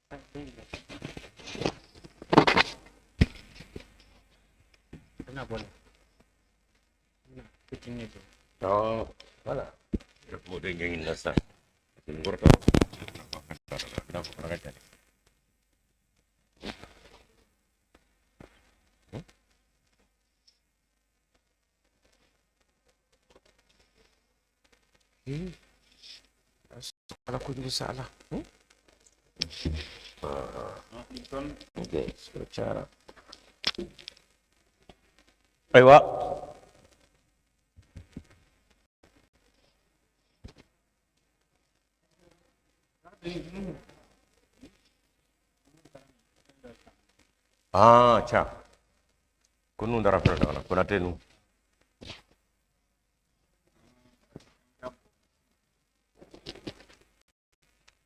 Ja, voilà. B'o de ɲɛɲini na sisan. Nin kɔrɔ i n'a fɔ fana ka ca dɛ. Ala kojugu sa ala. Ok, so cayara. Ayiwa. Ah, ca. Ko nun dara fɛnɛ na Konate nu.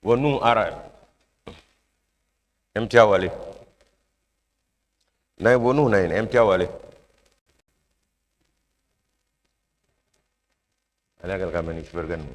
Wo nun ara. MTA wale. Nay wo nun nay MTA wale. Ala gal kameni bergan.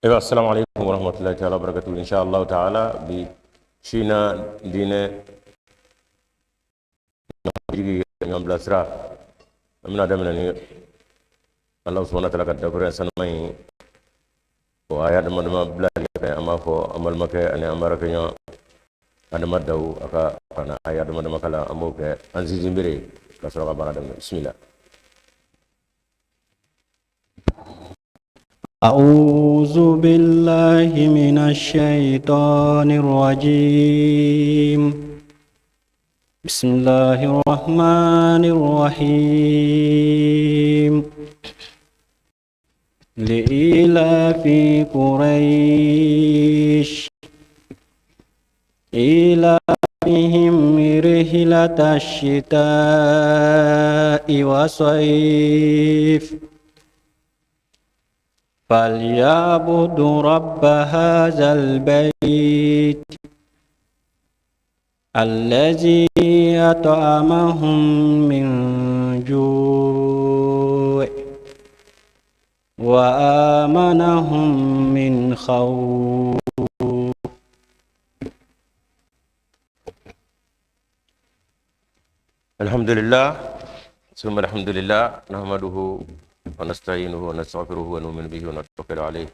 Ayiwa, assalamu alaikum warahmatullahi ta'ala wabarakatuh. Insha Allah ta'ala, bi sina diinɛ jigi ɲɔgɔn bilasira, an bɛna daminɛ ni Allah subhanahu wa ta'ala ka dakuruya sanuma in, o aya dama dama bila ɲɛfɛ. An b'a fɔ an balimakɛ ani an baarakɛɲɔgɔn Adama Dawu, a ka kana aya dama dama kalan. An b'o kɛ an sinsin bere ka sɔrɔ ka baara daminɛ. Bismillah. أعوذ بالله من الشيطان الرجيم. بسم الله الرحمن الرحيم. لإيلاف قريش إيلافهم رحلة الشتاء والصيف فليعبدوا رب هذا البيت الذي أطعمهم من جوع وآمنهم من خوف. الحمد لله ثم الحمد لله، نحمده ونستعينه ونستغفره ونؤمن به ونتوكل عليه،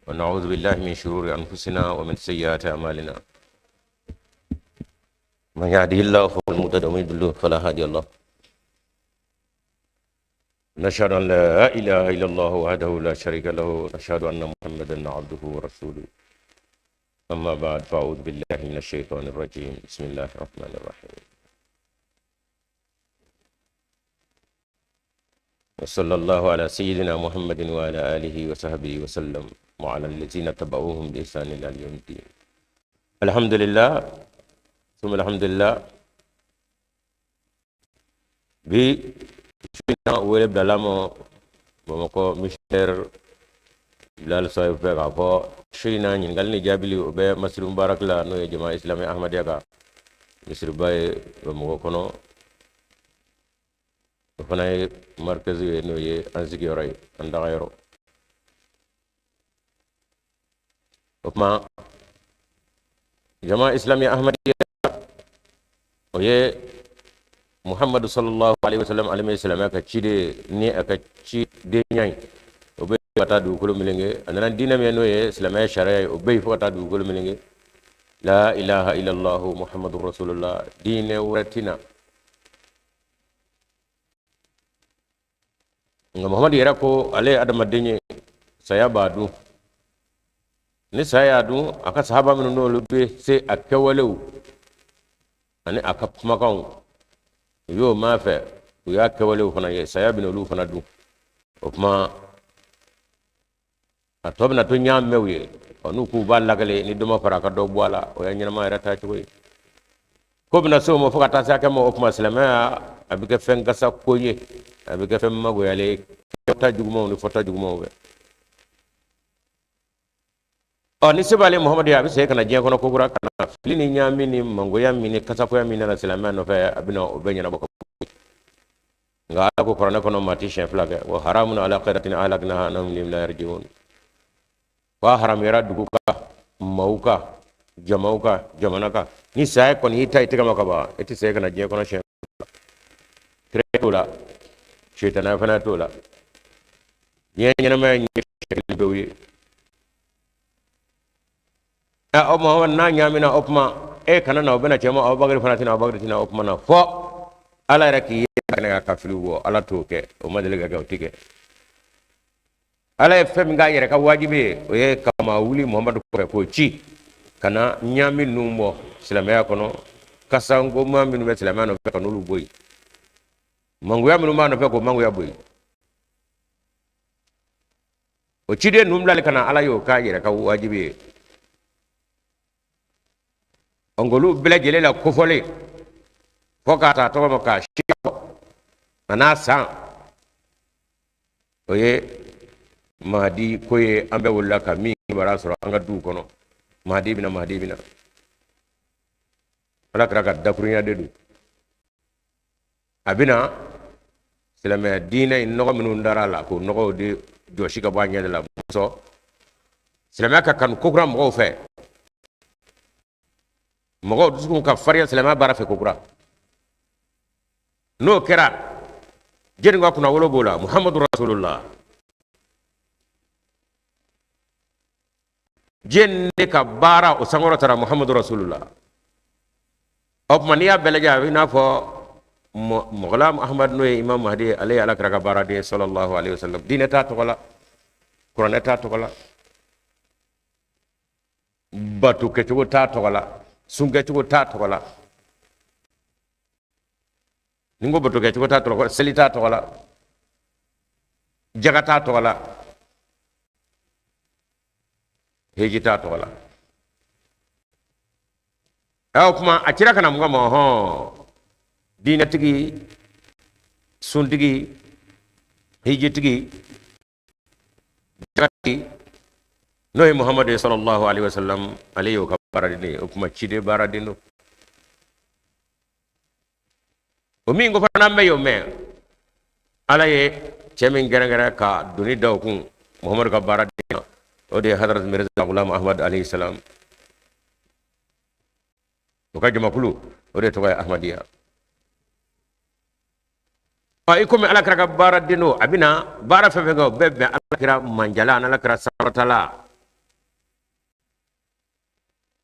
ونعوذ بالله من شرور أنفسنا ومن سيئات أعمالنا. من يهده الله فهو المهتد، ومن يضلل فلا هادي له. نشهد أن لا إله إلا الله وحده لا شريك له، نشهد أن محمدا عبده ورسوله. أما بعد، فأعوذ بالله من الشيطان الرجيم. بسم الله الرحمن الرحيم، وصلى الله على سيدنا محمد وعلى آله وصحبه وسلم وعلى الذين تبعوهم بإحسان إلى يوم الدين. الحمد لله ثم الحمد لله. Bi su in na, wele bilala ma Bamakɔ missionnaire Bilal Sɔyibu fɛ k'a fɔ su in na, ɲininkali ni jaabili, o bɛ Masjid Mubarak la, n'o ye Jama Islami Ahmadiyya ka Misiriba ye Bamakɔ kɔnɔ, o fana ye marikazi ye, n'o ye an sigiyɔrɔ ye, an dagayɔrɔ. O tuma jama islamiya ahmadiyya, o ye Muhammadu sallallahu alaihi wasallam, ale min ye silamɛya ka ciden ye ni a ka cidenya ye, o bɛ ka taa dugukolo melenge. A nana diinɛ min ye, n'o ye silamɛya sariya ye, o bɛ yen fo ka taa dugukolo melenge. La ilaha illallahu Muhammadu rasulullah, diinɛ wɛrɛ tɛ na. Nka Muhammadu yɛrɛ ko ale ye adamaden ye, saya b'a dun. Ni saya y'a dun, a ka sahaba minnu n'olu bɛ se a kɛwalew ani a ka kumakanw, u y'o mɛn a fɛ, u y'a kɛwalew fana ye, saya bɛna olu fana dun. O tuma a tɔ bɛna to ɲaamɛw ye. Ɔ, n'u k'u b'a lakale, ni dɔ ma fara a ka dɔ bɔ a la, o ye ɲɛnama yɛrɛ taacogo ye. Ko bɛna se o ma fo ka taa se hakɛ ma. O tuma silamɛya a bɛ kɛ fɛn kasa ko ye, a bɛ kɛ fɛn magoyalen ye, kɛta jugumanw ni fɔta jugumanw fɛ. Ɔ, ni se b'ale Muhamadu ye, a bɛ segin ka na diɲɛ kɔnɔ kokura, ka na fili ni ɲaami ni mangoya min ni kasakoya min nana silamɛya nɔfɛ, a bɛna o bɛɛ ɲɛnabɔ ka bɔ. Nka Ala ko kuranɛ kɔnɔ, maa tɛ siɲɛ fila kɛ. Wa haramun ala qaryatin ahlaknaha annahum la yarji'un. Ko a haramuyara dugu kan, maaw kan, jamaw kan, jamana kan, ni saya kɔni y'i ta i tɛgɛ ma ka ban, e tɛ segin ka na diɲɛ kɔnɔ siɲɛ fila. Kira t'o la, sitanɛ fana t'o la. Diɲɛ ɲɛnamaya ye siɲɛ kelen pewu ye. O ma n'a ɲaamina, o tuma e kana na, o bɛna cɛ ma, Abubakari fana tɛna, Abubakari tɛna. O tuma na fɔ Ala yɛrɛ k'i ye kɛnɛ ka filiw bɔ. Ala t'o kɛ, o ma deli ka kɛ, o ti kɛ. Ala ye fɛn min k'a yɛrɛ ka wajibi ye, o ye ka maa wuli Muhamadu kɔfɛ k'o ci ka na ɲaami ninnu bɔ silamɛya kɔnɔ, kasankoma minnu bɛ silamɛya nɔfɛ, ka n'olu bɔ yen, mangoya minnu b'a nɔfɛ, k'o mangoya bɔ yen. O ciden ninnu bilali ka na, Ala y'o k'a yɛrɛ ka wajibi ye. Nk'olu bɛɛ lajɛlen la kofɔlen, fo k'a ta tɔgɔ ma k'a si fɔ a n'a san, o ye Mahadi ko ye. An bɛɛ wulila ka min kibaruya sɔrɔ an ka duw kɔnɔ, Mahadi bɛna, Mahadi bɛna. Ala kira ka dakurunya de don. A bɛna silamɛya diinɛ in nɔgɔ minnu dara a la, k'o nɔgɔw de jɔsi ka bɔ a ɲɛ de la. Sɔn silamɛya ka kanu kokura mɔgɔw fɛ, mɔgɔw dusukun ka farinya silamɛya baara fɛ kokura. N'o kɛra, jɛni ka kunnawolo b'o la? Muhamadu rasulullah. Jɛni de ka baara o sankɔrɔtara? Muhamadu rasulullah. O tuma n'i y'a bɛɛ lajɛ, a bɛ i n'a fɔ Mɔgɔla Ahmad, n'o ye Imam Mahdi ye, ale ye Ala kira ka baaraden ye sallallahu alaihi wasallam. Diinɛ t'a tɔgɔ la, kuranɛ t'a tɔgɔ la, bato kɛcogo t'a tɔgɔ la, sun kɛcogo t'a tɔgɔ la. Ni n ko bato kɛcogo t'a tɔgɔ la, seli t'a tɔgɔ la, jaga t'a tɔgɔ la, heji t'a tɔgɔ la. O tuma a cira ka na mun kama? Hɔn, diinɛtigi, suntigi, hijitigi, jagatigi, n'o ye Muhamadu ye sallallahu alaihi wasallam, ale y'o ka baaraden ye. O tuma ciden baaraden don. O min ko fana, an bɛɛ y'o mɛn, Ala ye cɛ min kɛrɛnkɛrɛn ka doni da o kun Muhamadu ka baaraden na, o de ye Hadrat Mirza Gulam Ahmad alayhi salam. O ka jamakulu, o de tɔgɔ ye Ahmadiyya. Ɔ, i komi Ala kira ka baaraden don, a bɛna baara fɛn fɛn kɛ, o bɛɛ bɛn Ala kira manjala ani Ala kira sankɔrɔtala.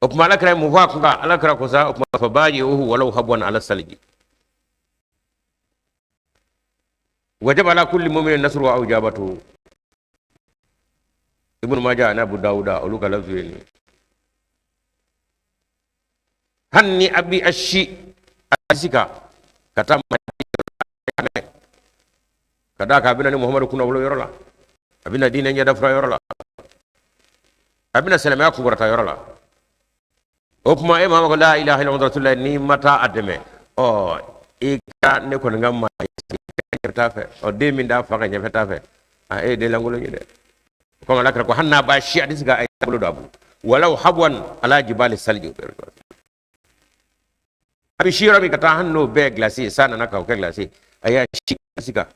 O tuma Ala kira ye mun fɔ a kun kan? Ala kira ko sa, o tuma fa bayi'uhu walaw habwan ala saliji wajaba ala kulli mu'minin nasru aw ijabatu. Ibnu Majah ani Abu Dawuda, olu ka lafzu ye nin. Hali ni a bi a si a si kan ka taa ka d'a kan, a bɛna ni Muhamadu kunnawolo yɔrɔ la, a bɛna diinɛ ɲɛdafura yɔrɔ la, a bɛna silamɛya kunkɔrɔta yɔrɔ la. O tuma e maa ko la ilaha illallah rasulullah, n'i ma taa a dɛmɛ, ɔ i ka ne kɔni ka maa ɲɛfɛ t'a fɛ. Ɔ, den min t'a fa ka ɲɛfɛ t'a fɛ, a e ye den lankolon ye dɛ. Komi Ala kira ko hali n'a b'a si a tɛ se ka a bolo don a bolo, walaw habwan ala jibali salji. A bɛ si yɔrɔ min ka taa hali n'o bɛɛ ye gilasi ye, san nana k'o kɛ gilasi ye, a y'a si gilasi kan.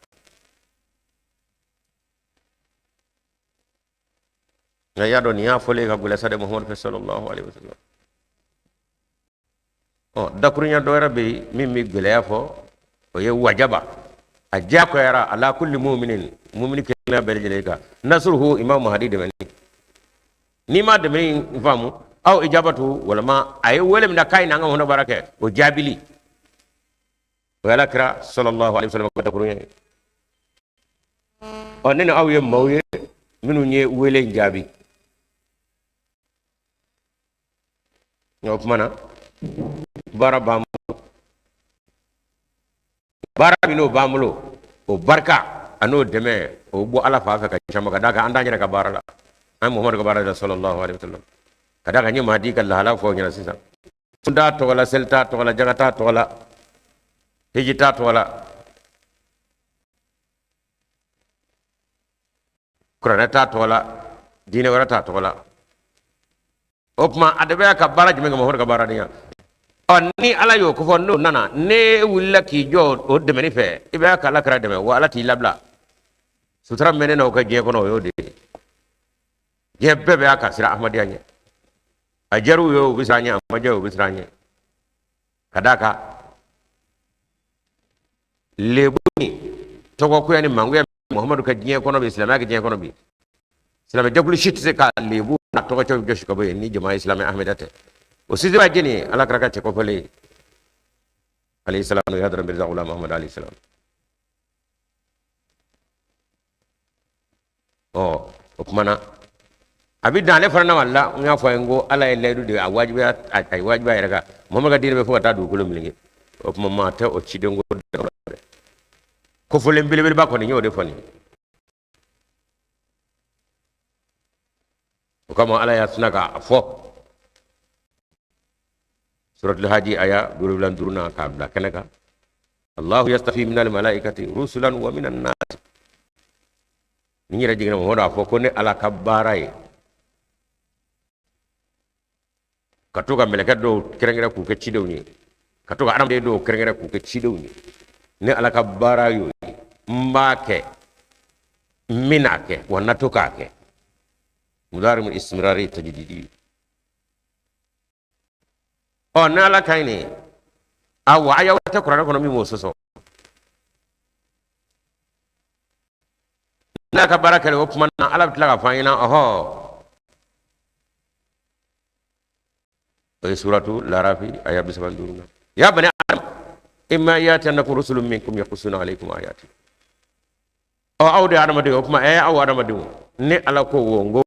Nka i y'a dɔn nin y'a fɔlen ka gɛlɛn sa dɛ Muhamadu fɛ sallallahu alaihi wasallam. Ɔ dakurunya dɔ wɛrɛ bɛ yen min bɛ gɛlɛya fɔ, o ye wajaba, a diyagoyara ala kulli muminin, mumini kelen bɛɛ lajɛlen kan, nasruhu, imam mahadi dɛmɛni. N'i ma dɛmɛni faamu, aw ijabatu, walima a ye wele min da k'a ye n'an ka hɔnɔ baara kɛ, o jaabili, o ye ala kira sallallahu alaihi wasallam ka dakurunya ye. Ɔ ne ni aw ye maaw ye minnu ye wele in jaabi. O tuma na baara b'an bolo, baara min n'o b'an bolo, o barika an'o dɛmɛ, o bɔ ala fan fɛ ka caman, ka d'a kan an t'an yɛrɛ ka baara la, an ye Muhamadu ka baara la sallallahu alaihi wasallam. Ka d'a kan n ye Mahadi ka lahala fɔ aw ɲɛna sisan. Sun t'a tɔgɔ la, seli t'a tɔgɔ la, jaka t'a tɔgɔ la, hiji t'a tɔgɔ la, kuranɛ t'a tɔgɔ la, diinɛ wɛrɛ t'a tɔgɔ la. O tuma a de bɛ ka baara jumɛn kɛ Muhamadu ka baaradenya? Ɔ ni ala y'o kofɔ, n'o nana, n'e wulila k'i jɔ o dɛmɛni fɛ, i bɛ ka ala kira dɛmɛ, wa ala t'i labila. Sutura min bɛ ne n'aw ka diɲɛ kɔnɔ, o y'o de ye. Diɲɛ bɛɛ bɛ ka siran ahmadenya ɲɛ. A diyar'u ye, u bɛ siran ɲɛ, a ma diya u bɛ siran ɲɛ. Ka d'a kan lebu ni tɔgɔkoya ni mangoya Muhamadu ka diɲɛ kɔnɔ bi, silamɛya ka diɲɛ kɔnɔ bi, silamɛ jɛkulu si tɛ se ka lebu n'a tɔgɔcɛw jɔsi ka bɔ yen ni jama silamɛ ahmeda tɛ. O sisi b'a jeni ala kira ka cɛ kɔfɛlen ye alayhi salam, n'o ye hadara Mirza Ghulam Ahmad alayhi salam. Ɔ o tuma na a bɛ dan ale fana na la. N y'a fɔ a ye n ko ala ye layidu de a wajibiya, a ye wajibiya yɛrɛ kan Muhamadu ka diinɛ bɛ fo ka taa dugukolo meleke. O tuma maa tɛ o ciden ko dɛ, kofɔlen belebeleba kɔni n y'o de fɔ nin ye. O kama ala y'a sina k'a fɔ suratul haji aya 75 na k'a bila kɛnɛ kan: Allahu yastafi minal malaikati rusulan wa minan nas. Ni yɛrɛ jiginna Muhamadu a fɔ ko ne ala ka baara ye ka to ka mɛlɛkɛ dɔw kɛrɛnkɛrɛn k'u kɛ cidenw ye, ka to ka adamaden dɔw kɛrɛnkɛrɛn k'u kɛ cidenw ye. Ne ala ka baara y'o ye, n b'a kɛ, n bɛn'a kɛ, wa n na to k'a kɛ. Mudari istimrari tajdidi. Ɔ ni ala ka ɲi nin, awa aya tɛ kuranɛ kɔnɔ min b'o sɔsɔ. N'a ka baara kɛra, o tuma na ala bɛ tila k'a fɔ an ɲɛna. Ɔhɔ, o ye suratu larafi aya 35 na: ya bani adam imma yatiyannakum rusulun minkum yaqussuna alaykum ayati. Ɔ aw de ye adamadenw, o tuma ɛ aw adamadenw, ne ala ko wo, n ko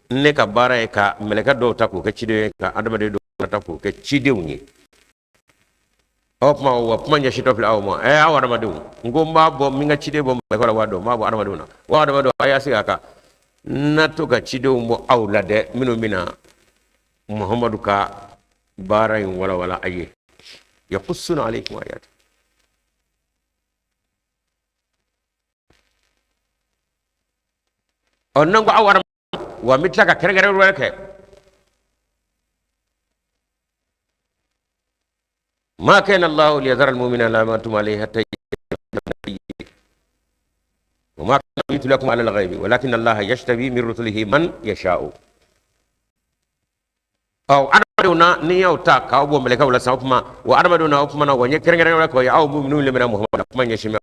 ne ka baara ye ka mɛlɛkɛ dɔw ta k'u kɛ cidenw ye, ka adamaden dɔw ta k'u kɛ cidenw ye. O tuma wa kuma ɲɛsintɔ filɛ aw ma. Ɛ aw adamadenw, n ko n b'a bɔ min ka ciden bɔ mɛlɛkɛ la, wa dɔn n b'a bɔ adamadenw na. Wa adamadenw, a y'a sigi a kan, n na to ka cidenw bɔ aw la dɛ, minnu bɛna Muhamadu ka baara in walawala a ye. Yaqussuna alaykum ayati. Ɔ n'an ko aw adama, wa n bɛ tila ka kɛrɛnkɛrɛn wɛrɛ kɛ: ma kana Allahu liyadhara almu'minina ala ma antum alayhi hatta wa ma kana liyutli'akum ala al-ghaybi walakin Allah yajtabi min rusulihi man yasha'u. Ɔ adamadenw na, ni y'aw ta k'aw bɔ mɛlɛkɛw la sisan, o tuma wa adamadenw na, o tuma na wa n ye kɛrɛnkɛrɛn wɛrɛ k'aw ye, aw minnu lamɛnna Muhamadu la, kuma ɲɛsin bɛ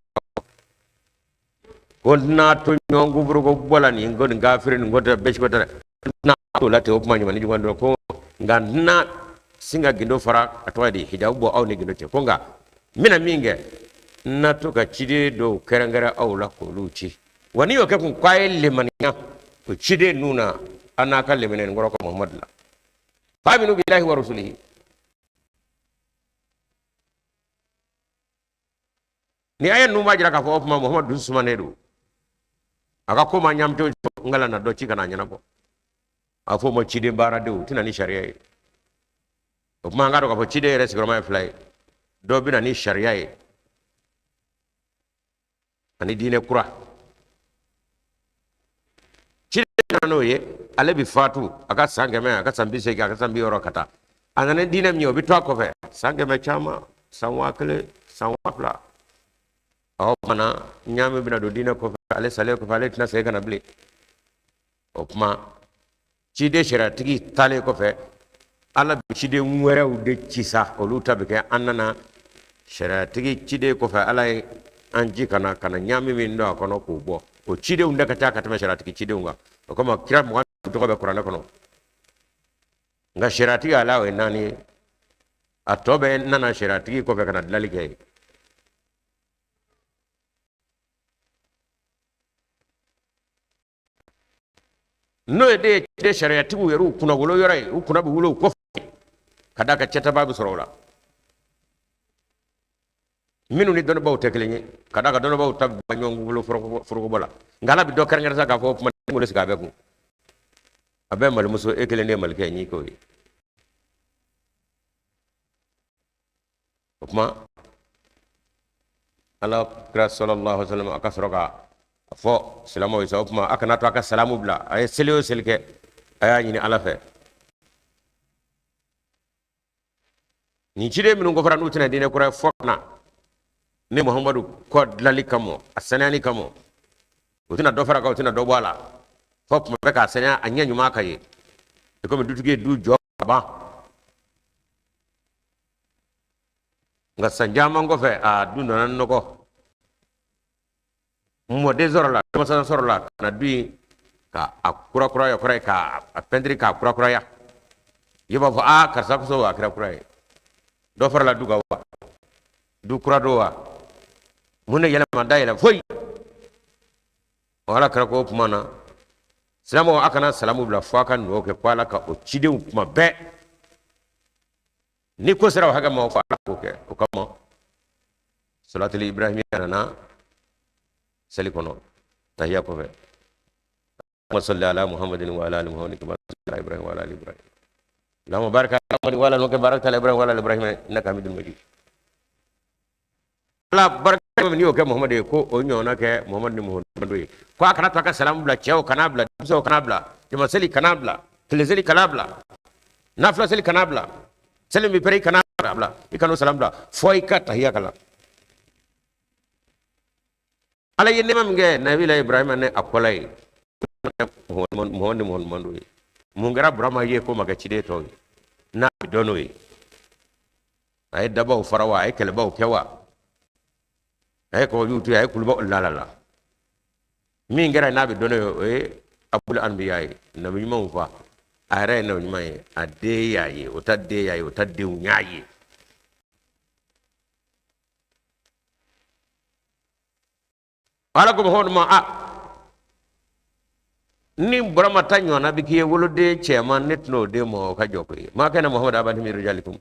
ko n tɛna to ɲɔgɔn kufuruko bɔ la nin ko nin kafiri nin ko tɛ bɛsi ko tɛ dɛ, n tɛna to la ten. O kuma ɲuman ni juguman dɔrɔn ko, nka n tɛna sin ka gindo fara, a tɔgɔ ye di, hijabu bɔ aw ni gindo cɛ ko, nka n bɛna min kɛ, n na to ka ciden dɔw kɛrɛnkɛrɛn aw la k'olu ci. Wa n'i y'o kɛ kun k'a ye lemaniya o ciden ninnu na, a n'a ka lemaniya nin kɔrɔ ka Muhamadu la, fa aminu billahi wa rasulihi. Ni aya ninnu b'a jira k'a fɔ o tuma Muhamadu dusu sumanen don, a ka ko ma ɲam to n kana na dɔ ci ka n'a ɲɛnabɔ. A fɔ o ma ciden baaradenw, u tɛ na ni sariya ye. O tuma an k'a dɔn k'a fɔ ciden yɛrɛ sigiyɔrɔma ye fila ye: dɔ bɛ na ni sariya ye ani diinɛ kura. Ciden nana n'o ye, ale bɛ fatu a ka san 100, a ka san 80, a ka san 60 ka taa. A nana ni diinɛ min ye, o bɛ to a kɔfɛ san 100 caman, san 1000, san 2000. O tuma na, ɲaami bɛna don diinɛ kɔfɛ, ale salen kɔfɛ, ale tɛna segin ka na bilen. O tuma, ciden sariyatigi taalen kɔfɛ, Ala bɛ ciden wɛrɛw de ci sa, olu ta bɛ kɛ an nana sariyatigi ciden kɔfɛ, Ala ye an ci ka na ka na ɲaami min don a kɔnɔ k'o bɔ. O cidenw de ka ca ka tɛmɛ sariyatigi cidenw kan. O kama, kira 20 tɔgɔ bɛ kuranɛ kɔnɔ, nka sariyatigi ala o ye naani ye, a tɔ bɛɛ nana sariyatigi kɔfɛ ka na dilali kɛ yen. N'o ye de ye ciden sariyatigiw yɛrɛ u kunnawolo yɔrɔ ye, u kunna bɛ wolo u kɔfɛ ka d'a kan cɛtaba bɛ sɔrɔ o la. Minnu ni dɔnnibaw tɛ kelen ye, ka d'a kan dɔnnibaw ta bɛ ɲɔgɔn bolo forokobɔ la, nka Ala bɛ dɔ kɛrɛnkɛrɛn sa k'a fɔ o tuma ne sigi a bɛɛ kun, a bɛɛ malimuso, e kelen de ye malikɛ ye, n'i k'o ye. O tuma, Ala kira sallallahu alaihi wasallam a ka sɔrɔ ka a fɔ silamɛw ye sa, o tuma a kana to a ka salamu bila. A ye seli o seli kɛ, a y'a ɲini Ala fɛ. Nin ciden minnu kɔfɛra, n'u tɛna diinɛ kura ye fɔ ka na ni Muhamadu kɔ dilali kama, a saniyali kama, u tɛna dɔ fara kan, u tɛna dɔ bɔ a la, fɔ tuma bɛɛ k'a saniya, a ɲɛ ɲuman ka ye i komi dutigi ye du jɔ ka ban. Nka san caman kɔfɛ, a du nana nɔgɔ, mɔden sɔrɔla, denmisɛn sɔrɔla ka na du in ka a kurakuraya kura ye, k'a pɛntiri k'a kurakuraya. I b'a fɔ aa, karisa kosɔn a kɛra kura ye. Dɔ farala du kan wa? Du kura don wa? Mun de yɛlɛma da yɛlɛ? Foyi. O Ala kira ko o tuma na, silamɛw, a kana salamu bila fo a ka dugawu kɛ ko Ala ka o cidenw kuma bɛɛ. Ni ko sera o hakɛ ma, o fɔ Ala k'o kɛ. O kama, salatuli ibrahimiya nana seli kɔnɔ tahiya kɔfɛ: Allahumma salli ala Muhammadin wa ala ali Muhammadin kama sallaita ala Ibrahim wa ala ali Ibrahim, Allahumma barik ala Muhammadin wa ala ali Muhammadin barakta ala Ibrahim wa ala ali Ibrahim innaka Hamidun Majid. Ala barika min y'o kɛ Muhamadu ye, ko o ɲɔgɔnna kɛ Muhamadu ni Muhamadu ye. Ko a kana to a ka salamu bila. Cɛw kana bila, denmisɛnw kana bila, jama seli kana bila, tile seli kana bila, nafila seli kana bila, seli min pɛrɛ i kana bila, i kana salamu bila fo i ka tahiya kalan. Ala ye nɛɛma min kɛ nabila Ibrahima ni a kɔla ye, Muhamadu ni Muhamadu ye, mun kɛra Burama ye k'o ma kɛ ciden tɔw ye n'a bɛ dɔn n'o ye? A ye dabaw fara wa? A ye kɛlɛbaw kɛ wa? A ye kɔgɔjiw to yen? A ye kulubaw la la la? Min kɛra n'a bɛ dɔn n'o ye, o ye abul anbiya ye, nabi ɲumanw fa. A yɛrɛ ye nabi ɲuman ye, a den y'a ye, o ta den y'a ye, o ta denw y'a ye. Ala ko Muhamadu ma, a ni Burama ta ɲɔgɔnna bɛ k'i ye woloden cɛman, ne tɛna o den ma, o ka jɔ koyi. Ma kana Muhamadu aba ahadin min rijalikum.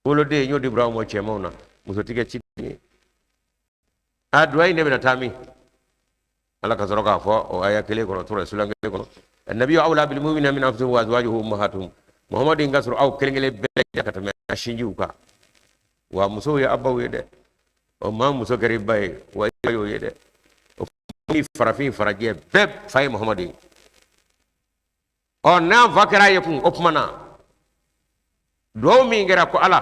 Woloden n y'o di Burama ma cɛmanw na, muso ti kɛ ciden ye. A duwa in ne bɛna taa min? Ala ka sɔrɔ k'a fɔ o aya kelen kɔnɔ, tura sulan kelen kɔnɔ: annabiyu awla bil mu'minina min anfusihim wa azwajuhu ummahatuhum. Muhamadu in ka sɔrɔ aw kelen kelen bɛɛ lajɛlen ka tɛmɛ a sinjiw kan. Wa musow ye aw baw ye dɛ. O maa muso kɛra i ba ye wa, i ba y'o ye dɛ. O ni farafin farajɛ bɛɛ fa ye Muhamadu ye. Ɔ, n'an fa kɛra a ye kun, o tuma na duwawu min kɛra ko Ala,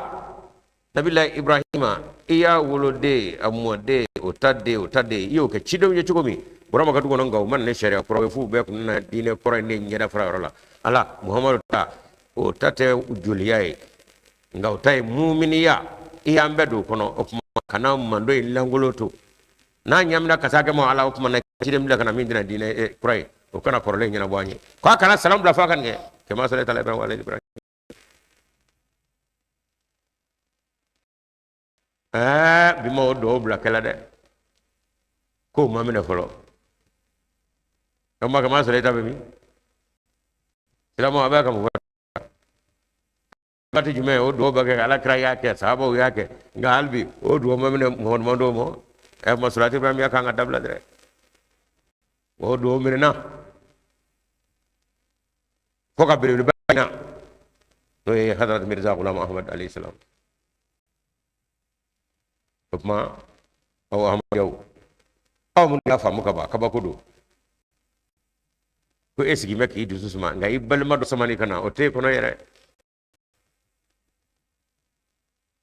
nabila Ibrahima, i y'a woloden, a mɔden, o ta den, o ta den, i y'o kɛ cidenw ye cogo min Burama ka du kɔnɔ, nka u ma na ni sariya kura ye, f'u bɛɛ kun nana diinɛ kɔrɔ ye ne ɲɛda fara yɔrɔ la. Ala, Muhamadu ta, o ta tɛ joliya ye, nka o ta ye muminiya. I y'an bɛɛ don o kɔnɔ. O tuma kana mando in lankolon to n'a ɲamina ka s'a ma. Ala, o tuma na ciden bila ka na min tɛna diinɛ kura ye, o kana kɔrɔlen ɲɛnabɔ an ye. K'a kana salamu bila f'a ka nin kɛ: kama sallaita ala Ibrahim wa ala Ibrahim. Ɛɛ, bi ma o duwawu bila kɛla dɛ, k'o ma minɛ fɔlɔ. Kama kama sallaita bɛ min? Silamɛw, a bɛ ka mun fɔ? Waati jumɛn o duwawu bɛ kɛ? Ala kira y'a kɛ, sahabaw y'a kɛ, nka hali bi o duwawu ma minɛ Muhamadu mando ma. Ɛ, ma salatu ibrahimiya kan ka dabila dɛ. O duwawu minɛna fo ka belebeleba ɲina, n'o ye Hazrat Mirza Ghulam Ahmad alayhi salam. O tuma, aw ahmadiyaw, aw minnu y'a faamu ka ban, kabako don ko e sigi bɛ k'i dusu suma, nka i balima dɔ samani ka na, o t'e kɔnɔ yɛrɛ.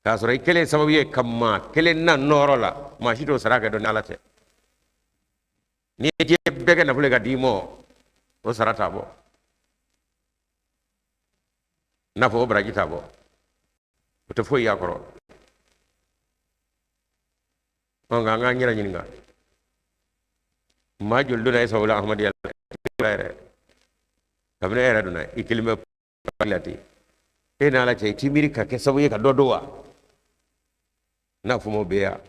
K'a sɔrɔ i kɛlen sababu ye ka maa kelen na nɔɔrɔ la, maa si t'o sara kɛ dɔn ni Ala tɛ. N'i ye diɲɛ bɛɛ kɛ nafolo ye ka d'i ma, o sara t'a bɔ, n'a fɔ o baraji t'a bɔ, o tɛ foyi y'a kɔrɔ. Ɔ, nka an k'an yɛrɛ ɲininka, maa joli donna e sababu la Ahmadiyya la yɛrɛ? Kabini e yɛrɛ donna, i kelen bɛ la ten, e n'Ala cɛ, i t'i miiri ka kɛ sababu ye ka dɔ don wa? N'a fɔ m'o bɛ yan,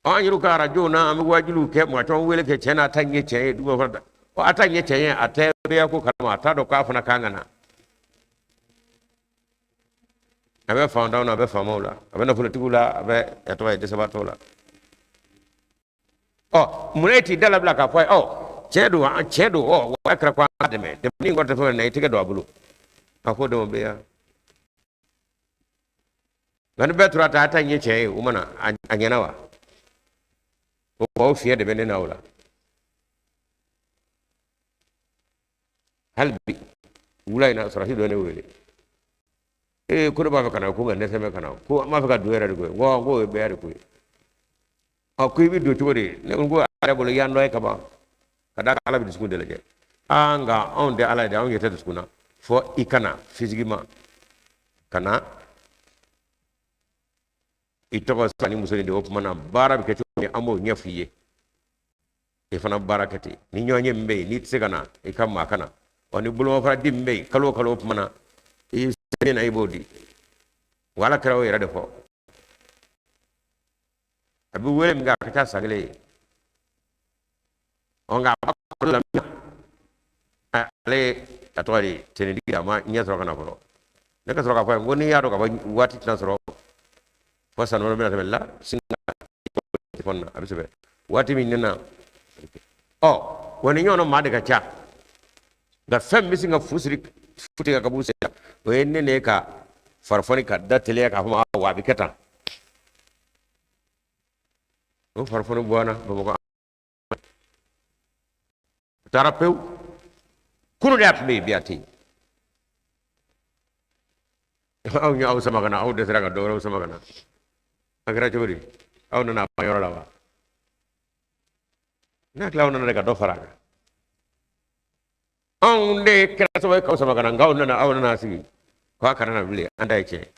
an yɛrɛ ka arajow na, an bɛ wajuliw kɛ, mɔgɔ caman wele kɛ tiɲɛ na, a ta ɲɛ tiɲɛ ye dugu fana a ta ɲɛ tiɲɛ ye, a tɛ bɛɛ ko kalama, a t'a dɔn k'a fana kan ka na. A bɛ fantanw na, a bɛ faamaw la, a bɛ nafolotigiw la, a bɛ a tɔgɔ ye dɛsɛbaatɔw la. Ɔ, mun na e t'i da labila k'a fɔ a ye? Ɔ, tiɲɛ don, tiɲɛ don. Ɔ, wa kɛra ko an ka dɛmɛ, dɛmɛ in kɔrɔ tɛ fɛn wɛrɛ na, i tɛgɛ don a bolo a ko dɛmɛ bɛ yan. Nka ni bɛɛ tora ta a ta ɲɛ tiɲɛ ye, o mana a ɲɛna wa? O o fiɲɛ de bɛ ne na o la hali bi. Wula in na, sɔrɔdasi dɔ ne wele, ee, ko ne b'a fɛ ka na, ko nka dɛsɛ bɛ ka na, ko an b'a fɛ ka don yɛrɛ de koyi. N ko o ye bɛɛ de koyi. Ɔ, ko i bɛ don cogo di? Ne ko a yɛrɛ bolo yan dɔ ye kaban, ka d'a kan Ala bɛ dusukun de lajɛ. Aa, nka anw tɛ Ala ye dɛ, anw ɲɛ tɛ dusukun na, fɔ i ka na physiquement, ka na i tɔgɔ ni muso ni den. O tuma na baara bɛ kɛ cogo min, an b'o ɲɛfɔ i ye, i fana baara kɛ ten. Ni ɲɔgɔn ye min bɛ yen, n'i tɛ se ka na, i ka maa ka na. Ɔ, ni bolomafara di min bɛ yen kalo o kalo, o tuma na i se min na, i b'o di. Wa Ala kɛra o yɛrɛ de fɔ, a bɛ wele min kɛ, a ka ca san kelen ye. Ɔ, nka a b'a la min na, ale a tɔgɔ de tenitigi, a ma ɲɛ sɔrɔ ka na fɔlɔ. Ne ka sɔrɔ k'a fɔ a ye ko n'i y'a dɔn ka fɔ waati tɛna sɔrɔ fo san wɛrɛ bɛna tɛmɛ la sin telefɔni na, a bɛ sɛbɛn waati min ne na. Ɔ, wa ni ɲɔgɔnna maa de ka ca, nka fɛn min bɛ sin ka fu siri, fu tigɛ ka b'u sen na, o ye ne ne ka farifoni ka da teliya k'a fɔ ma wa a bɛ kɛ tan. O farifoni bɔra Bamakɔ, a taara pewu. Kunun de a tun bɛ yen, bi a tɛ yen. Aw ye aw sama ka na, aw dɛsɛra ka dɔ wɛrɛw sama ka na. A kɛra cogo di? Aw nana a ban yɔrɔ la wa? Ne hakili, aw nana de ka dɔ fara a kan. Anw de kɛra sababu ye k'aw sama ka na, nka aw nana, aw nana sigi k'a kana na bilen. An ta ye tiɲɛ,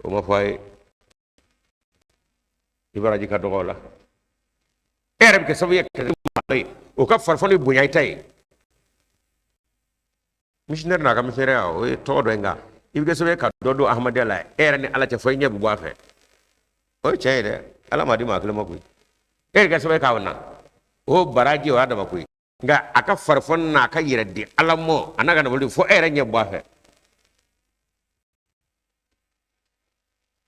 o ma fɔ a ye. I baraji ka dɔgɔ o la, e yɛrɛ bɛ kɛ sababu ye ka maa ye, o ka farifoni bonya i ta ye. Missionnaire n'a ka missionnaire, o ye tɔgɔ dɔ ye, nka i bɛ kɛ sababu ye ka dɔ don Ahmadiyya la, e yɛrɛ ni Ala cɛ, fo i ɲɛ bɛ bɔ a fɛ. O ye tiɲɛ ye dɛ, Ala m'a di maa kelen ma koyi. E yɛrɛ kɛ sababu ye k'a na, o baraji, o y'a dama koyi. Nka a ka farifoni n'a ka yɛrɛ di Ala ma, a n'a ka nafolo, fo e yɛrɛ ɲɛ bɔ a fɛ.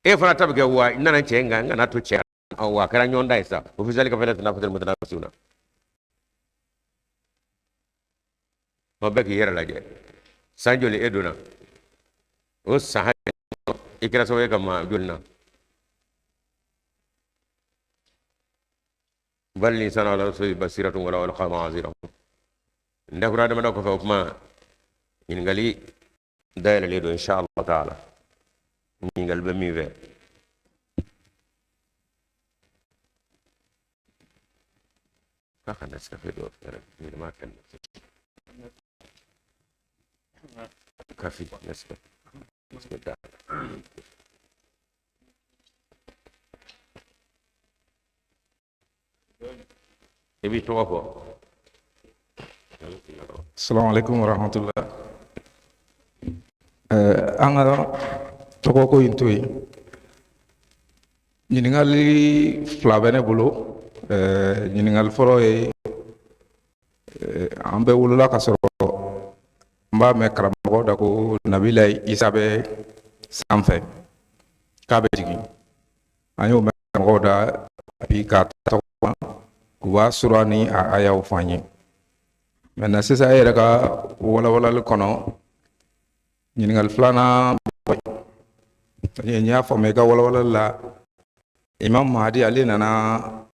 E fana ta bɛ kɛ wa n nana cɛ, nka n kana to cɛ wa a kɛra ɲɔgɔn da ye sa. O fisali ka fɛnɛ tɛna fɔ mutana na. Ɔ, bɛɛ k'i yɛrɛ lajɛ, san joli e donna? O san hakɛ i kɛra sababu ye ka maa joli na? Bal insanu ala nafsihi basiratun walaw alqa ma'azirahu. N dakura damadɔ kɔfɛ, o kuma ɲininkali dayɛlɛlen don, insha Allah taala, ɲininkali bɛ min fɛ. K'a ka Nescafé dɔ yɛrɛ ɲɛnɛma kɛ kafi Nescafé da. I b'i tɔgɔ fɔ. Assalamu alaikum warahmatullah. An ka tɔgɔko in to yen. Ɲininkali fila bɛ ne bolo. Ɲininkali fɔlɔ ye, an bɛɛ wolola ka sɔrɔ n b'a mɛn karamɔgɔ da ko Nabila Isa bɛ sanfɛ k'a bɛ jigin. An y'o mɛn karamɔgɔw da bi k'a tɔgɔ u b'a sura ni a ayaw fɔ an ye. Maintenant, sisan e yɛrɛ ka walawalali kɔnɔ, ɲininkali filanan, n y'a faamu i ka walawalali la, Imam Mahadi ale nana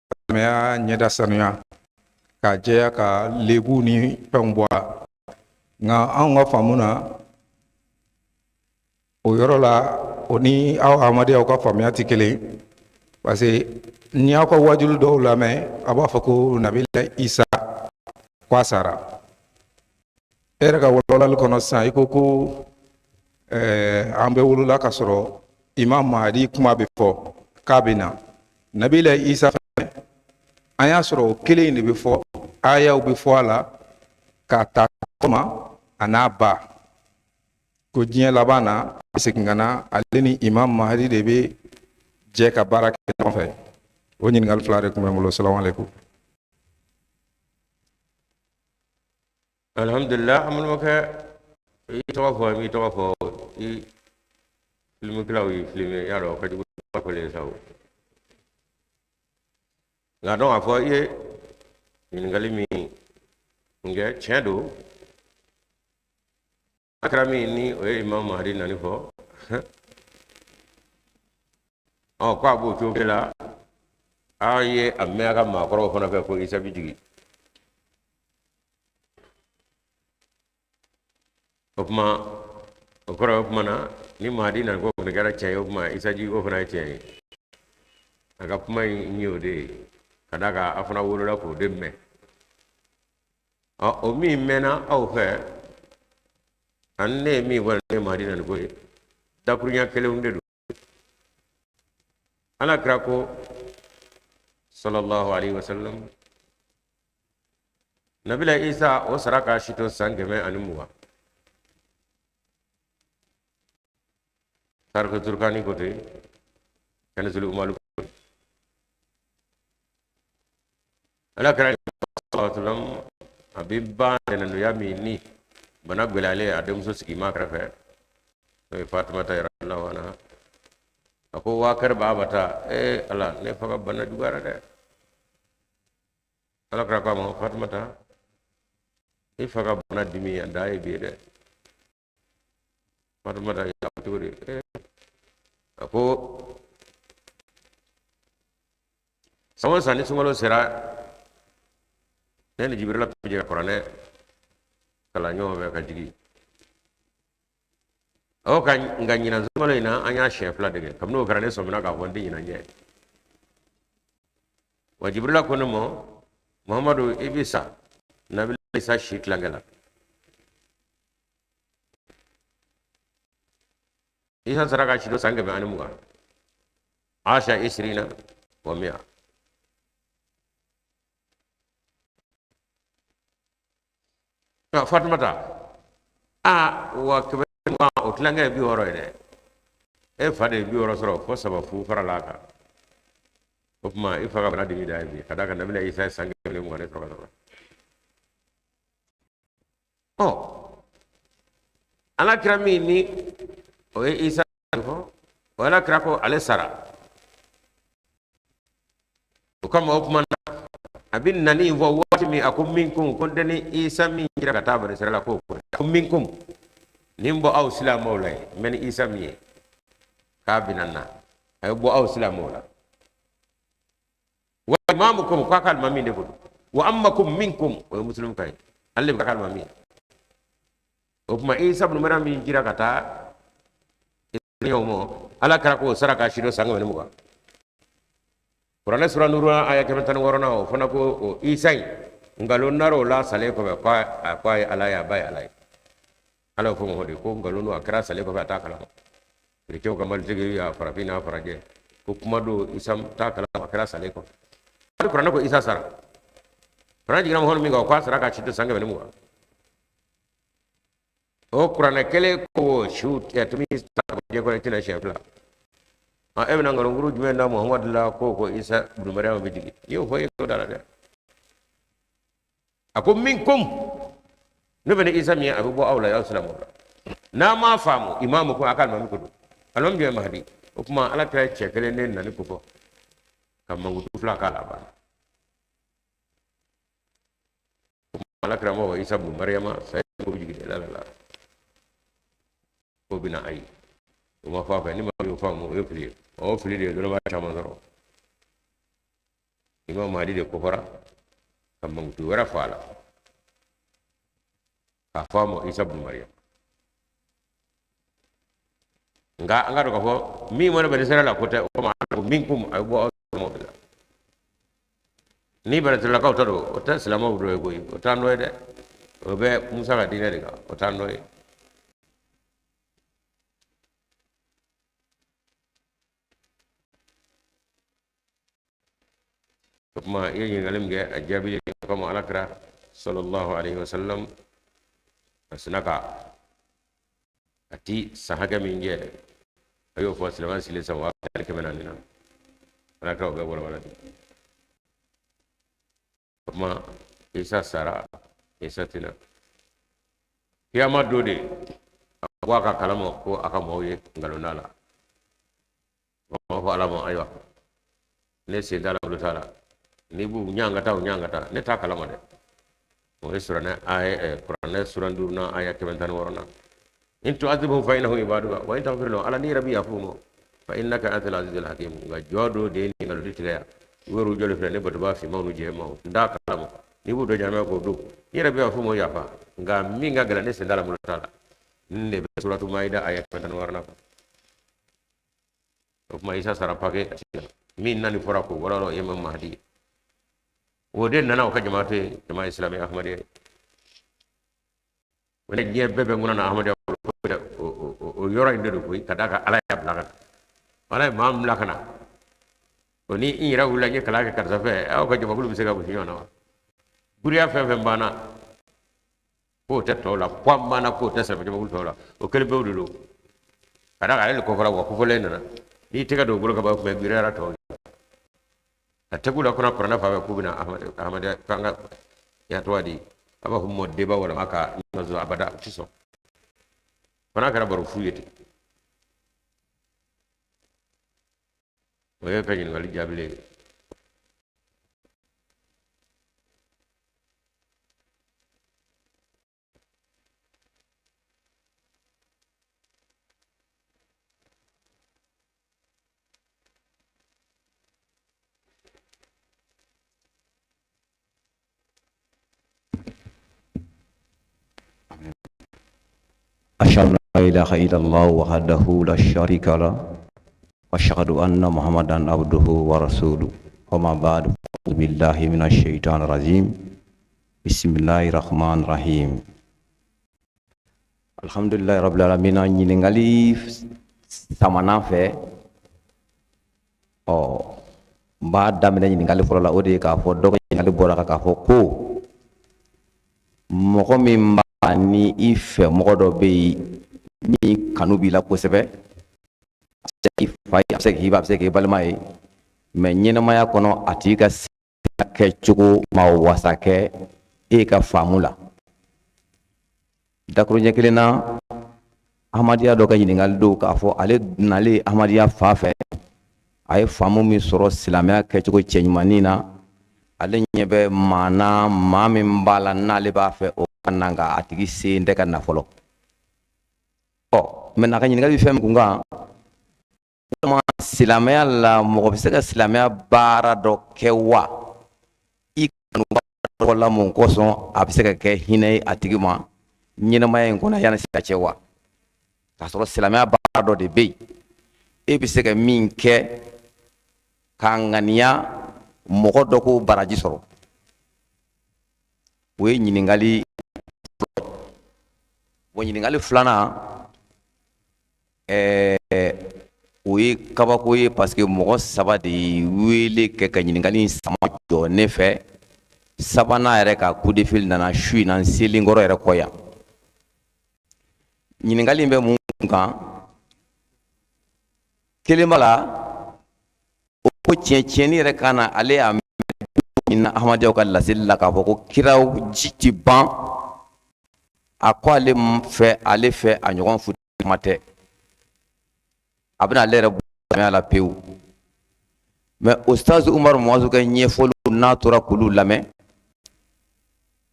silamɛya ɲɛda sanuya k'a jɛya, ka lebu ni fɛnw bɔ a, nka anw ka faamu na O yɔrɔ la, o ni aw Ahmadiyyaw ka faamuya tɛ kelen, parce que ni aw ka wajulu dɔw lamɛn, a b'a fɔ ko Nabila Isa ko a sara. E yɛrɛ ka walawalali kɔnɔ sisan, i ko ko an bɛɛ wolola ka sɔrɔ Imam Mahadi kuma bɛ fɔ k'a bɛ na. Nabila Isa fɛnɛ, an y'a sɔrɔ o kelen in de bɛ fɔ, ayaw bɛ fɔ a la k'a ta ma a n'a ba ko diɲɛ laban na a bɛ segin ka na, ale ni Imam Mahadi de bɛ jɛ ka baara kɛ ɲɔgɔn fɛ. O ɲininkali fila de tun bɛ n bolo. Salamu aleykum. Alhamdulillah, an balimakɛ, i tɔgɔ fɔ, i tɔgɔ fɔ, i filimukɛlaw y'i filime, i y'a dɔn o ka jugu fɔlen sa o. Nka dɔn k'a fɔ i ye ɲininkali min kɛ, tiɲɛ don. A kɛra min ni o ye Imam Mahdi nani fɔ, ɔ ko a b'o cogo kelen la, aw ye a mɛn a ka maakɔrɔw fana fɛ ko Isa bɛ jigin. O tuma o kɔrɔ, o tuma na ni Mahdi nani ko kɔni kɛra tiɲɛ ye, o tuma Isa jigin ko fana ye tiɲɛ ye. A ka kuma in y'o de ye, ka d'a kan a fana wolola k'o de mɛn. Ɔ o min mɛnna aw fɛ ani ne ye min fɔ, ne ye Mahdi nani ko ye, dakuruɲa kelenw de don. Ala kira ko sallallahu alaihi wasallam, Nabila Isa o sara k'a si to san 120. Tariki Turkani ko ten, Kanzul Umalu ko ten. Ala kira sallallahu alaihi wasallam a bɛ ban tɛnɛndonya min ni bana gɛlɛyalen a denmuso sigima kɛrɛfɛ, n'o ye Fatumata radiyallahu anha, a ko waa kariba abata, ee Ala, ne fa ka bana juguyara dɛ. Ala kira ko a ma, Fatumata, i fa ka bana dimi a dan ye bi ye dɛ. Fatumata y'a fɔ cogo di? A ko san o san ni sunkalo sera, ne ni Jibirila tun bɛ jɛ ka kuranɛ kalan ɲɔgɔn fɛ ka jigin. Ɔ ka nka ɲinan sunkalo in na, an y'a siɲɛ fila de kɛ. Kabini o kɛra, ne sɔmina k'a fɔ n tɛ ɲinan jɛ. Wa Jibirila ko ne ma, Muhamadu, i bɛ sa Nabila Isa si tilankɛ la. Isa sara k'a si to san 120. Asha isirina wa miya. Fatumata, aa wa 120 o tilankɛ ye 60 ye dɛ. E fa de ye 60 sɔrɔ fo saba fu farala a kan. O tuma i fa ka bana dimi da ye bi, ka d'a kan Nabila Isa ye san 120 de sɔrɔ ka sɔrɔ. Ɔ Ala kira min ni o ye Isa fɔ, o Ala kira ko ale sara. O kama o tuma na a bɛ nani in fɔ waati min, a ko minkum, ko n tɛ ni Isa min cira ka taa bani Israɛla ko ko minkum, nin bɔ aw silamɛw la ye, n bɛ ni Isa min ye k'a bɛna na, a ye bɔ aw silamɛw la. Wa imamukum, k'a ka alimami de ko don. Wa amakum minkum, o ye musilimu kan ye, ale de bɛ k'a ka alimami ye. O tuma Isa bunu Mariam min cira ka taa israɛliyɛnw ma, Ala kira k'o sara k'a si to san 120. Kuranɛ sura duuru aya 116, o fana ko o Isa in nkalon nara o la salen kɔfɛ, ko a ko a ye Ala ye, a ba ye Ala ye. Ala y'o fɔ mɔgɔ de ye ko nkalon don, a kɛra salen kɔfɛ, a t'a kalama. Kerecɛnw ka malitigi y'a farafin n'a farajɛ ko kuma don, Isa t'a kalama, a kɛra salen kɔfɛ. Hali kuranɛ ko Isa sara. Kuranɛ jiginna mɔgɔ min kan, o k'a sara k'a si to san 120. O kuranɛ kelen ko su tumi diɲɛ kɔnɔ tɛna siɲɛ fila. E bɛna nkalonkuru jumɛn da Muhamadu la ko Isa bunu Mariam bɛ jigin? I y'o fɔ e ko da la dɛ. A ko minkum, ne bɛ ni Isa min ye, a bɛ bɔ aw la, aw silamɛw la. N'a m'a faamu, imamu ko a ka alimami ko don, alimami jumɛn? Mahadi. O tuma Ala kira ye cɛ kelen de nani ko fɔ ka mankutu fila k'a la, a banna. Ala kira ma Isa bunu Mariyama sayi ko bɛ jigin la la la ko bɛna, ayi, o ma fɔ a fɛ. Ni maa y'o faamu, o ye fili ye. O fili de ye dɔnnibaa caman sɔrɔ. Imam Mahdi de kofɔra ka mankutu wɛrɛ fɔ a la k'a fɔ a ma Isa bunu Mariyama. Nka an k'a dɔn k'a fɔ min mana bani sirayila ko tɛ, o kama ko minkum, a bɛ bɔ aw silamɛw de la. Ni bani sirayilakaw ta don, o tɛ silamɛw dɔ ye koyi, o t'an dɔ ye dɛ, o bɛ Musa ka diinɛ de kan, o t'an dɔ ye. O tuma i ye ɲininkali min kɛ, a jaabi de kama ala kira sallallahu alaihi wasallam a sina ka a ti san hakɛ min kɛ, a y'o fɔ silamɛya sigilen san 1404 na, ala kira o bɛɛ walawala de. O tuma Isa sara, Isa tɛ na kiyama don de a bɔ a ka kalama ko a ka maaw ye nkalon da la. A b'a fɔ ala ma, ayiwa, ne sen t'a la, bolo t'a la, n'i b'u ɲangata, u ɲangata, ne t'a kalama dɛ. O ye suranɛ aya, kuranɛ suran duurunan aya 116nan, in tu'adhibhum fa innahum ibaduka wa in taghfir lahum, ala n'i yɛrɛ bɛ yafa u ma, fa innaka antal azizul hakim. Nka jɔn dɔw de ye nin nkalon tigɛ yan, u yɛrɛ jɔlen filɛ ne batobaa finmanw ni jɛmanw, n t'a kalama, n'i b'u don jahanama k'o don, n'i yɛrɛ bɛ yafa u ma, yafa, nka min ka gɛlɛn, ne sen t'a la, bolo t'a la. Nin de bɛ suratu maida aya 116nan kɔnɔ. O tuma Isa sara pake min nani fɔra ko wɔlɔlɔ ye ma Mahadi ye, o de nana o ka jama to yen, jama islami ahmadiyya ye. O ne diɲɛ bɛɛ bɛ ŋuna na ahmadiyya o yɔrɔ in de don koyi, ka d'a kan ala y'a bila ka na, ala ye maa min bila ka na, o ni n yɛrɛ wulila n ye kalan kɛ karisa fɛ, aw ka jamakulu bɛ se ka gosi ɲɔgɔn na wa? Guriya fɛn fɛn banna k'o tɛ tɔw la, poids banna k'o tɛ silamɛ jamakulu tɔw la, o kelen pewu de don, ka d'a kan ale de kɔfɔra, wa kofɔlen nana n'i tɛgɛ don bolo ka ban, kun bɛ giriyara tɔw ye a tɛgɛ la kɔnɔ kuranɛ fan fɛ k'u bɛna ahmadiyya k'an ka yatuwa di, a b'a fɔ mɔ deba wala ka nazo abada, u ti sɔn fana, kɛra baro fu ye ten. O ye ka ɲininkali jaabilen ye. أشهد أن لا إله إلا الله وحده لا شريك له وأشهد أن محمدا عبده ورسوله وما بعد، أعوذ بالله من الشيطان الرجيم، بسم الله الرحمن الرحيم، الحمد لله رب العالمين. Ɲininkali sabanan fɛ, ɔ n b'a daminɛ ɲininkali fɔlɔ la, o de ye k'a fɔ dɔ ka ɲininkali bɔra k'a fɔ ko mɔgɔ min b'a ni i fɛ, mɔgɔ dɔ bɛ yen min kanu b'i la kosɛbɛ, a bɛ se k'i fa ye, a bɛ se k'i ba, a bɛ se k'i balima ye, mais ɲɛnamaya kɔnɔ a t'i ka kɛcogo ma wasa kɛ e ka faamu la. Dakuruɲɛ kelen na, ahmadiyya dɔ ka ɲininkali don k'a fɔ ale nalen ahmadiyya fa fɛ, a ye faamu min sɔrɔ silamɛya kɛcogo cɛɲumannin na, ale ɲɛ bɛ maa na, maa min b'a la n'ale b'a fɛ o ka na, nka a tigi sen tɛ ka na fɔlɔ. Ɔ mɛ a ka ɲininkali bɛ fɛn min kun kan, walima silamɛya la mɔgɔ bɛ se ka silamɛya baara dɔ kɛ wa i kanu la, mun kosɔn a bɛ se ka kɛ hinɛ ye a tigi ma ɲɛnamaya in kɔnɔ yanni saya cɛ wa, k'a sɔrɔ silamɛya baara dɔ de bɛ yen e bɛ se ka min kɛ k'a ŋaniya mɔgɔ dɔ k'o baraji sɔrɔ? O ye ɲininkali. Bon, ɲininkali filanan, o ye kabako ye, parce que mɔgɔ saba de ye wele kɛ ka ɲininkali in sama jɔ ne fɛ. Sabanan yɛrɛ ka coup de fil nana su in na, n selen kɔrɔ yɛrɛ kɔ yan. Ɲininkali in bɛ mun kan? Kelen b'a la, o ko tiɲɛ tiɲɛni yɛrɛ kan na, ale y'a mɛn na ahmadiyyaw ka laseli la k'a fɔ ko kiraw ji ti ban. A ko ale fɛ, ale fɛ a ɲɔgɔn fu kuma tɛ, a bɛna ale yɛrɛ bɔ la pewu. Mais ustaz Umaru Muazu ka ɲɛfɔliw n'a tora k'olu lamɛn,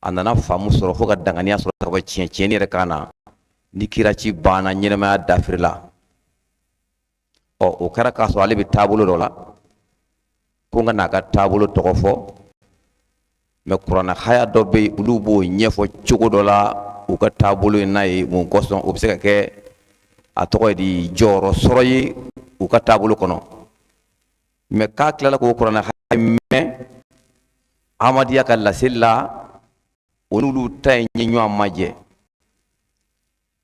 a nana faamu sɔrɔ fo ka danganiya sɔrɔ ka bɔ tiɲɛ tiɲɛni yɛrɛ kan na, ni kiraci banna, ɲɛnamaya dafirila. Ɔ o kɛra k'a sɔrɔ ale bɛ taabolo dɔ la, ko n ka n'a ka taabolo tɔgɔ fɔ. Mais kuranɛ haya dɔ bɛ yen, olu b'o ɲɛfɔ cogo dɔ la u ka taabolo in n'a ye mun kosɔn o bɛ se ka kɛ. A tɔgɔ ye di jɔyɔrɔ sɔrɔ ye u ka taabolo kɔnɔ. Mais k'a tilala k'o kuranɛ haya mɛn Ahmadiyya ka laseli la, o n'olu ta in ye ɲɔgɔn majɛ.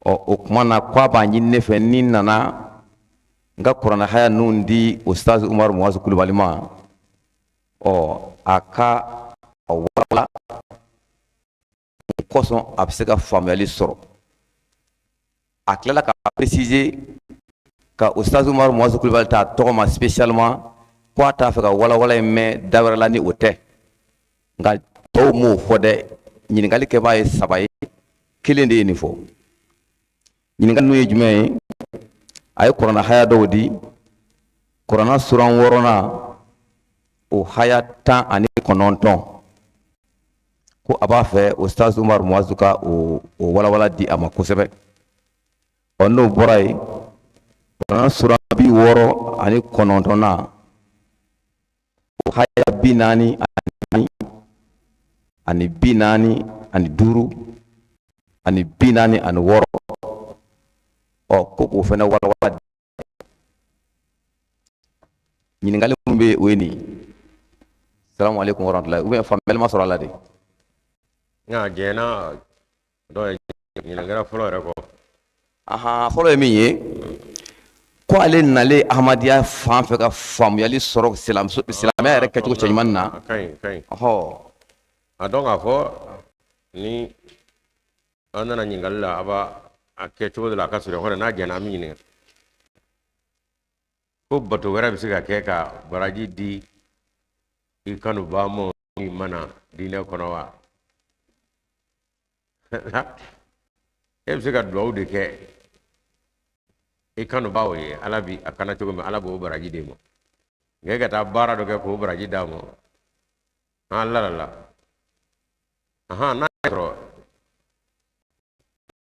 Ɔ, o tuma na k'a b'a ɲini ne fɛ ni n nana n ka kuranɛ haya ninnu di Ustaz Umaru Muazu Kulubali ma, ɔ, a ka a walawala kosɔn a bɛ se ka faamuyali sɔrɔ. A tilala ka préciser ka Ustaz Umaru Muazu Kulubali ta tɔgɔ ma spécialement ko a t'a fɛ ka walawala in mɛn da wɛrɛ la ni o tɛ. Nka tɔw m'o fɔ dɛ. Ɲininkali kɛbaa ye saba ye, kelen de ye nin fɔ. Ɲininkali ninnu ye jumɛn ye? A ye kuranɛ haya dɔw di. Kuranɛ suran wɔɔrɔnan, o haya 19, ko a b'a fɛ Ustaz Umaru Muazu ka o walawala di a ma kosɛbɛ. Ɔ, n'o bɔra yen, kuranɛ suran 69nan, o haya 44 ani 45 ani 46, ɔ, ko k'o fana walawala. Ɲininkali minnu bɛ yen, o ye nin ye. Salamu aleykum warahmatulahi. Ou bien faamuyali ma sɔrɔ a la de? Nka jɛnna dɔ ye ɲininkali fɔlɔ yɛrɛ kɔ. Ahan, fɔlɔ ye min ye, ko ale nalen Ahmadiyya fan fɛ ka faamuyali sɔrɔ silamɛya yɛrɛ kɛcogo cɛɲuman na. A ka ɲi, ka ɲi. Ɔhɔ. A dɔn k'a fɔ ni an nana ɲininkali la, a b'a a kɛ cogo dɔ la, a ka surun kɔnɔ n'a jɛnna, an bɛ ɲininka ko bato wɛrɛ bɛ se ka kɛ ka baraji di i kanubaa ma min ma na diinɛ kɔnɔ wa? E bɛ se ka duwawu de kɛ i kanubaaw ye, Ala bi a kana cogo min, Ala b'o baraji d'e ma. Nka e ka taa baara dɔ kɛ k'o baraji d'a ma, an la la la, ahan, n'a y'a sɔrɔ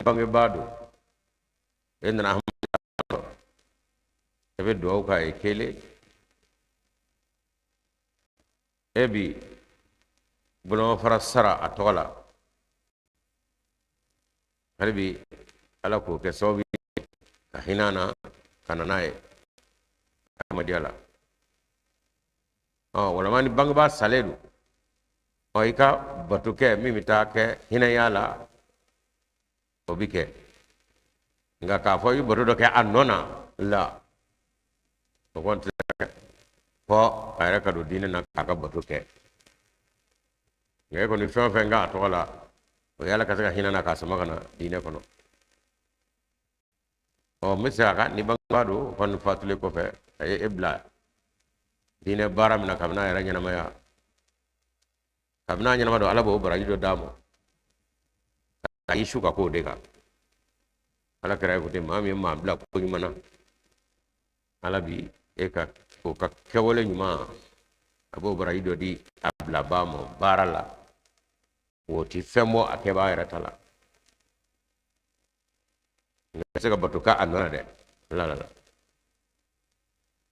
bangebaa don, e nana, e bɛ duwawu k'a ye kelen, e bi bolomafara sara a tɔgɔ la, hali bi Ala k'o kɛ sababu ye ka hinɛ a na ka na n'a ye Ahmadiyya la. Ɔ, walama ni bangebaa salen don, ɔ, i ka bato kɛ min bɛ taa kɛ hinɛya la, o bi kɛ. Nka k'a fɔ i bato dɔ kɛ a nɔ na la, o kɔni tɛ se ka kɛ fɔ a yɛrɛ ka don diinɛ na k'a ka bato kɛ. Nka e kɔni fɛn o fɛn k'a tɔgɔ la, o ye Ala ka se ka hinɛ na k'a sama ka na diinɛ kɔnɔ. Ɔ, n bɛ segin a kan, ni bangebaa don, o kɔni fatulen kɔfɛ, a ye e bila diinɛ baara min na kabini a yɛrɛ ɲɛnamaya, kabini a ɲɛnama don, Ala b'o baraji dɔ d'a ma a y'i su ka k'o de kan. Ala kira ko ten, maa min ye maa bila ko ɲuman na, Ala bi e ka o ka kɛwale ɲuman, a b'o baraji dɔ di a bilabaa ma baara la. O ti fɛn bɔ a kɛbaa yɛrɛ ta la. Nka tɛ se ka bato k'a nɔ na dɛ, la la la.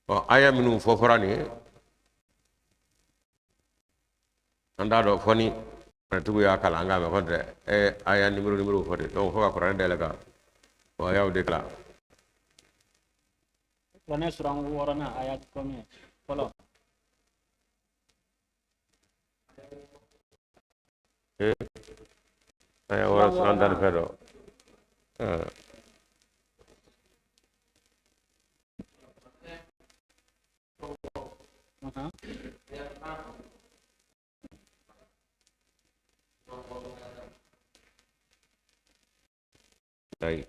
Ɔ, aya minnu fɔ fɔra nin ye, an t'a dɔn fɔ ni kuranɛtigiw y'a kalan an k'a mɛn. Kɔntɛ ɛ aya nimero nimero fɔ de, donc fo ka kuranɛ dayɛlɛ ka o ayaw de kalan. Kuranɛ suran wɔɔrɔnan aya combien fɔlɔ? Ee, aya wɔɔrɔ suran tan ni fɛn dɔ. Ayi,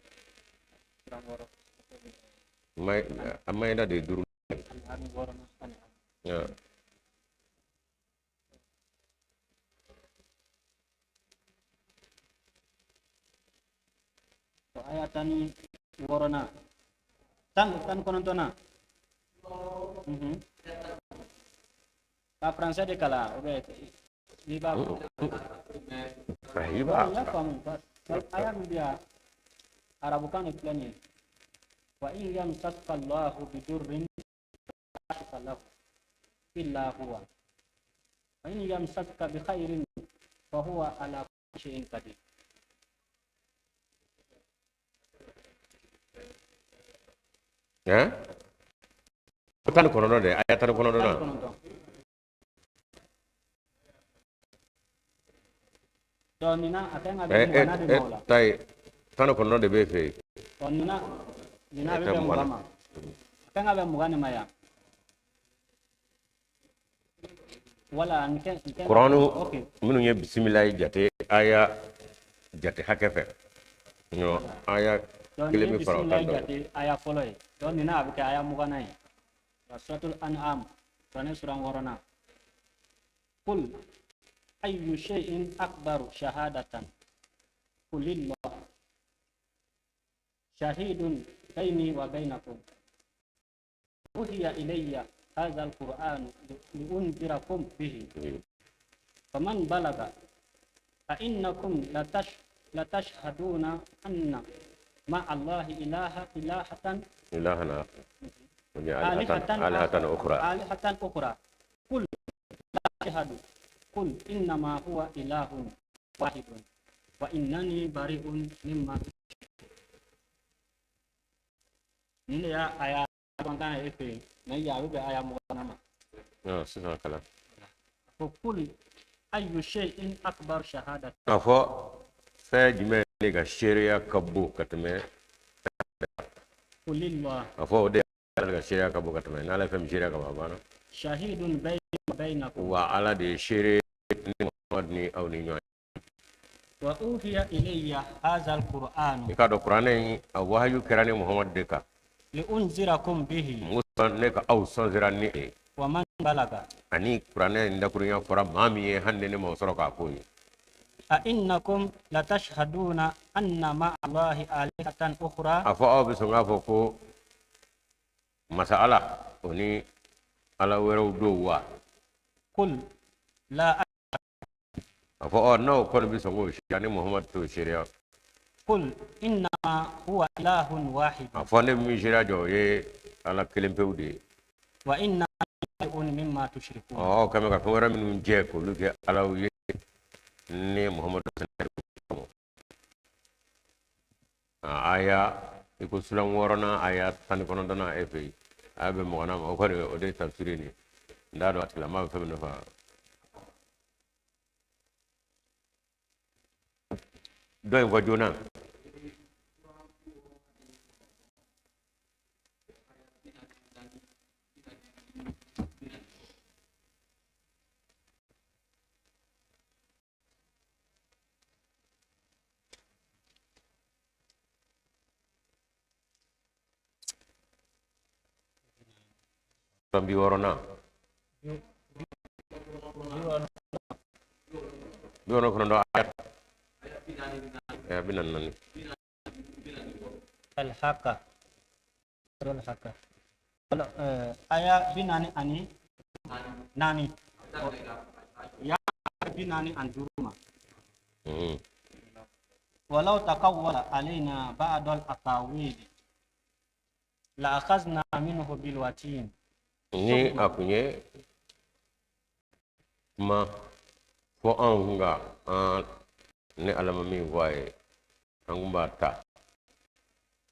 a mayida de duuru. Aya 16nan, 19nan, ka français de kalan ou bien i b'a I b'a n y'a faamu. Aya min bɛ yan, arabukan de filɛ nin ye: wa in yamsaska Allahu bidurrin kashifa lahu illa huwa wa in yamsaska bi khairin fa huwa ala kulli shay'in qadir. Hein? 19 de, aya 19 na. 19. Donc nin na a kan ka bɛn 20 na de ma o la. Ta ye 19 de b'e fɛ yen. Ɔ nin na a bɛ bɛn 20 ma. A kan ka bɛn 20 de ma yan. Wala nin kɛ nin kɛ. Kuranu Ok. minnu ye bisimilayi jate aya jate hakɛ fɛ. Ɲɔ aya Donc nin kelen ye bɛ fara o bisimilayi kan dɔɔnin. jate aya fɔlɔ ye. Donc nin na a bɛ kɛ aya 20 ye. Suratul An'am, kuranɛ sura 6nan. Qul ayyu shay'in akbaru shahadatan qulillah shahidun bayni wa baynakum uhiya ilayya hadha alquran liunzirakum bihi faman balaga fa innakum latashhaduna anna ma'a allahi ilaha ilahatan Ilahana. Alihatan alihatan ukhra. alihatan ukhra qul la ashhadu qul innama huwa ilahun wahidun wa innani bari'un mimma nin de y'a aya kɔntan ye e fɛ yen mɛ yan a bɛ bɛn aya 20 ma. Ɔ sisan kalan. Ko qul ayyu shay'in akbar shahadatan. A fɔ fɛn jumɛn de ka seereya ka bon ka tɛmɛ. Qulillah. A fɔ o de Ala ka seereya ka bon ka tɛmɛ n'Ala ye fɛn min seereya ka ban a banna. Shahidun bayni wa baynakum. Wa Ala de ye seere ni Muhamadu ni aw ni ɲɔgɔn. Wa uhiya ilayya hadha alquran. I k'a dɔn kuranɛ in a wahayu kɛra ni Muhamadu de kan. Liunzirakum bihi. Musa ne ka aw sɔnsira ni e. Wa man balaga. Ani kuranɛ in dakurunya fɔra maa min ye hali ni ne m'o sɔrɔ k'a f'o ye. A innakum latashhaduna anna ma'a Allahi alihatan ukhra. A fɔ aw bɛ sɔn k'a fɔ ko masa Ala o ni ala wɛrɛw don wa. Qul la. A fɔ ɔ n'aw kɔni bɛ sɔn k'o seereya ni Muhamadu t'o seereya. Qul innama huwa ilahun wahid. A fɔ ne min seereya jɔ o ye ala kelen pewu de ye. Wa inna bari'un mimma tushrikun. Ɔ kɛmɛ ka fɛn wɛrɛ minnu jɛ k'olu kɛ alaw ye ni Muhamadu sɛnɛ. Aya i ko sulan 6nan aya 19nan e fɛ yen a bɛ 20 ma o kɔni o de ye tafsiri nin ye n t'a dɔn a tigilamɔgɔ bɛ fɛn min nafa. Dɔ in fɔ joona. 60nan. 69 aya. Aya 44. Al-Haqqa. Al-Haqqa. Aya 44. Ya 45 ma. Walau taqawwala alaina ba'd al-aqawil la akhadna minhu bil watin. Ni a kun ye kuma fɔ anw kun ka an ni Ala ma min fɔ a ye an kun b'a ta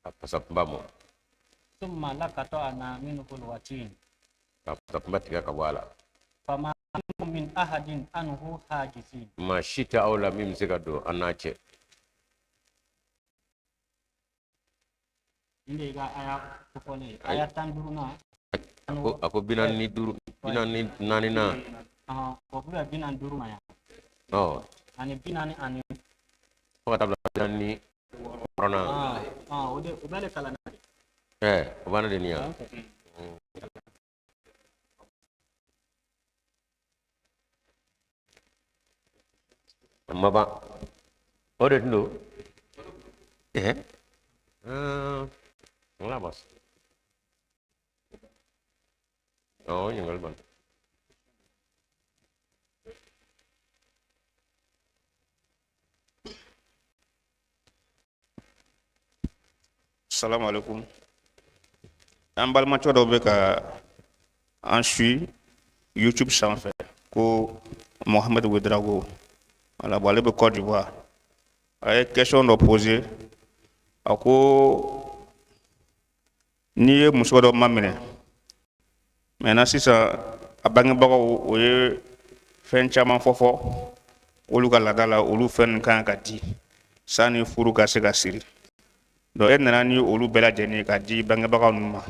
a fasa kunba ma. Thumma laqata'na minhu al-watin. Ka fasa kunba tigɛ ka bɔ a la. Fama minkum min ahadin anhu hajizin. Maa si tɛ aw la min bɛ se ka don an n'a cɛ. Nin de y'i ka aya kofɔlen ye. Aya 15nan. A ko 45 44nan. O bɛ bɛn 45 ma yan. Ɔ. Ani 40 ani. Fo ka taa bila 46nan. O de o bɛɛ de kalanna de. Ɛɛ o banna de nin yan. A ma ban. O de tun don. Ɛɛ. N bas. Ɔ ɲininkali banna. Salamu alaikum. An balimacɛ dɔw bɛ ka an suit YouTube sanfɛ ko Mohamed Ouedraogo. Voilà, bon, ale bɛ Côte d'Ivoire. A ye question dɔ poser. A ko N'i ye muso dɔ maminɛ, maintenant sisan a bangebagaw o ye fɛn caman fɔ fɔ olu ka laada la, olu fɛn kan ka di sani furu ka se ka siri. Donc e nana ni olu bɛɛ lajɛlen ye ka di bangebagaw ninnu ma.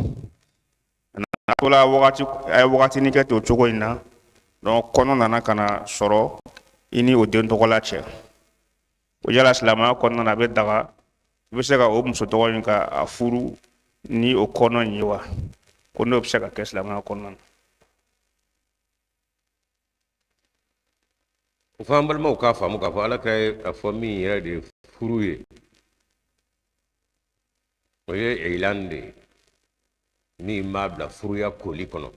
A tola wagati, a ye wagatinin kɛ ten o cogo in na. Donc kɔnɔ nana ka na sɔrɔ i ni o den tɔgɔla cɛ. O yala silamɛya kɔnɔna na, a bɛ daga, i bɛ se ka o muso tɔgɔ in ka a furu ni o kɔnɔ in ye wa? Ko n'o bɛ se ka kɛ silamɛya kɔnɔna na. O fɔ an balimaw k'a faamu k'a fɔ Ala kira ye a fɔ min yɛrɛ de ye furu ye, o ye ilan de ye min b'a bila furuya koli kɔnɔ,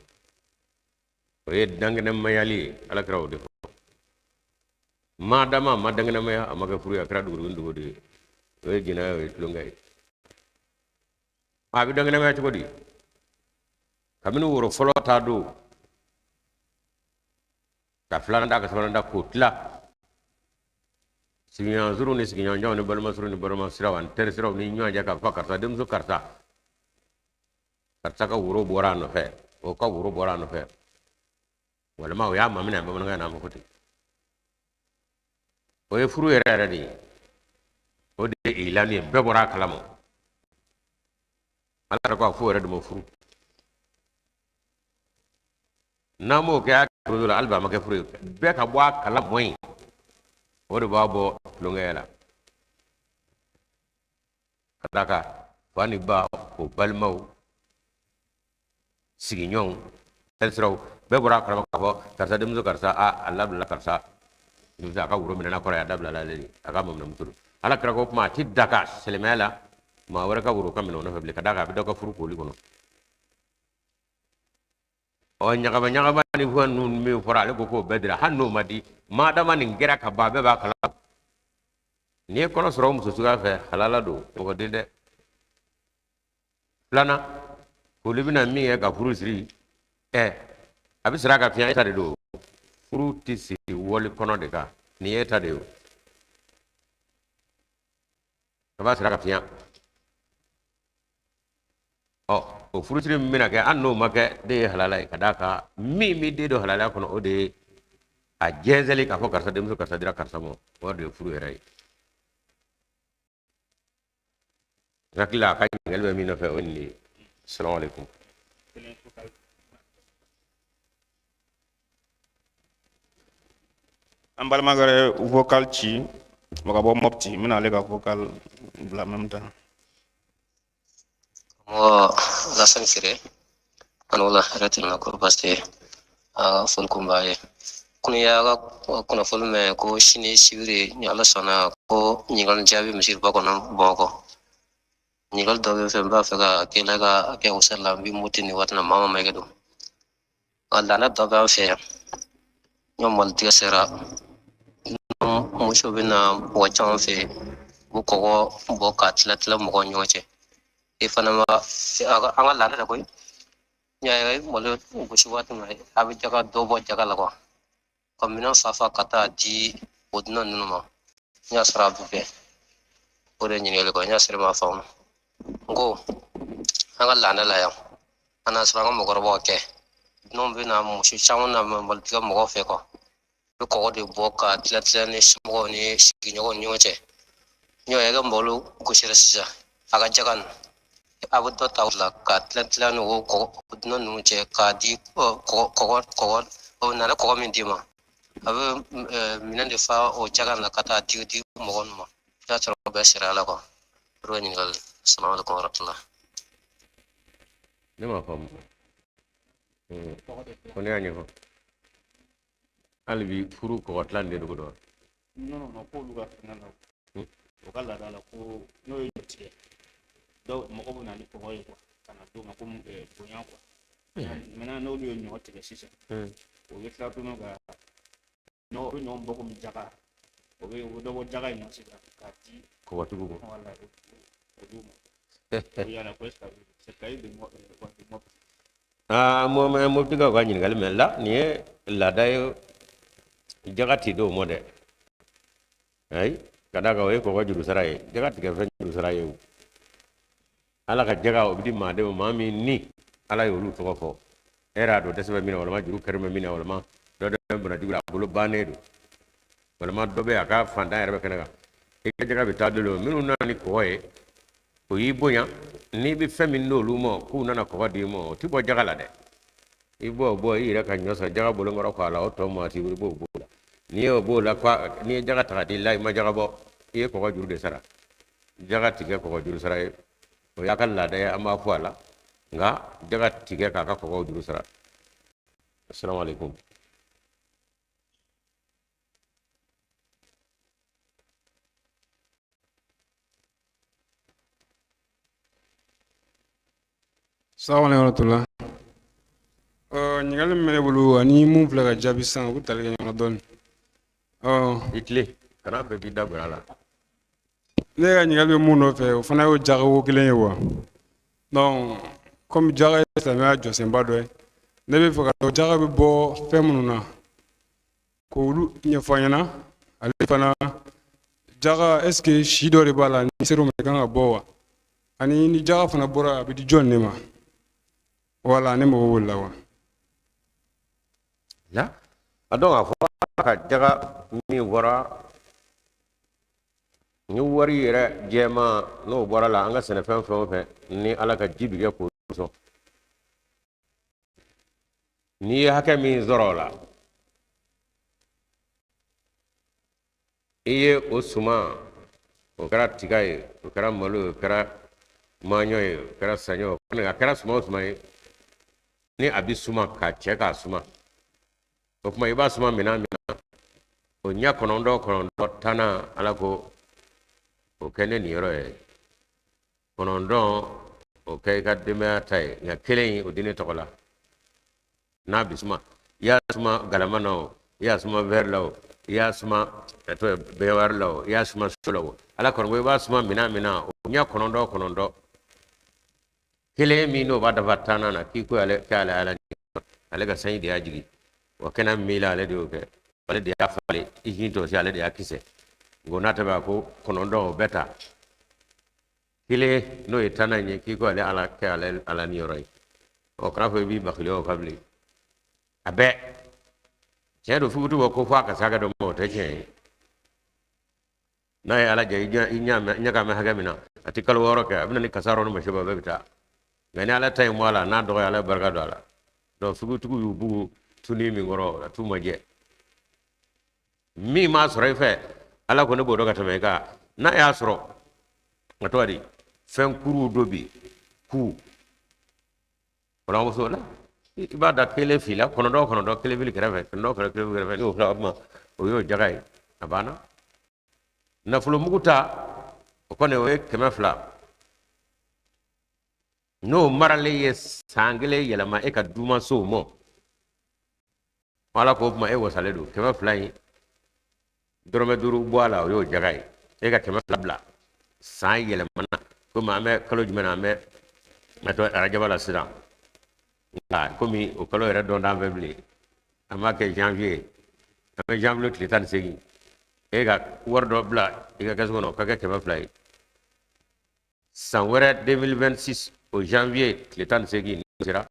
o ye dankɛnɛmayali ye. Ala kira o de fɔ. Madama a ma dankɛnɛmaya, a ma kɛ furu ye, a kɛra dogodogo dogo de ye, o ye jɛnɛya ye, o ye tulonkɛ ye. A bɛ dankɛnɛmaya cogo di? Kabini woro fɔlɔ ta don ka filanan da, ka sabanan da, k'o tila sigiɲɔgɔn surun ni sigiɲɔgɔn janw ni balima surun ni balima siraw ani teri siraw ni ɲɔgɔn cɛ, k'a fɔ karisa denmuso karisa, karisa ka woro bɔra a nɔfɛ, o ka woro bɔra a nɔfɛ, walima o y'a maminɛ bamanankan na, a ma fɔ ten. O ye furu yɛrɛ yɛrɛ de ye, o de ye ilani ye, bɛɛ bɔra a kalama. Ala yɛrɛ ko a fɔ o yɛrɛ de ma furu. N'an m'o kɛ a furu la, hali bi a ma kɛ furu ye, bɛɛ ka bɔ a kalama yen, o de b'a bɔ tulonkɛ la. Ka d'a kan fa ni ba, o balimaw, sigiɲɔgɔnw, tɛrisiraw, bɛɛ bɔra a kalama k'a fɔ karisa denmuso karisa, a labilala karisa denmuso, a ka woro minɛna kɔrɔ ye, a dabilala ale de, a ka maminɛmuso don. Ala kira ko kuma a ti daga silamɛya la maa wɛrɛ ka woro ka minɛ o nɔfɛ bilen, ka d'a kan a bɛ dɔ ka furu koli kɔnɔ. Ɔ ɲagaba ɲagaba ni fɛn ninnu min fɔra, ale ko k'o bɛɛ dira, hali n'o ma di, madama nin kɛra ka ban, bɛɛ b'a kalama. N'i ye kɔnɔ sɔrɔ o muso suguya fɛ, halala don, mɔgɔ den tɛ. Filanan, koli bɛna min kɛ ka furu siri, a bɛ sira ka fiɲɛ, e ta de don. Furu tɛ siri wali kɔnɔ de kan, nin ye e ta de ye o. A b'a sira ka fiɲɛ. Ɔ o furusiri min bɛna kɛ, hali n'o ma kɛ, den ye halala ye, ka d'a kan min bɛ den don halalaya kɔnɔ, o de ye a jɛnsɛnli k'a fɔ karisa denmuso karisa dira karisa ma, o de ye furu yɛrɛ ye. N hakili la a ka ɲininkali bɛ min nɔfɛ, o ye nin de ye. Salamu aleykum. An balimakɛ ye vocal ci o ka bɔ Mopti, n bɛna ale ka vocal bila en même temps. Mɔgɔ Lasani Sire, ani wula hɛrɛ tɛmɛna ko baasi tɛ a foli kun b'a ye. Kunu y'a ka kunnafoni mɛn ko sini sibiri ni Ala sɔnna ko ɲininkali jaabi misiriba kɔnɔ Bamakɔ. Ɲininkali dɔ bɛ fɛ, n b'a fɛ ka kɛ la ka kɛ o sira la, n bɛ Mopti nin waati na, Mama Mayiga don. Nka laada dɔ b'an fɛ yan, ɲɔ malotigɛ sera, muso bɛ na mɔgɔ caman fɛ yen, u bɛ kɔgɔ bɔ k'a tila tila mɔgɔw ni ɲɔgɔn cɛ. E fana ma an ka laada la koyi, n'i y'a ye malo gosi waati min na, a bɛ jaga dɔ bɔ jaga la kuwa, ka minɛn fa fa ka taa di o dunan ninnu ma, n y'a sɔrɔ a bɛ bɛn. O de ye ɲininkali kɔ, n y'a sɔrɔ i m'a faamu. N ko an ka laada la yan, an n'a sɔrɔ an ka mɔgɔkɔrɔbaw kɛ, dunanw bɛ na, muso caman na malotigɛ mɔgɔw fɛ kuwa, u bɛ kɔgɔ de bɔ ka tila tila ni somɔgɔw ni sigiɲɔgɔnw ni ɲɔgɔn cɛ. Ɲɔ ye ka malo gosira sisan, a ka jaga ninnu, a bɛ dɔ ta o la ka tila tila ni o kɔgɔ dunan ninnu cɛ k'a di kɔgɔ kɔgɔ kɔgɔ o nana kɔgɔ min d'i ma, a bɛ minɛn de fa o jaga la ka taa di di mɔgɔ ninnu ma. I y'a sɔrɔ o bɛɛ sira la kuwa. O de ye ɲininkali. Salamu aleykum wa rahmatulah. Ne m'a faamu. Ko ne y'a ɲɛfɔ. Hali bi furu kɔgɔ tilan de dogo dɔn. Non, non, non, k'olu ka fɛngɛ la, o ka laada la, ko n'o ye ɲɔ tigɛ, dɔw mɔgɔ bɛ na ni kɔgɔ ye kuwa, ka na d'o ma ko bonya kuwa. Maintenant n'olu ye ɲɔ tigɛ sisan, o bɛ tila tuguni ka ɲɔ, o bɛ ɲɔ bɔ komi jaga, o bɛ dɔ bɔ jaga in na sisan k'a di kɔgɔtigiw ma. Wala, o d'u ma. O yala ko est ce que c'est cahier de de Mopti. Aa, Moptikaw ka ɲininkali mɛn la, nin ye laada ye, jaga ti d'o ma dɛ. Ayi, ka d'a kan o ye kɔgɔ juru sara ye, jaga tigɛ fɛn juru sara ye o. Ala ka jaga o bɛ di maa de ma, maa min ni Ala ye olu tɔgɔ fɔ. E yɛrɛ y'a dɔn dɛsɛ bɛ min na, walima juru kari bɛ min na, walima dɔ bɛ bana jugu la, a bolo bannen don, walima dɔ bɛ a ka fantan yɛrɛ bɛ kɛnɛ kan. I ka jaga bɛ taa d'olu ma. Minnu nana ni kɔgɔ ye, o y'i bonya. N'i bɛ fɛn min d'olu ma k'u nana kɔgɔ d'i ma, o tɛ bɔ jaga la dɛ. I b'o bɔ i yɛrɛ ka ɲɔ san jaga bolonkɔrɔ kɔ a la, o tɔ maa t'i bolo, i b'o b'o la. N'i y'o b'o la, n'i ye jaga ta ka di la, i ma jaga bɔ, i ye kɔgɔ juru de sara. Jaga ti kɛ kɔgɔ juru sara ye, o y'a ka laada ye, an b'a fɔ a la, nka jaga ti kɛ k'a ka kɔgɔ juru sara. Asalamu alaikum. Salamu alaikum warahmatullah. Ɲininkali min bɛ ne bolo ani mun filɛ ka jaabi sisan, u bɛ tali kɛ ɲɔgɔn na dɔɔnin. I tile kana bɛɛ k'i da bɔra a la. Ne ka ɲininkali bɛ mun nɔfɛ, o fana y'o jagako kelen ye wa. Donc komi jaga ye silamɛya jɔsenba dɔ ye, ne bɛ fɛ ka dɔn jaga bɛ bɔ fɛn minnu na, k'olu ɲɛfɔ an ɲɛna. Ale fana jaga, est ce que si dɔ de b'a la, ni ser'o ma i kan ka bɔ wa? Ani ni jaga fana bɔra, a bɛ di jɔn de ma? Wala ne mago b'o la wa. La a dɔn k'a fɔ ka jaga min bɔra ni wari yɛrɛ jɛman n'o bɔra la, an ka sɛnɛfɛn fɛn o fɛn ni Ala ka ji bi kɛ k'o sɔn, n'i ye hakɛ min sɔrɔ o la, i ye o suman, o kɛra tiga ye, o kɛra malo ye, o kɛra maɲɔ ye, o kɛra saɲɔ ye, a kɛra suman o suman ye, ni a bɛ suma k'a cɛ k'a suma, o tuma i b'a suma minɛn min na, o ɲɛ kɔnɔntɔn kɔnɔntɔn tannan, Ala ko o kɛ ne niyɔrɔ ye, kɔnɔntɔn o kɛ i ka denbaya ta ye, nka kelen in o di ne tɔgɔ la. N'a bɛ suma, i y'a suma galama na o, i y'a suma verre la o, i y'a suma baignoire la o, i y'a suma so la o, Ala kɔni ko i b'a suma minɛn min na, o ɲɛ kɔnɔntɔn kɔnɔntɔn kelen min n'o b'a dafa tannan na, k'i ko ale k'ale Ala ale ka sanji de y'a jigin, wa kɛnɛ min la ale de y'o kɛ, ale de y'a falen, i k'i tɔsi, ale de y'a kisɛ. Nka n'a tɛ bɛ a ko kɔnɔntɔn o bɛɛ ta, kelen n'o ye tannan ye, k'i ko ale Ala kɛ ale Ala niyɔrɔ ye. Ɔ kana fɔ i b'i bakili o kan bilen, a bɛɛ tiɲɛ don. Fugutu bɔ ko fo a ka se hakɛ dɔ ma, o tɛ tiɲɛ ye. N'a ye Ala jɛ, i ɲɛ ka mɛn hakɛ min na, a tɛ kalo 6 kɛ, a bɛ na ni kasara ni masiba bɛɛ bɛ taa. Nka ni Ala ta in bɔ a la, n'a dɔgɔya, Ala barika don a la. Donc fugutigiw y'u bugu tuni min kɔrɔ, a t'u ma jɛ. Min m'a sɔrɔ i fɛ, Ala ko ne b'o dɔn ka tɛmɛ i kan. N'a y'a sɔrɔ, a tɔgɔ di, fɛn kuruw dɔ bi ku walamuso la, i b'a da kelen fili la, kɔnɔntɔn kɔnɔntɔn kelen fili kɛrɛfɛ, kɔnɔntɔn kɔnɔntɔn kelen fili kɛrɛfɛ, n'o fila o tuma o y'o jaga ye, a banna. Nafolomugu ta o kɔni o ye 200, n'o maralen ye san kelen yɛlɛma e ka dumasow ma, Ala k'o kuma e wasalen don. 200 in dɔrɔmɛ 5 bɔ a la, o y'o jaga ye. E ka 200 bila san yɛlɛmana, komi an bɛ kalo jumɛn na, an bɛ arajaba la sisan, nka komi o kalo yɛrɛ dɔn t'an fɛ bilen, an b'a kɛ janvier, an bɛ janvier tile 18, e ka wari dɔ bila i ka kɛsu kɔnɔ, o ka kɛ 200 ye. San wɛrɛ 2026 o janvier tile 18 sera,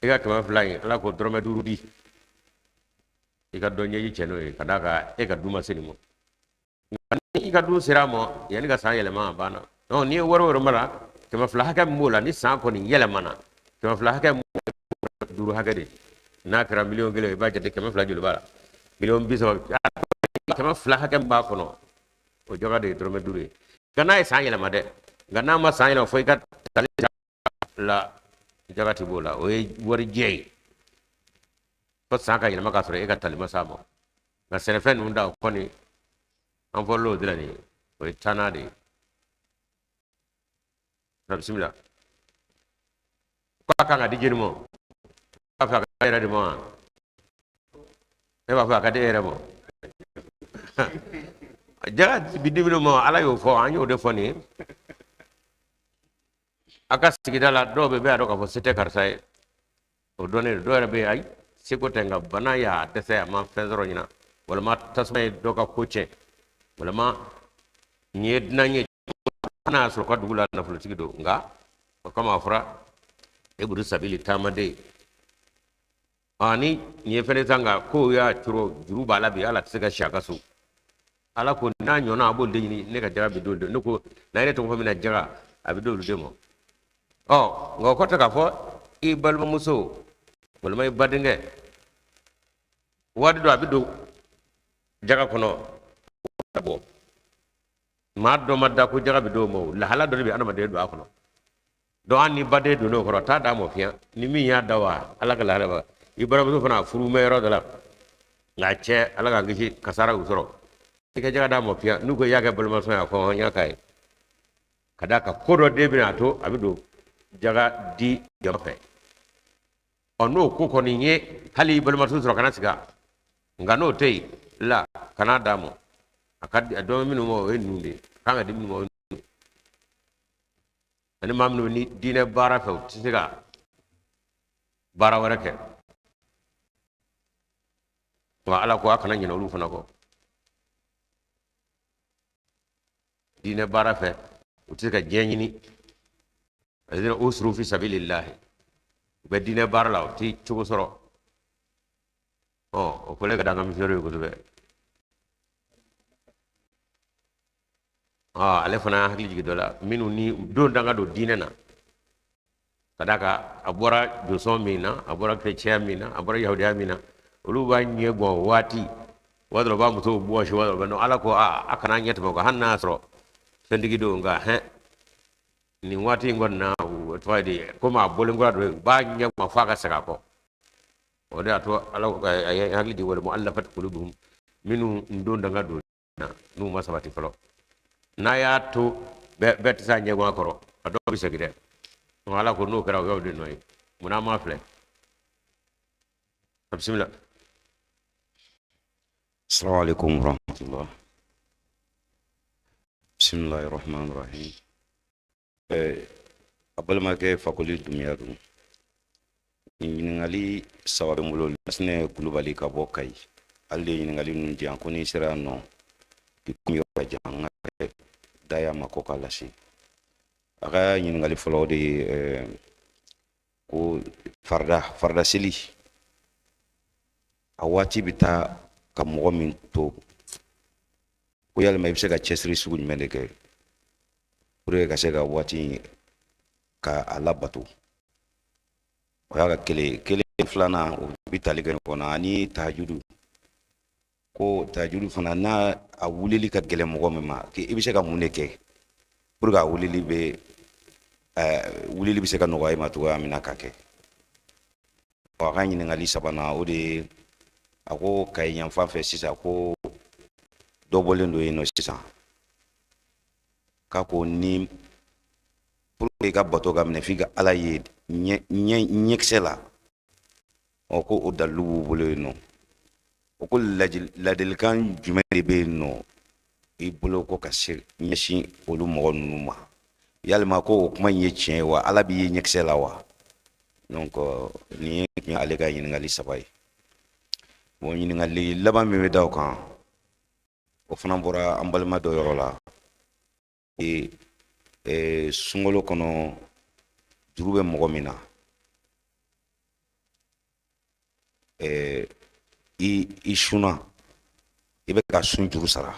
i ka 200 in Ala k'o dɔrɔmɛ 5 di, i ka dɔ ɲɛji cɛ n'o ye, ka d'a kan e ka du ma se nin ma. Nka ni i ka du sera a ma yanni ka san yɛlɛma, a banna. Donc n'i ye wari o wari mara, 200 hakɛ min b'o la, ni san kɔni yɛlɛmana, 200 hakɛ min b'o la, 5 hakɛ de. N'a kɛra miliyɔn 1, i b'a jate 200 joli b'a la, miliyɔn 30, 200 hakɛ min b'a kɔnɔ, o jaga de ye dɔrɔmɛ 5 ye. Nka n'a ye san yɛlɛma dɛ, nka n'a ma san yɛlɛma fo i ka tali la, jaga ti b'o la, o ye warijɛ ye. Fo san ka yɛlɛma k'a sɔrɔ e ka tali ma s'a ma. Nka sɛnɛfɛn ninnu da o kɔni an fɔl'o de la nin ye, o ye tannan de ye. Bisimila. K'a kan ka di jeli ma, b'a fɛ a ka di e yɛrɛ de ma wa? E b'a fɛ a ka di e yɛrɛ ma? Jaga bi di minnu ma, Ala y'o fɔ, an y'o de fɔ nin ye. A ka sigida la dɔw bɛ bɛɛ y'a dɔn k'a fɔ se tɛ karisa ye, o dɔnnen don. Dɔw yɛrɛ bɛ yen, ayi seko tɛ, nka bana y'a dɛsɛ, a ma fɛn sɔrɔ ɲina, walima tasuma ye dɔ ka ko tiɲɛ, walima nin ye dunan ye, n'a y'a sɔrɔ ka dugu la nafolotigi don, nka O kama a fɔra ibnu sabili taamaden. Ni nin ye fɛnɛ san nka kow y'a coro, juru b'a la bi, ala tɛ se ka si a ka so. Ala ko n'a ɲɔgɔnna a b'olu de ɲini, ne ka jaga bɛ d'olu de. Ne ko n'a ye ne tɔgɔ fɔ min na jaga a bɛ d'olu de ma. Nka o kɔrɔ tɛ k'a fɔ i balimamuso walima i badenkɛ waati dɔ a bɛ don jaga kɔnɔ bɔ. Maa dɔ ma da ko jaga bɛ d'o ma, o lahala dɔ de bɛ adamaden don a kɔnɔ. Donc hali ni baden donn'o kɔrɔ, taa d'a ma fiɲɛ ni min y'a da wa ala ka lahala ba. I balimamuso fana a furu mɛ yɔrɔ dɔ la, nka cɛ ala k'an kisi kasara y'u sɔrɔ, i ka jaga d'a ma fiɲɛ. N'u ko i y'a kɛ balimasɔn ye, a fɔ n y'a k'a ye. Ka d'a kan ko dɔ den bɛna a to a bɛ don jaga di jama fɛ. N'o ko kɔni ye hali i balimamuso sɔrɔ kana siga, nka n'o tɛ yen la kana d'a ma. A ka di a dɔn minnu ma o ye ninnu de ye, a kan ka di minnu ma o ye ninnu de ye. Ani maa minnu ni diinɛ baara fɛ u tɛ se ka baara wɛrɛ kɛ. Wa ala ko a kana ɲinɛ olu fana kɔ. Diinɛ baara fɛ u tɛ se ka diɲɛ ɲini. Alladhina usiru fi sabilillahi, u bɛ diinɛ baara la u tɛ cogo sɔrɔ. O fɔlen ka d'an ka misiyɔrɔ ye kosɛbɛ. Ale fana y'a hakili jigin dɔ la, minnu ni don danga don diinɛ na, ka d'a kan a bɔra josɔn min na, a bɔra kerecɛnya min na, a bɔra yahudiya min na, olu b'a ɲɛ gan waati, waati dɔ b'a musow bɔsi, waati dɔ bɛ nɔ. Ala ko a kana ɲɛ tɛmɛ o kan, hali n'a y'a sɔrɔ fɛntigi don, nka hɛn nin waati in kɔni na, o tɔgɔ ye di, komi a bɔlen kura don, u b'a ɲɛ gan f'a ka segin a kɔ. O de y'a to ala a ye hakili jigin wal mu'allafati qulubuhum, minnu don danga don na n'u ma sabati fɔlɔ. N'a y'a to bɛɛ tɛ se a ɲɛgan kɔrɔ, a dɔw bɛ segin dɛ. Donc ala ko n'o kɛra o y'aw de nɔ ye, munna an m'a filɛ? Bisimila. Assalamu alaikum warahmatullah. Bismillahir rahmanir rahim. A balimakɛ Fakoli Dunbiya don. Ɲininkali saba bɛ n bolo. Lasinɛ Kulubali ka bɔ Kayi. Ale de ye ɲininkali ninnu di yan ko n'i sera yan nɔ k'i kun yɔrɔ ka jan, n ka daya ma ko k'a lase. A ka ɲininkali fɔlɔ o de ye ko farida seli a waati bɛ taa ka mɔgɔ min to, ko yalima i bɛ se ka cɛsiri sugu jumɛn de kɛ pour que ka se ka waati in ka a labato. O y'a ka kelen kelen. Filanan o bɛ tali kɛ ɲɔgɔn na ani tahajudu, ko tahajudu fana n'a a wulili ka gɛlɛn mɔgɔ min ma, i bɛ se ka mun de kɛ pour que a wulili bɛ wulili bɛ se ka nɔgɔya i ma cogoya min na ka kɛ. A ka ɲininkali sabanan o de ye, a ko Kayi yanfan fɛ sisan ko dɔ bɔlen don yen nɔ sisan, k'a ko ni pour que i ka bato ka minɛ f'i ka ala ye ɲɛkisɛ la, ko o dalilu b'u bolo yen nɔ. O ko ladilikan jumɛn de bɛ yen nɔ i bolo ko ka se ɲɛsin olu mɔgɔ ninnu ma, yalima ko o kuma in ye tiɲɛ ye wa, ala b'i ye ɲɛkisɛ la wa? Donc nin ye ale ka ɲininkali saba ye. Bon, ɲininkali laban min bɛ da o kan, o fana bɔra an balima dɔ yɔrɔ la. Sunkalo kɔnɔ juru bɛ mɔgɔ min na, i sunna, i bɛ ka sun juru sara,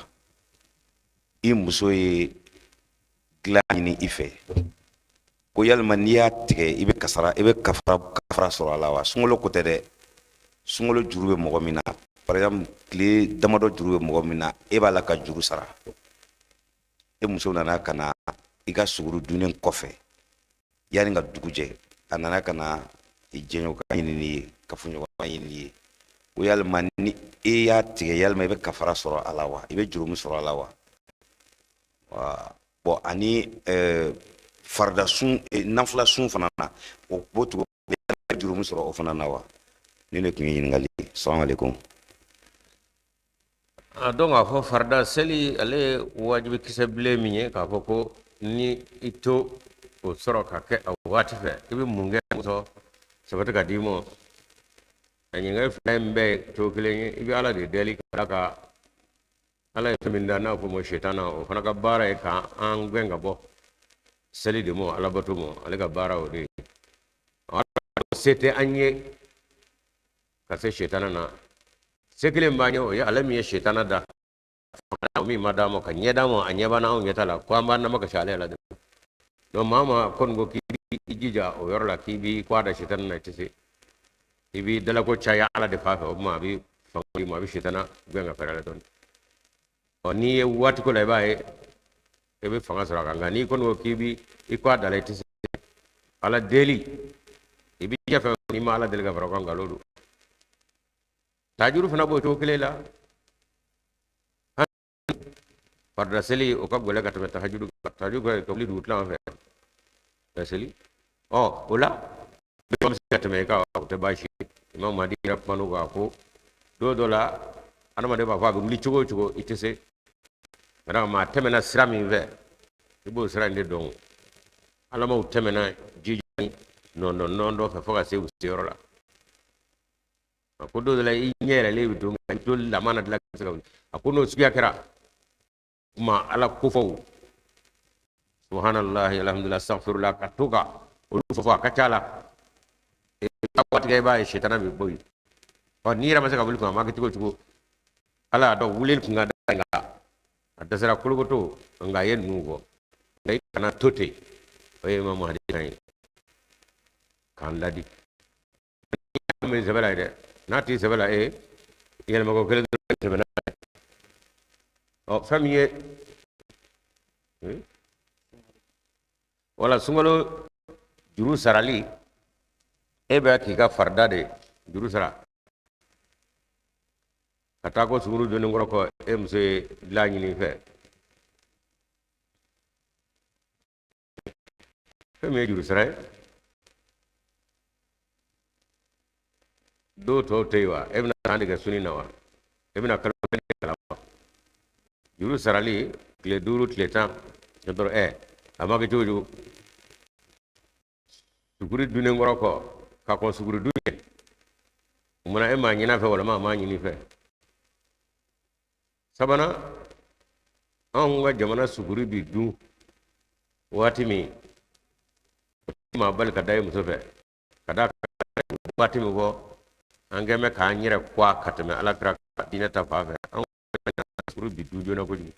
i muso ye dilan ɲini i fɛ, ko yalima n'i y'a tigɛ i bɛ kasara, i bɛ kafara sɔrɔ a la wa? Sunkalo ko tɛ dɛ, sunkalo juru bɛ mɔgɔ min na, par exemple tile damadɔ juru bɛ mɔgɔ min na, e b'a la ka juru sara, e muso nana ka na i ka suguru dunnen kɔfɛ yanni ka dugu jɛ, a nana ka na i jɛɲɔgɔn ɲini n'i ye, kafoɲɔgɔn ɲini n'i ye, ko yalima ni e y'a tigɛ yalima i bɛ kafara sɔrɔ a la wa, i bɛ jurumu sɔrɔ a la wa? Bon, ani farida sun, nafila sun fana na, o b'o cogo, i bɛ jurumu sɔrɔ o fana na wa? Ni ne tun ye ɲininkali ye. Salamu aleykum. A dɔn k'a fɔ farida seli ale ye wajibi kisɛ bilen min ye, k'a fɔ ko ni i to o sɔrɔ ka kɛ a waati fɛ, i bɛ mun kɛ sɔrɔ sabati ka d'i ma. A ɲininkali fila in bɛɛ ye cogo kelen ye, i bɛ ala de deli ka d'a kan ala ye fɛn min da n'a fɔ ma sitana, o fana ka baara ye k'an gɛn ka bɔ Seli de mɔ, alabato mɔ, ale ka baara o de ye. Se tɛ an ye ka se setana na. Se kelen b'an ye, o ye ale min ye setana da, min ma d'a ma ka ɲɛ d'a ma, a ɲɛ b'an anw ɲɛ t'a la, ko an b'an namakasi ale la. Donc maa ma kɔni ko k'i b'i jija o yɔrɔ la, k'i b'i kɔ da setana na, i tɛ se. I b'i dalako caya Ala de fan fɛ, o tuma a bɛ fanga d'i ma, a bɛ setana gɛn ka fɛrɛ la dɔɔni. Ɔ, n'i ye waati ko la, i b'a ye i bɛ fanga sɔrɔ a kan. Nka n'i kɔni ko k'i b'i i kɔ a da la, i tɛ se. Ala deli, i b'i jɛ fɛn, n'i ma Ala deli ka fara o kan, nkalon don. Tajuru fana b'o cogo kelen la. Farida seli, o ka gɛlɛn ka tɛmɛ tahajudu kan. Tahajudu ka wuli dugutila fɛ ka seli, ɔ, o la bɛ se ka tɛmɛ i kan, o tɛ baasi ye. Imam Mahdi yɛrɛ kuman'o kan ko don dɔ la, adamaden b'a fɔ a bɛ wuli cogo o cogo, i tɛ se. Ka d'a kan maa tɛmɛna sira min fɛ, i b'o sira in de dɔn. Alamaw tɛmɛna jija ni nɔndɔ nɔndɔ fɛ fo ka se u seyɔrɔ la. A ko don dɔ la, i ɲɛ yɛlɛlen bɛ to, nka i to lamana dilan ka se ka wuli. A ko n'o suguya kɛra, kuma Ala kofɔw, subhanallahi, alhamdulillah, astaghfirullah, ka to ka olu fɔ, a ka ca la waati kɛ, i b'a ye sitana bɛ bɔ yen. Ɔ, n'i yɛrɛ ma se ka wuli kun, a ma kɛ cogo o cogo, Ala y'a dɔn wulili kun ka da, nka a dɛsɛra kolokoto, nka a ye ninnu fɔ. Nka i kana to ten. O ye Imam Mahdi kan ye k'an ladi. Bɛ sɛbɛ la ye dɛ, n'a t'i sɛbɛ la, e yɛlɛmako kelen dɔrɔn tɛmɛna. Ɔ, fɛn min ye wala sunkalo juru sarali, e bɛ k'i ka farida de juru sara ka taa ko suguru donni kɔrɔ kɔ, e muso ye dilan ɲini i fɛ. Fɛn min ye juru sara ye, dɔw tɔw tɛ yen wa? E bɛna san de kɛ sunni na wa? E bɛna kalo kelen kalan wa? Juru sarali tile 5, tile 10 dɔrɔn. Ɛ, a ma kɛ cogo cogo, suguri dunnen kɔrɔ kɔ, ka kɔn suguri dun ɲɛ, o munna e m'a ɲini a fɛ walima a m'a ɲini i fɛ? Sabanan, anw ka jamana suguri bi dun waati min, o tɛ maa bali ka da i muso fɛ. Ka d'a kan waati min fɔ, an kɛn bɛ k'an yɛrɛ kuwa ka tɛmɛ Ala kira ka diinɛ ta fan fɛ. Anw ka suguri bi dun joona kojugu,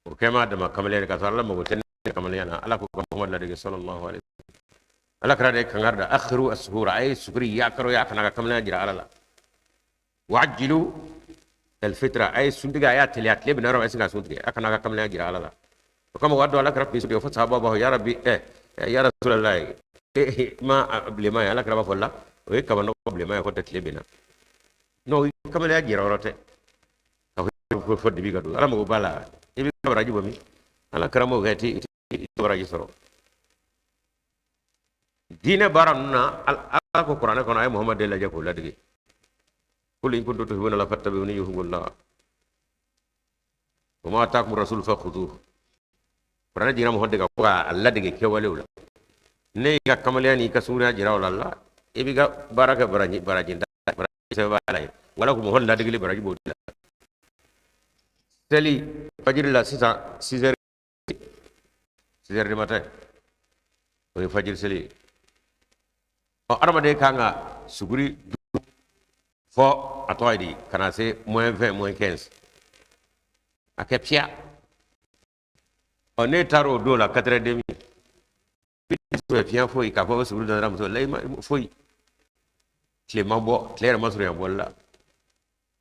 o kɛ m'a dama kamalenya ka sɔrɔ Ala mago tɛ ne kamalenya na. Ala ko ka Muhamadu ladege, sallallahu alaihi wasallam. Ala kira de ye kankari da: akhiru asuhura, a ye suguri yakaro, y'a kana ka kamalenya jira Ala la. Wajilu alfitra, a ye suntigɛ, a y'a teliya, tile bɛna yɔrɔ min, a ye se ka sun tigɛ, a kana ka kamalenya jira Ala la. O kama waati dɔ, Ala kira tun bɛ sun tigɛ fo sahaba b'a fɔ: ya Rabbi, ɛ ya Rasulallah, e ma bilenman ye? Ala kira b'a fɔ la, o ye kabanɔgɔ bilenman ye, ko tɛ tile bɛna. Non, kamalenya jira yɔrɔ tɛ ka fɔ dibi ka don. Ala mago b'a la, i bɛ baraji bɔ min? Ala kira m'o kɛ, i tɛ baraji sɔrɔ diinɛ baara ninnu na. Ala ko kuranɛ kɔnɔ, a ye Muhamadu de lajɛ k'o ladege: qul in kuntum tuhibbuna Allah fattabi'uni yuhibbukumullah wa ma atakum rasul fakhuduhu. Kuranɛ jiginna Muhamadu de kan ko k'a ladege kɛwalew la. Ne y'i ka kamalenya n'i ka sunkurunya jira o la la, i b'i ka baara kɛ baraji, baraji baraji sɛbɛn b'a la ye. Wala ko Muhamadu ladegeli, baraji b'o de la. Seli fajiri la sisan, 6 heures, 6 heures du matin, o ye fajiri seli ye. Ɔ, adamaden kan ka suguri dun fɔ a tɔgɔ ye di, ka na se moins 20, moins 15, a kɛ piya. Ɔ, ne taara o don la 4 heures demi, fiɲɛ foyi k'a fɔ suguri dara muso la foyi, tile ma bɔ, tile yɛrɛ ma surunya bɔli la.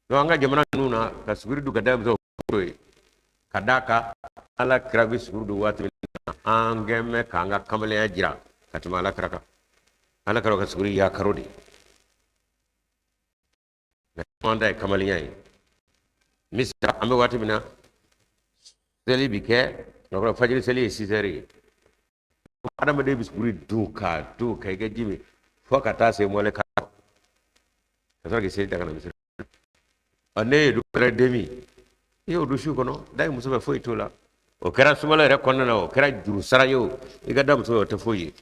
Donc an ka jamana ninnu na, ka suguri dun ka da muso ye, ka d'a kan Ala kira bɛ suguri dun waati min na, an kɛn bɛ k'an ka kamalenya jira ka tɛmɛ Ala kira kan. Ala kira ka suguri yakaro de, nka an ta ye kamalenya ye. Misali, an bɛ waati min na, seli bi kɛ, fajiri seli ye 6 heures ye. Adamaden bɛ suguri dun ka dun ka i ka ji min fo ka taa se mɔlɛ ka sɔrɔ k'i seli ta ka na misiri. Ɔ, ne ye du kɛra demi, i y'o dun su kɔnɔ, da i muso fɛ, foyi t'o la. O kɛra sunkalo yɛrɛ kɔnɔna na, o kɛra juru sara ye, o i ka da muso fɛ, o tɛ foyi ye.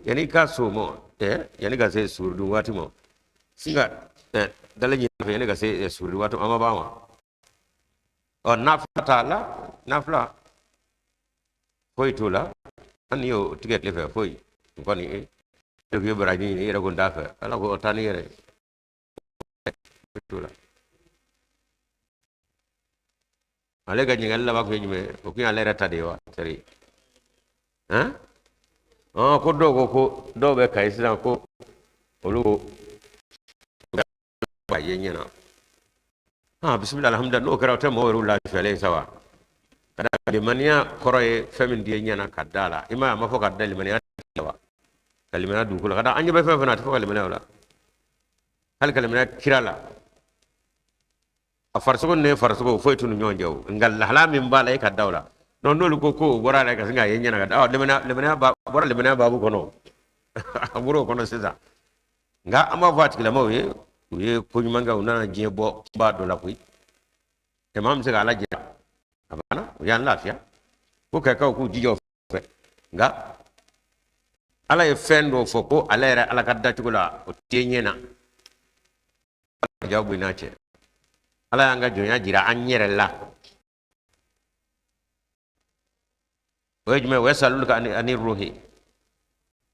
Yanni i ka so ma, ɛ, yanni ka se suguri dun waati ma, sin ka dalen ɲini fɛ, yanni ka se suguri waati ma, an ma ban wa? Ɔ, nafila t'a la, nafila foyi t'o la. An n'i y'o tigɛ tile fɛ, foyi n kɔni e k'i ye baraji ɲini i yɛrɛ ko n t'a fɛ. Ala ko o taa n'i yɛrɛ ye, foyi t'o la. Ale ka ɲininkali laban tun ye jumɛn ye? O tun y'ale yɛrɛ ta de ye wa seri han? Ɔn, ko dɔw ko ko dɔw bɛ Kayi sisan, ko olu ko a ye ɲɛna. Ah, bisimila, alhamdulillah. N'o kɛra, o tɛ mɔgɔw yɛrɛ lafiyalen ye sa wa? Ka da limaniya kɔrɔ ye fɛn min di ye ɲɛna ka da la, i m'a ye, a ma fɔ ka da limaniya la wa? Ka limaniya dugukolo ka da, an ɲɛ bɛ fɛn fɛn na, a tɛ fɔ ka limaniya o la. Hali ka limaniya kira la, a farisogo ni farisogo foyi t'u ni ɲɔgɔn cɛ o, nka lahala min b'a la, e ka da o la. Donc n'olu ko ko o bɔra a la ka sin k'a ye ɲɛna ka da, ɔ, limaniya ba bɔra limaniya baabu kɔnɔ, a bɔra o kɔnɔ sisan. Nka an b'a fɔ a tigilamɔgɔw ye, u ye ko ɲuman kɛ, u nana diɲɛ bɔ ba dɔ la koyi. Ɛ, maa min bɛ se ka Ala jira, a banna, o y'an lafiya. Ko kɛkaw k'u jija o fɛ. Nka Ala ye fɛn dɔ fɔ ko ale yɛrɛ Ala ka dacogo la, o tɛ ɲɛ na jaw n'a cɛ. Ala y'an ka jɔnya jira an yɛrɛ la, o ye jumɛn? Wa yasalunaka ani ruhi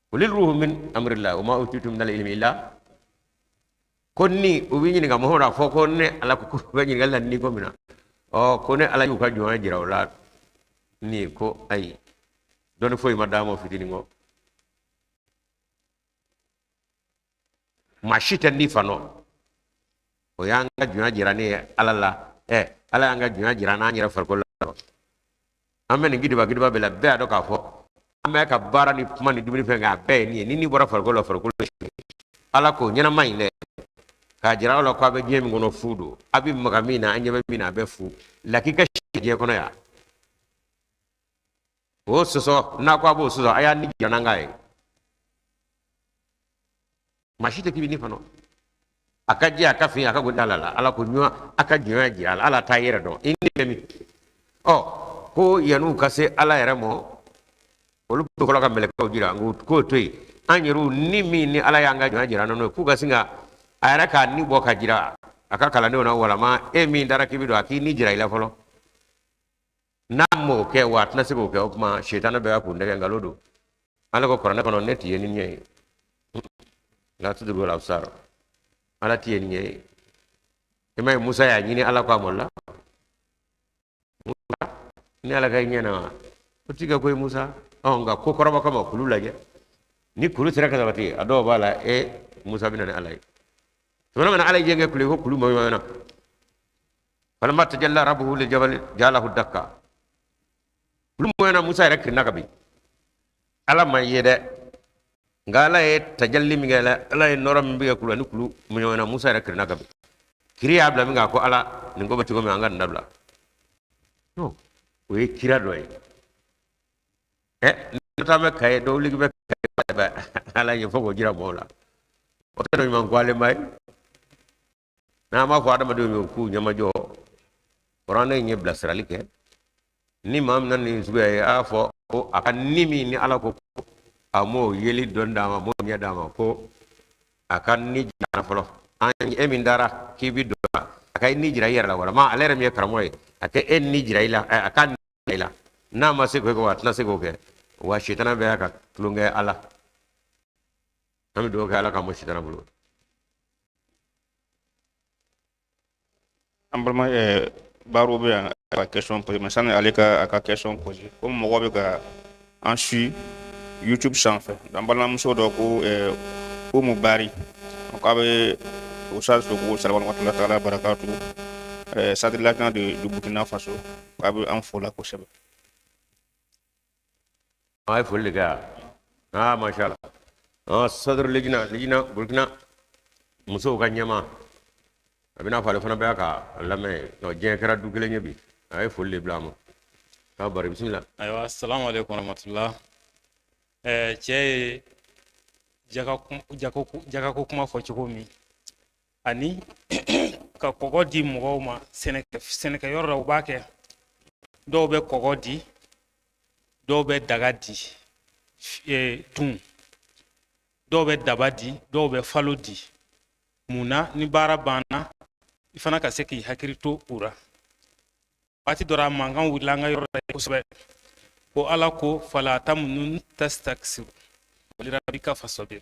quli ruhu min amrillah wa ma utitum min al-ilmi illa. Ko ni u b'i ɲininka, Muhamadu, a fɔ ko ne Ala ko, u bɛ ɲininkali la ni ko min na, ɔ, ko ne Ala y'u ka jɔnya jira o la ni ko ayi, dɔnni foyi ma d'a ma fitinin kɔ. Maa si tɛ ni fa nɔ. O y'an ka jɔnya jira ne ye Ala la. Ɛ, Ala y'an ka jɔnya jira n'an yɛrɛ farikolo la. An bɛ nin gidiba gidiba bɛɛ la, bɛɛ y'a dɔn k'a fɔ an bɛ ka baara ni kuma ni dumuni fɛn kɛ, a bɛɛ ye nin ye. Ni ni bɔra farikolo la, farikolo ye Ala ko ɲɛnama in dɛ, k'a jira aw la ko a bɛ diɲɛ min kɔnɔ, fu don. A bɛ maga min na, an ɲɛ bɛ min na, a bɛ fu lakika si diɲɛ kɔnɔ yan. O sɔsɔ n'a ko a b'o sɔsɔ, a y'a ni jira n'an k'a ye. Maa si tɛ k'i bɛ ni fana a ka jɛ, a ka fin, a ka go ala la. Ala ko ɲɔgɔn a ka jɔnya jira a la. Ala t'a yɛrɛ dɔn, i ni bɛ min? Ɔ, ko yan'u ka se Ala yɛrɛ ma, olu bɛ fɔlɔ ka mɛlɛkɛw jira. Nka k'o to yen, an yɛrɛw ni min ni Ala y'an ka jɔnya jira n'o ye, k'u ka sin ka a yɛrɛ k'a ni bɔ ka jira a ka kalandenw na, walama e min dara k'i bɛ don, a k'i ni jira i la fɔlɔ. N'a m'o kɛ, wa a tɛna se k'o kɛ, o tuma sitanɛ bɛ k'u nɛgɛ, nkalon don. Ala ko kuranɛ kɔnɔ, ne t'i ye ni ɲɛ ye, la tudrikul absar, Ala t'i ye ni ɲɛ ye. I m'a ye, Musa y'a ɲini Ala ko a ma la, Musa ni Ala ka ɲɛ na wa, o ti kɛ koyi Musa. Ɔ, nka ko kɔrɔba kama, kulu lajɛ, ni kulu sera ka sabati, a dɔw b'a la, e Musa bɛ na ni Ala ye. Tuma min na Ala ye diɲɛ kɛ kulu ye, ko kulu mɔɲɔna, falamma tajalla rabbuhu lil jabali ja'alahu dakka, kulu mɔɲɔna, Musa yɛrɛ kirinna ka bin. Ala ma ye dɛ, nka Ala ye tajalli min kɛ, Ala ye nɔrɔ min bɛ kɛ kulu ni kulu mɔɲɔna, Musa yɛrɛ kirinna ka bin. Kiri y'a bila min kan, ko Ala, nin ko bɛ cogo min, an ka nin dabila. Non, o ye kira dɔ ye. Ɛ, ne taa bɛ Kaye, dɔw ligi bɛ Kaye, Ala ye fo k'o jira mɔgɔw la, o tɛ dɔ ɲuman ko ale ma ye. N'an b'a fɔ adamadenw ye k'u ɲɛmajɔ, kuranɛ in ye bilasirali kɛ. Ni maa min nana nin suguya ye, a y'a fɔ ko a ka ni min ni Ala ko a m'o yeli dɔn d'a ma, m'o ɲɛ d'a ma, ko a ka ni jira fɔlɔ. An e min dara k'i bi don, a ka i ni jira i yɛrɛ la, walama ale yɛrɛ min ye karamɔgɔ ye, a ka e ni jira i la, a ka ni jira i la. N'a ma se k'o kɛ, wa a tɛna se k'o kɛ, wa sitana bɛ ka tulonkɛ Ala. An bɛ dugawu kɛ, Ala k'an bɔ sitana bolo. An balima Baro bɛ yan ka question poser, mais sani ale ka a ka question poser, ko mɔgɔ bɛ ka an suit YouTube sanfɛ, an balimamuso dɔ ko Umu Bari, k'a bɛ Ustaz fo, ko salamu alaikum taala barakatu, Sadri Lajna de du Burkina Faso, k'a bɛ an fo la kosɛbɛ. A ye foli de kɛ. Ah, masha Allah. Ah, Sadr Lejina, Lejina Burkina musow ka ɲɛmaa, a bɛna fɔ ale fana bɛ ka lamɛn. Diɲɛ kɛra du kelen ye bi. A ye foli de bila a ma k'a bari. Bisimila. Ayiwa, salamu aleykum warahmatullah. Cɛ ye jagako kuma fɔ cogo min, ani ka kɔgɔ di mɔgɔw ma sɛnɛkɛyɔrɔ la, u b'a kɛ, dɔw bɛ kɔgɔ di, dɔw bɛ daga di, tun dɔw bɛ daba di, dɔw bɛ falo di. Mun na ni baara banna, i fana ka se k'i hakili to u la? Waati dɔ la mankan wulila an ka yɔrɔ la kosɛbɛ ko Ala ko fala tamnun tastaksir walirabbika fasbir.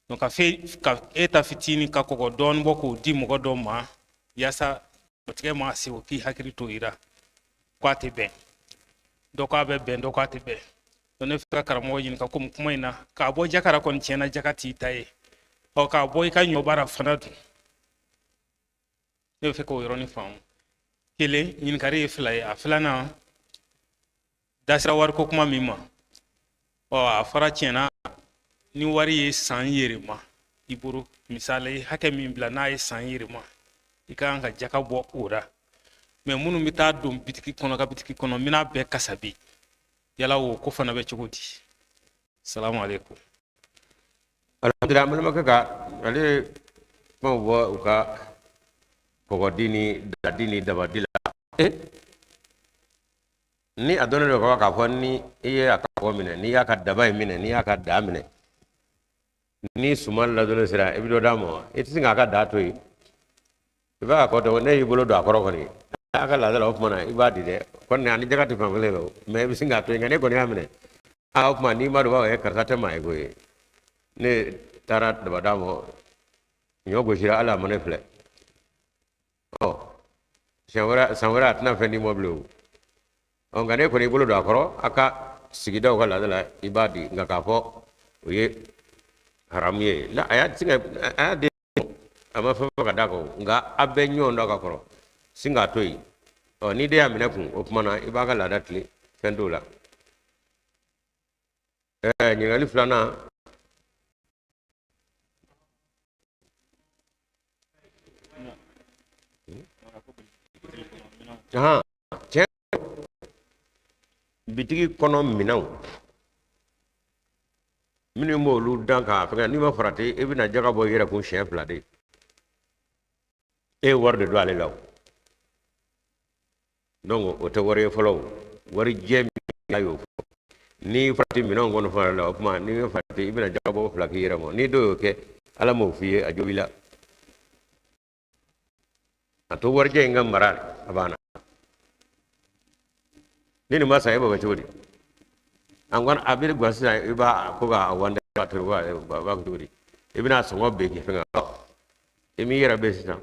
Donc ka fe ka e ta fitinin ka kɔgɔ dɔɔni bɔ k'o di mɔgɔ dɔ ma yaasa tigɛ ma se o k'i hakili to i ra k'a tɛ bɛn, dɔ k'a bɛ bɛn, dɔ k'a tɛ bɛn. Donc ne fɛ ka karamɔgɔ ɲininka komi kuma in na k'a bɔ jaka ra kɔni tiɲɛna jaka t'i ta ye, ɔ k'a bɔ i ka ɲɔba ra fana dun, ne bɛ fɛ k'o yɔrɔnin faamu. Kelen, ɲininkali ye fila ye. A filanan da sera wariko kuma min ma, ɔ a fɔra tiɲɛna ni wari ye san yɛrɛma i bolo, misali hakɛ min bila n'a ye san yɛrɛma, i ka kan ka jaka bɔ o la. Mais minnu bɛ taa don bitiki kɔnɔ ka bitiki kɔnɔ minan bɛɛ kasabi, yala o ko fana bɛ cogo di? Salamu aleykum. Alhamdulilah, an balimakɛ ka ale kumaw bɔ u ka kɔgɔdi ni dadi ni dabadi la. Ni a dɔnnen don ka k'a fɔ ni i ye a ka kɔgɔ minɛ, n'i y'a ka daba in minɛ, n'i y'a ka daa minɛ, ni suman ladonni sera, i bɛ dɔ d'a ma. I tɛ se k'a ka daa to yen, i b'a kɔ dɔn ne y'i bolo don a kɔrɔ kɔni, a ka laada la, o tuma na i b'a di dɛ. Kɔni ani jaka tɛ fan kelen fɛ o, mais i bɛ sin k'a to yen. Nka ne kɔni y'a minɛ, aa, o tuma n'i ma don, b'a fɔ karisa tɛ maa ye koyi, ne taara daba d'a ma, ɲɔ gosira, hali a ma ne filɛ. Ɔ siɲɛ wɛrɛ, san wɛrɛ, a tɛna fɛn d'i ma bilen o. Ɔ nka n'e kɔni y'i bolo don a kɔrɔ, a ka sigidaw ka laada la, i b'a di. Nka k'a fɔ o ye haramu ye la, a y'a sin ka a y'a di, a ma fɛn fɔ ka d'a kan o. Nka a bɛ ɲɔgɔn dɔn ka kɔrɔ, sin k'a to yen. Ɔ n'i de y'a minɛ kun, o tuma na i b'a ka laada tilen, fɛn t'o la. Ɲininkali filanan. Tiɲɛ, bitigi kɔnɔ minɛnw minnu b'olu dan k'a fɛngɛ, n'i ma farati, i bɛna jaga bɔ i yɛrɛ kun siɲɛ fila de. E ye wari de don ale la o, donc o tɛ wari ye fɔlɔ o, wari jɛ min a y'o fɔ. N'i farati minɛnw kɔnɔ fana la, o tuma n'i ma farati, i bɛna jaga bɔ fila k'i yɛrɛ ma. N'i dɔw y'o kɛ, Ala m'o f'i ye, a jo b'i la. A to warijɛ in ka mara, a banna. Ni nin ma san, e b'o kɛ cogo di? An kɔni a bɛ gan sisan, i b'a ko k'a wanda a to, b'a kɛ cogo di? I bɛna sɔngɔ bɛɛ k'i fɛngɛ, i m'i yɛrɛ bɛ sisan,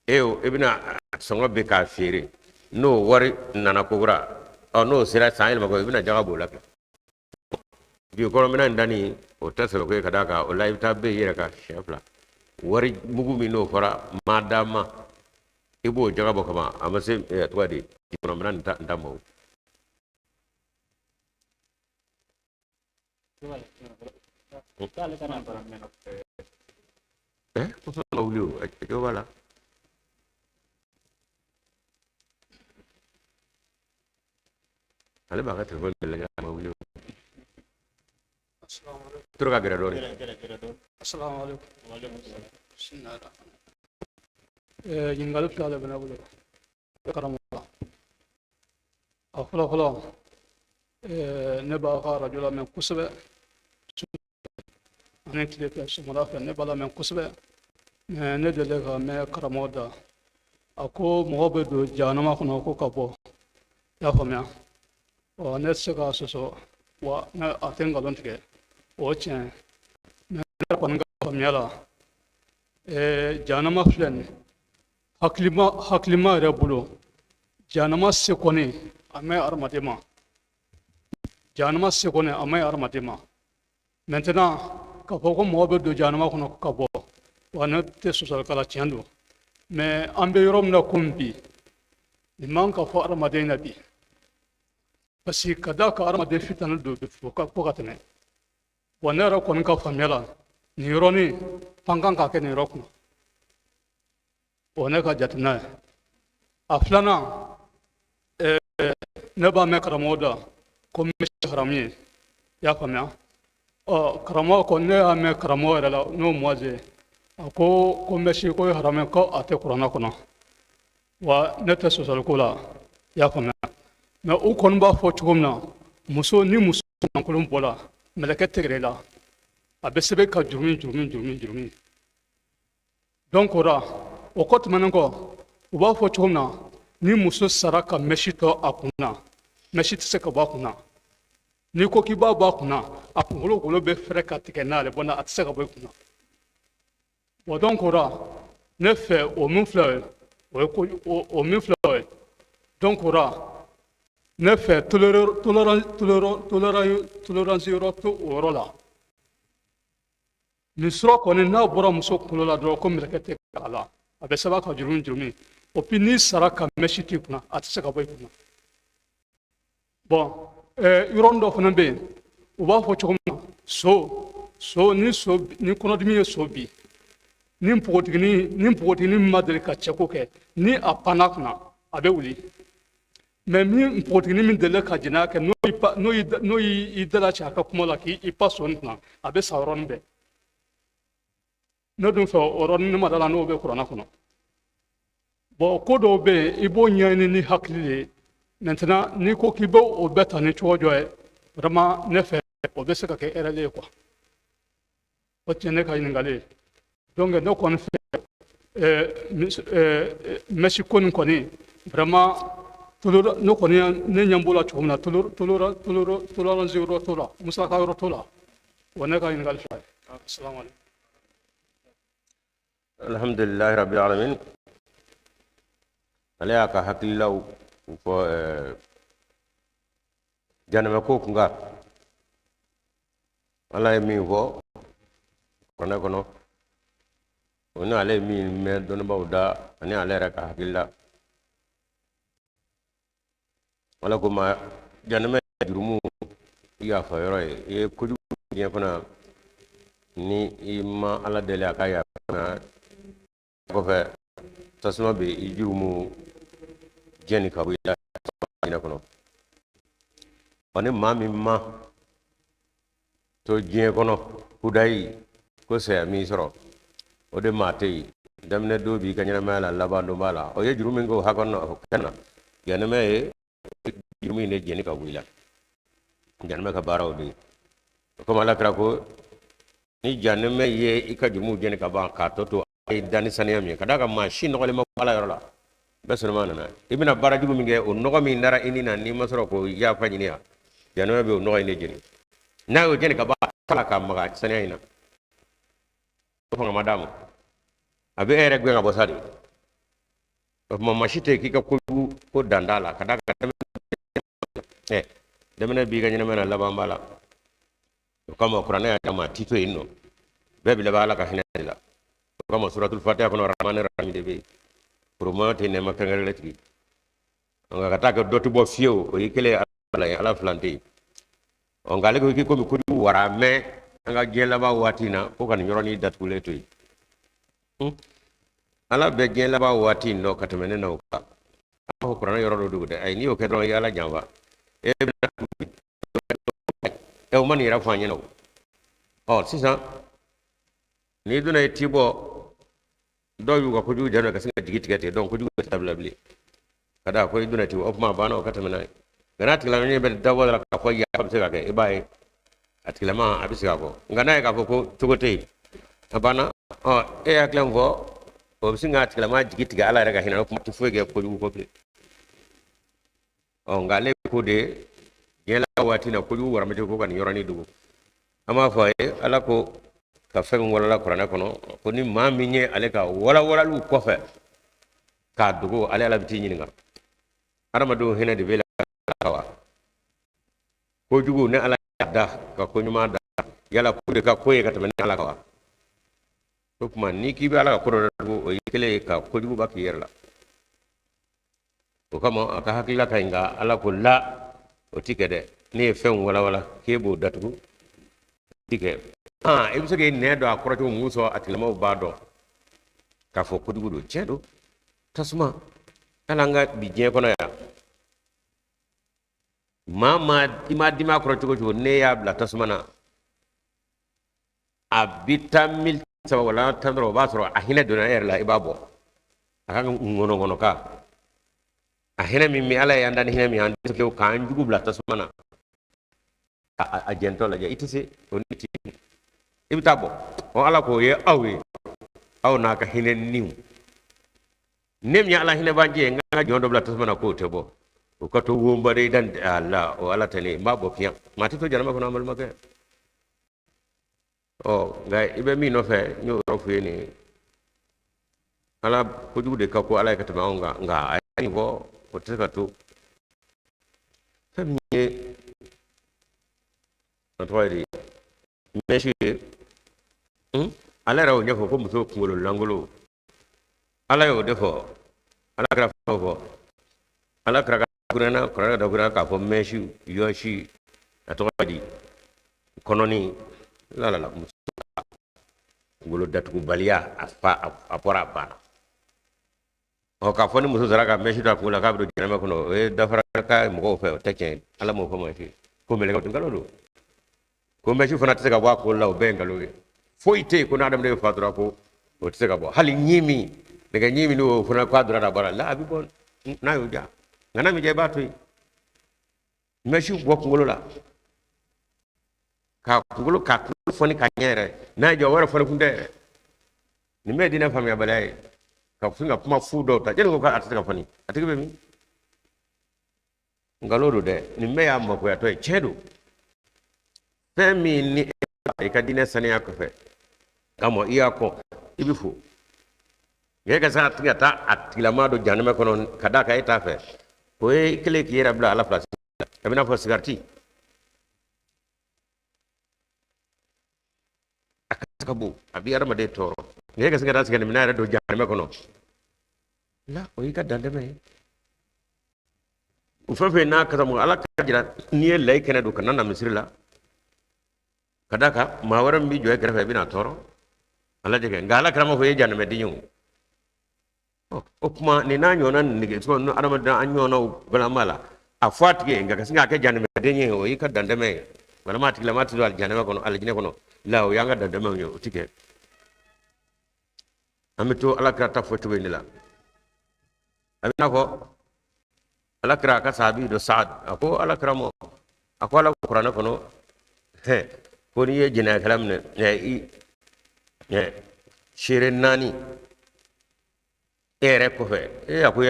e i bɛna sɔngɔ bɛ k'a feere, n'o wari nana kokura, ɔ n'o sera san yɛlɛma ko, i bɛna jaga b'o la kɛ. Bi kɔrɔminɛn in danni, o tɛ sɛbɛ ko ye, ka d'a kan o la i bɛ taa bɛn i yɛrɛ kan siɲɛ fila. Wari mugu min n'o fɔra maa d'a ma, i b'o jaga bɔ kaban, a ma se tɔgɔ di kɔnɔminɛn nin ta n ta ma o. Ko fɛn ma wuli o, a jɔ b'a la. Ale b'a ka telefɔni de lajɛ, a ma wuli o. Toro ka gɛrɛ dɔɔnin. Ɲininkali fila de bɛ ne bolo karamɔgɔ. A fɔlɔ fɔlɔ, ne b'a ka arajo lamɛn kosɛbɛ ani tile fɛ, sɔgɔmada fɛ ne b'a lamɛn kosɛbɛ. Mais ne delila ka mɛn karamɔgɔ da, a ko mɔgɔ bɛ don jahanama kɔnɔ ko ka bɔ, i y'a faamuya? Ɔ ne tɛ se k'a sɔsɔ wa ne a tɛ nkalon tigɛ, o ye tiɲɛ ye. Mais ne yɛrɛ kɔni ka faamuya la, jahanama filɛ nin ye, hakilima hakilima yɛrɛ bolo, jahanama se kɔni a ma ɲi hadamaden ma, jahanama se kɔni a ma ɲi hadamaden ma. Maintenant k'a fɔ ko mɔgɔ bɛ don jahanama kɔnɔ ka bɔ, wa ne tɛ sɔsɔlikɛla, tiɲɛ don. Mais an bɛ yɔrɔ min na komi bi, nin man ka fɔ hadamaden na bi, parce que ka d'a kan hadamaden fitani don bi fo ka tɛmɛ. Wa ne yɛrɛ kɔni ka faamuya la, nin yɔrɔnin fan kan ka kɛ nin yɔrɔ kunna, o ne ka jateminɛ ye. A filanan, ne b'a mɛn karamɔgɔ da ko mɛsi haramu ye, i y'a faamuya? Ɔ karamɔgɔ ko, ne y'a mɛn karamɔgɔ yɛrɛ la n'o Muwazi, a ko mɛsi ko ye haramu ye, ko a tɛ kuranɛ kɔnɔ. Wa ne tɛ sɔsɔliko la, i y'a faamuya? Mais u kɔni b'a fɔ cogo min na, muso ni muso lankolon bɔla, mɛlɛkɛ tɛgɛrɛ la, a bɛ sɛbɛn ka jurumi jurumi jurumi jurumi. Donc o la, o kɔ tɛmɛnen kɔ, u b'a fɔ cogo min na, Ni muso sara ka mɛsi to a kun na, mɛsi tɛ se ka bɔ a kun na. N'i ko k'i b'a bɔ a kun na, a kunkolo golo bɛ fɛrɛ ka tigɛ n'ale bɔ na, a tɛ se ka bɔ i kun na. Bon, donc o la, ne fɛ, o min filɛ o ye, o ye ko o min filɛ o ye. Donc o la, ne fɛ, tolérance yɔrɔ t'o yɔrɔ la. Nin sura kɔni, n'a bɔra muso kunkolo la dɔrɔn, ko mɛlɛkɛ tɛ a la, a bɛ sɛbɛn ka jurumu jurumu. O puis n'i sara ka mɛsi t'i kunna, a tɛ se ka bɔ i kunna. Bon, yɔrɔnin dɔ fana bɛ yen, u b'a fɔ cogo min na, so ni so ni kɔnɔdimi ye so bi, ni npogotiginin min ma deli ka cɛko kɛ, ni a panna kunna, a bɛ wuli. Mais min npogotiginin min delila ka jɛnɛya kɛ, n'o y'i dala cɛ a ka kuma la k'i pa so nin kunna, a bɛ sa yɔrɔnin bɛɛ. Ne dun fɛ, o yɔrɔnin, ne ma da la n'o bɛ kuranɛ kɔnɔ. Bon, ko dɔw bɛ yen, i b'o ɲɛɲini ni hakili de ye. Maintenant, n'i ko k'i b'o o bɛɛ ta ni cogo dɔ ye, vraiment, ne fɛ, o bɛ se ka kɛ erreur ye quoi. O tɛ ne ka ɲininkali ye. Donc ne kɔni fɛ, mɛsi ko nin kɔni, vraiment, ne kɔni, ne ɲɛ b'o la cogo min na, tolérance yɔrɔ t'o la, musaka yɔrɔ t'o la. O ne ka ɲininkali fila ye. Asalamu alaikum. Alhamdulilahi rabbil alamin. Ale y'a ka hakililaw fɔ janɛmɛ ko kun kan. Ala ye min fɔ kuranɛ kɔnɔ, o ni ale ye min mɛn dɔnnibaaw da, ani ale yɛrɛ ka hakilila. Ala ko ma janɛmɛ jurumu yafa yɔrɔ ye. I ye kojugu diɲɛ kɔnɔ, ni i ma Ala deli a ka yafa kɔfɛ, tasuma bɛ i jurumu jɛni ka bɔ i la diɲɛ kɔnɔ. Ɔ, ni maa min ma to diɲɛ kɔnɔ kudayi ko saya min sɔrɔ, o de maa tɛ yen. Daminɛ don b'i ka ɲɛnamaya la, laban don b'a la. O ye juru min kɛ o hakɛ nɔ, o kɛ na janɛmɛ ye jurumu in de jɛni ka bɔ i la. Janɛmɛ ka baara o de ye. Komi Ala kira ko ni janɛmɛ ye i ka jurumu jɛni ka ban, k'a tɔ to a ye danni saniya min ye, ka d'a kan maa si nɔgɔlen ma Ala yɔrɔ la, bɛɛ sɔnni nana. I bɛna baara jugu min kɛ, o nɔgɔ min dara i ni na, n'i ma sɔrɔ k'o yafa ɲini yan, janɛmɛ bɛ o nɔgɔ in de jeni. N'a y'o jeni ka ban, a la ka maga saniya in na, o fanga ma d'a ma, a bɛ e yɛrɛ gɛn ka bɔ sa de. O tuma maa si tɛ k'i ka kojugu ko dan t'a la, ka d'a kan daminɛ b'i ka ɲɛnamaya na, laban b'a la. O kama kuranɛ y'a d'a ma, a ti to yen nɔ, bɛɛ bi laban Ala ka hinɛ de la. O kama suratul Fatiha kɔnɔ, Rahmani Rahim de bɛ yen. Kuruma tɛ nɛɛma kɛrɛnkɛrɛnlen tigi, nka ka taa kɛ dɔ tɛ bɔ fiyewu, o y'i kelen ye Ala ye, Ala filan tɛ yen. Ɔ, nka ale ko k'i komi kojugu wara mɛn an ka diɲɛ laban waati in na, ko ka nin yɔrɔnin datugulen to yen. Ala bɛ diɲɛ laban waati in dɔn ka tɛmɛ ne n'aw kan. A b'a fɔ kuranɛ yɔrɔ dɔ dogo dɛ. Ayi, n'i y'o kɛ dɔrɔn, i ye Ala janfa. E bɛna ɛ, o ma nin yɛrɛ fɔ an ɲɛna o. Ɔ, sisan n'i donna i ti bɔ, dɔw y'u ka kojugu jɛ ka sin ka jigi tigɛ ten. Donc kojugu tɛ dabila bilen, ka da ko i donna ti, o kuma banna, o ka tɛmɛ n'a ye. Nka n'a tigilamɔgɔ ɲɛ bɛ dabɔ la k'a fɔ yafa bɛ se ka kɛ, i b'a ye a tigilama a bɛ segin a kɔ. Nka n'a ye k'a fɔ ko cogo tɛ yen, a banna. Ɔ, e y'a hakili min fɔ, o bɛ sin k'a tigilama jigi tigɛ Ala yɛrɛ ka hinɛ, o kuma tɛ foyi kɛ kojugu ko bilen. Ɔ, nka ale ko de diɲɛ la waati na kojugu waramɛtɛ ko ka nin yɔrɔnin dogo. An b'a fɔ a ye, Ala ko ka fɛn min walala kuranɛ kɔnɔ, ko ni maa min ye ale ka walawalaliw kɔfɛ k'a dogo, ale Ala bɛ t'i ɲininka. Adamadenw hinɛ de bɛ la wa kojugu ni Ala y'a da ka ko ɲuman da, yala ko de ka ko ye ka tɛmɛ ni Ala kan wa? O tuma n'i k'i bɛ Ala ka ko dɔ datugu, o y'i kɛlen ye ka kojuguba k'i yɛrɛ la. O kama a ka hakilila ka ɲi, nka Ala ko la, o ti kɛ dɛ. Ne ye fɛnw walawala k'e b'o datugu, o ti kɛ. I bɛ se k'i nɛn don a kɔrɔ cogo mun sɔrɔ, a tigilamɔgɔw b'a dɔn k'a fɔ kojugu don, tiɲɛ don. Tasuma, hali an ka bi diɲɛ kɔnɔ yan, maa maa i ma dimi a kɔrɔ cogo cogo, n'e y'a bila tasuma na, a bi taa mil 3 wala 10 dɔrɔn, o b'a sɔrɔ a hinɛ donna e yɛrɛ la, i b'a bɔ a ka ŋɔnɔŋɔnɔ kan. A hinɛ min bɛ Ala ye an da ni hinɛ min an tɛ se k'an jugu bila tasuma na a jɛntɔ lajɛ, i tɛ se o ni ti, i bɛ taa bɔ. Ɔ, Ala k'o ye aw ye, aw n'a ka hinɛ niw. Ne min ye Ala hinɛbaji ye, n ka ka jɔn dɔ bila tasuma na k'o tɛ bɔ o ka to wonba de dan ala o ala tɛ ne n b'a bɔ fiyan maa tɛ to jahanama kɔnɔ an balimakɛ ɔ nka i bɛ min nɔfɛ n y'o yɔrɔ f'i ye nin ye ala kojugu de ka ko ala ye ka tɛmɛ anw kan nka a ye nin fɔ o tɛ se ka to fɛn min ye a tɔgɔ ye di mɛsi ye ala yɛrɛ y'o ɲɛfɔ ko muso kunkolo lankolon ala y'o de fɔ ala kira fɔ fɔ ala kira ka kuranna kuranna da kuranna k'a fɔ mɛsi yɔsi a tɔgɔ di kɔnɔni la la la muso kunkolo datugubaliya a fa a bɔra a banna ɔ k'a fɔ ni muso sera ka mɛsi don a kun la k'a bɛ don jahanama kɔnɔ o ye dafara ka mɔgɔw fɛ o tɛ tiɲɛ ala m'o fɔ maa si ko mɛlɛkɛ nkalon don ko mɛsi fana tɛ se ka bɔ a kunkolo la o bɛɛ ye nkalon ye foyi tɛ yen ko n'adamaden fatura ko o tɛ se ka bɔ hali ɲi min nɛgɛ ɲi min n'o fana k'a donna ka bɔra la a bɛ bɔ n'a y'o ja nka n'a m'i diya i b'a to yen mɛsi bɔ kunkolo la k'a kunkolo k'a kunkolo fɔni ka ɲɛ yɛrɛ n'a y'i diya o yɛrɛ fɔni kun tɛ yɛrɛ nin bɛɛ ye diinɛ faamuyabaliya ye ka sin ka kuma fu dɔw ta jɔnni ko k'a tɛ se ka fɔni a tigi bɛ min nkalon don dɛ nin bɛɛ y'a makoyatɔ ye tiɲɛ don fɛn min ni i ka diinɛ saniya kɔfɛ kama i y'a kɔn i bɛ fo nka e ka se a tigi ka taa a tigilama don jahanama kɔnɔ ka d'a kan e t'a fɛ o ye kelen k'i yɛrɛ bila ala fila a bɛ n'a fɔ sigariti a kasa ka bon a bɛ adamaden tɔɔrɔ nka e ka se ka taa sigaritiminna yɛrɛ don jahanama kɔnɔ la o y'i ka dantɛmɛ ye o fɛn fɛn n'a kasa mɔgɔ ala k'a jira n'i ye layi kɛnɛ don kana na misiri la ka d'a kan maa wɛrɛ min b'i jɔ e kɛrɛfɛ i bɛna tɔɔrɔ a lajɛ kɛ nka ala kira m'a fɔ i ye jahanamɛden ye o o tuma nin n'a ɲɔgɔnna nege sɔn adamaden an ɲɔgɔnnaw balama la a fɔ a tigi ye nka ka sin k'a kɛ jahanamɛden ye o y'i ka dantɛmɛ ye walima a tigilama tɛ don alijinɛ kɔnɔ alijinɛ kɔnɔ la o y'an ka dantɛmɛw ye o ti kɛ an bɛ to ala kira ta fɔ cogo in de la a bɛ n'a fɔ ala kira ka sahabi dɔ saad a ko ala kira ma a ko ala ko kuranɛ kɔnɔ hɛ ko n'i ye jɛnɛyakɛla minɛ ɛ i ɛ seere naani e yɛrɛ kɔfɛ e a ko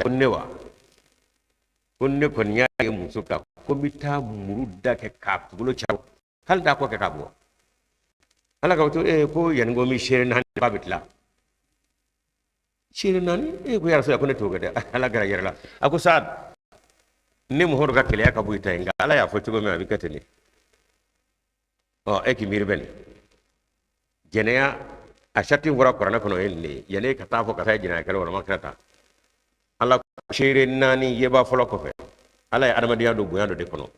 ko ne wa ko ne kɔni y'a ye muso kan ko n bɛ taa muru da kɛ k'a kunkolo caro hali t'a kɔ kɛ k'a bɔ ala ka to ee ko yanni ko n bɛ seere naani k'a bɛ tila seere naani ee ko ya rasula ko ne t'o kɛ dɛ ala kira yɛrɛ la a ko saad ne muhamadu ka keleya ka bon i ta ye nka ala y'a fɔ cogo min a bɛ kɛ ten de ɔ e k'i miiri bɛ nin jɛnɛya a sariti bɔra kuranɛ kɔnɔ ye nin de ye yanni e ka taa fɔ ka taa jɛnɛya kɛlɛ kɔnɔ ma kira ta ala seere naani yeba fɔlɔ kɔfɛ ala ye adamadenya don bonya dɔ de kɔnɔ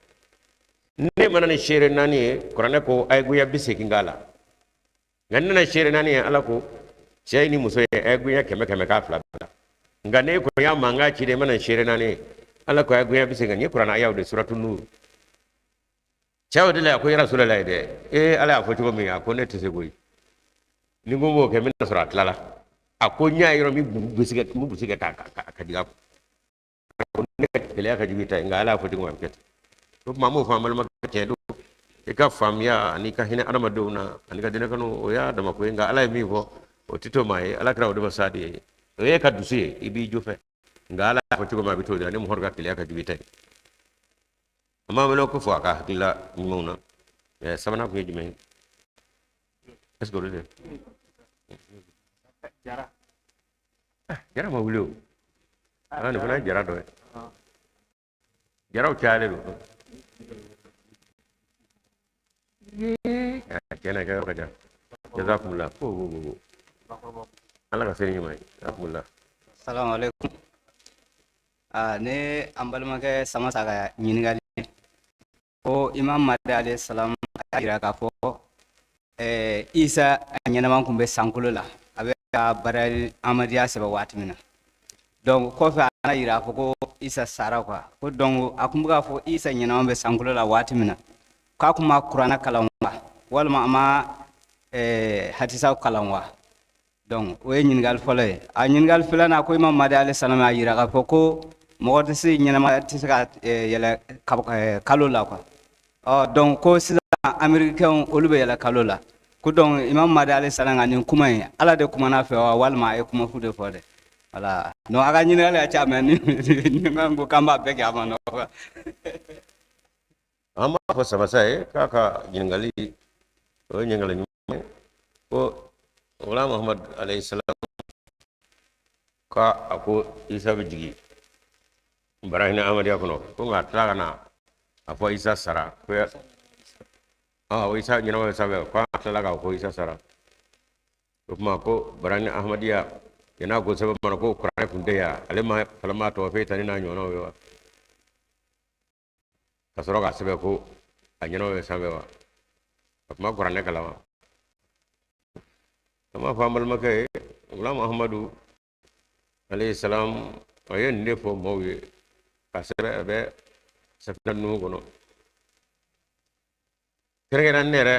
ne ma na ni seere naani ye kuranɛ ko a ye goya 80 k'a la nka ne nana seere naani ye ala ko cɛ ni muso ye a ye goya 100 100 k'a fila bɛɛ la nka ne kɔni y'a mankan ci de ma na seere naani ye ala ko a ye goya 80 nin ye kuranɛ ayaw de suratu nur cɛ o de la a ko ya rasulalayi dɛ ee ala y'a fɔ cogo min a ko ne tɛ se koyi ni ko n b'o kɛ n bɛna sɔrɔ a tilala a ko n y'a yɔrɔ min gosi kɛ n gosi kɛ ka jigin a ko ne ka gɛlɛya ka jugu i ta ye nka ala y'a fɔ cogo min a bɛ kɛ ten o tuma an b'o fɔ an balimakɛ tiɲɛ don i ka faamuya ani ka hinɛ adamadenw na ani ka diinɛ kanu o y'a dama ko ye nka ala ye min fɔ o tɛ to maa ye ala kira o de ma sa de ye o ye ka dusu ye i b'i jo fɛ nka ala y'a fɔ cogo min a bɛ t'o de la ne Muhamadu ka keleya ka jugu i ta ye an b'a wele ko fɔ a ka hakilila ɲumanw na sabanan kun ye jumɛn ye est ce que o de tɛ jara jara ma wuli o ala nin fana ye jara dɔ ye jaraw cayalen don tiɲɛ na i ka yɔrɔ ka jan jazakumullah ko ko ko ala ka se ni ɲuman ye jazakumullah salamu alaikum aa ne an balimakɛ samasa ka ɲininkali ko imam mahdi alayhi salam a y'a jira k'a fɔ isa a ɲɛnama tun bɛ sankolo la a bɛ ka bara amadiya sɛbɛn waati min na donc kɔfɛ a nana jira a fɔ ko isa sara quoi ko donc a tun bɛ k'a fɔ isa ɲɛnama bɛ sankolo la waati min na k'a tun ma kuranɛ kalan wa walima a ma hadisaw kalan wa donc o ye ɲininkali fɔlɔ ye a ɲininkali filanan ko imam mahdi alayhi salam y'a jira k'a fɔ ko mɔgɔ tɛ se ɲɛnama tɛ se ka yɛlɛ kalo la quoi ɔ donc ko sisan américains olu bɛ yɛlɛ kalo la ko donc imam mahdi alayhi salam ka nin kuma in ala de kumana a fɛ wa walima a ye kuma fu de fɔ dɛ. Voilà. Donc a ka ɲininkali ka ca, mais ni n ko k'an b'a bɛɛ kɛ, a ma nɔgɔ. An b'a fɔ Samasa ye k'a ka ɲininkali, o ye ɲininkali ɲuman ye, ko Ghulam Muhammad alayhi salam ka a ko Isa bɛ jigin Barahina Ahmadiyya kɔnɔ, ko nka a tila ka na a fɔ Isa sara, ko ah, Isa ɲɛnama bɛ sanfɛ, ko a tilala k'a fɔ ko Isa sara. O tuma ko Barahina Ahmadiyya yan'a ko sɛbɛn mana ko kuranɛ tun tɛ yan, ale ma falama tɔgɔ fɛ tani n'a ɲɔgɔnnaw ye wa, ka sɔrɔ k'a sɛbɛn ko a ɲɛnama bɛ sanfɛ wa, a tun ma kuranɛ kalan wa? An b'a fɔ an balimakɛ ye, Gulam Ahamadu alayhi salam, a ye nin de fɔ maaw ye ka sɛbɛn, a bɛ safina nuhu kɔnɔ. Kɛrɛnkɛrɛn ne yɛrɛ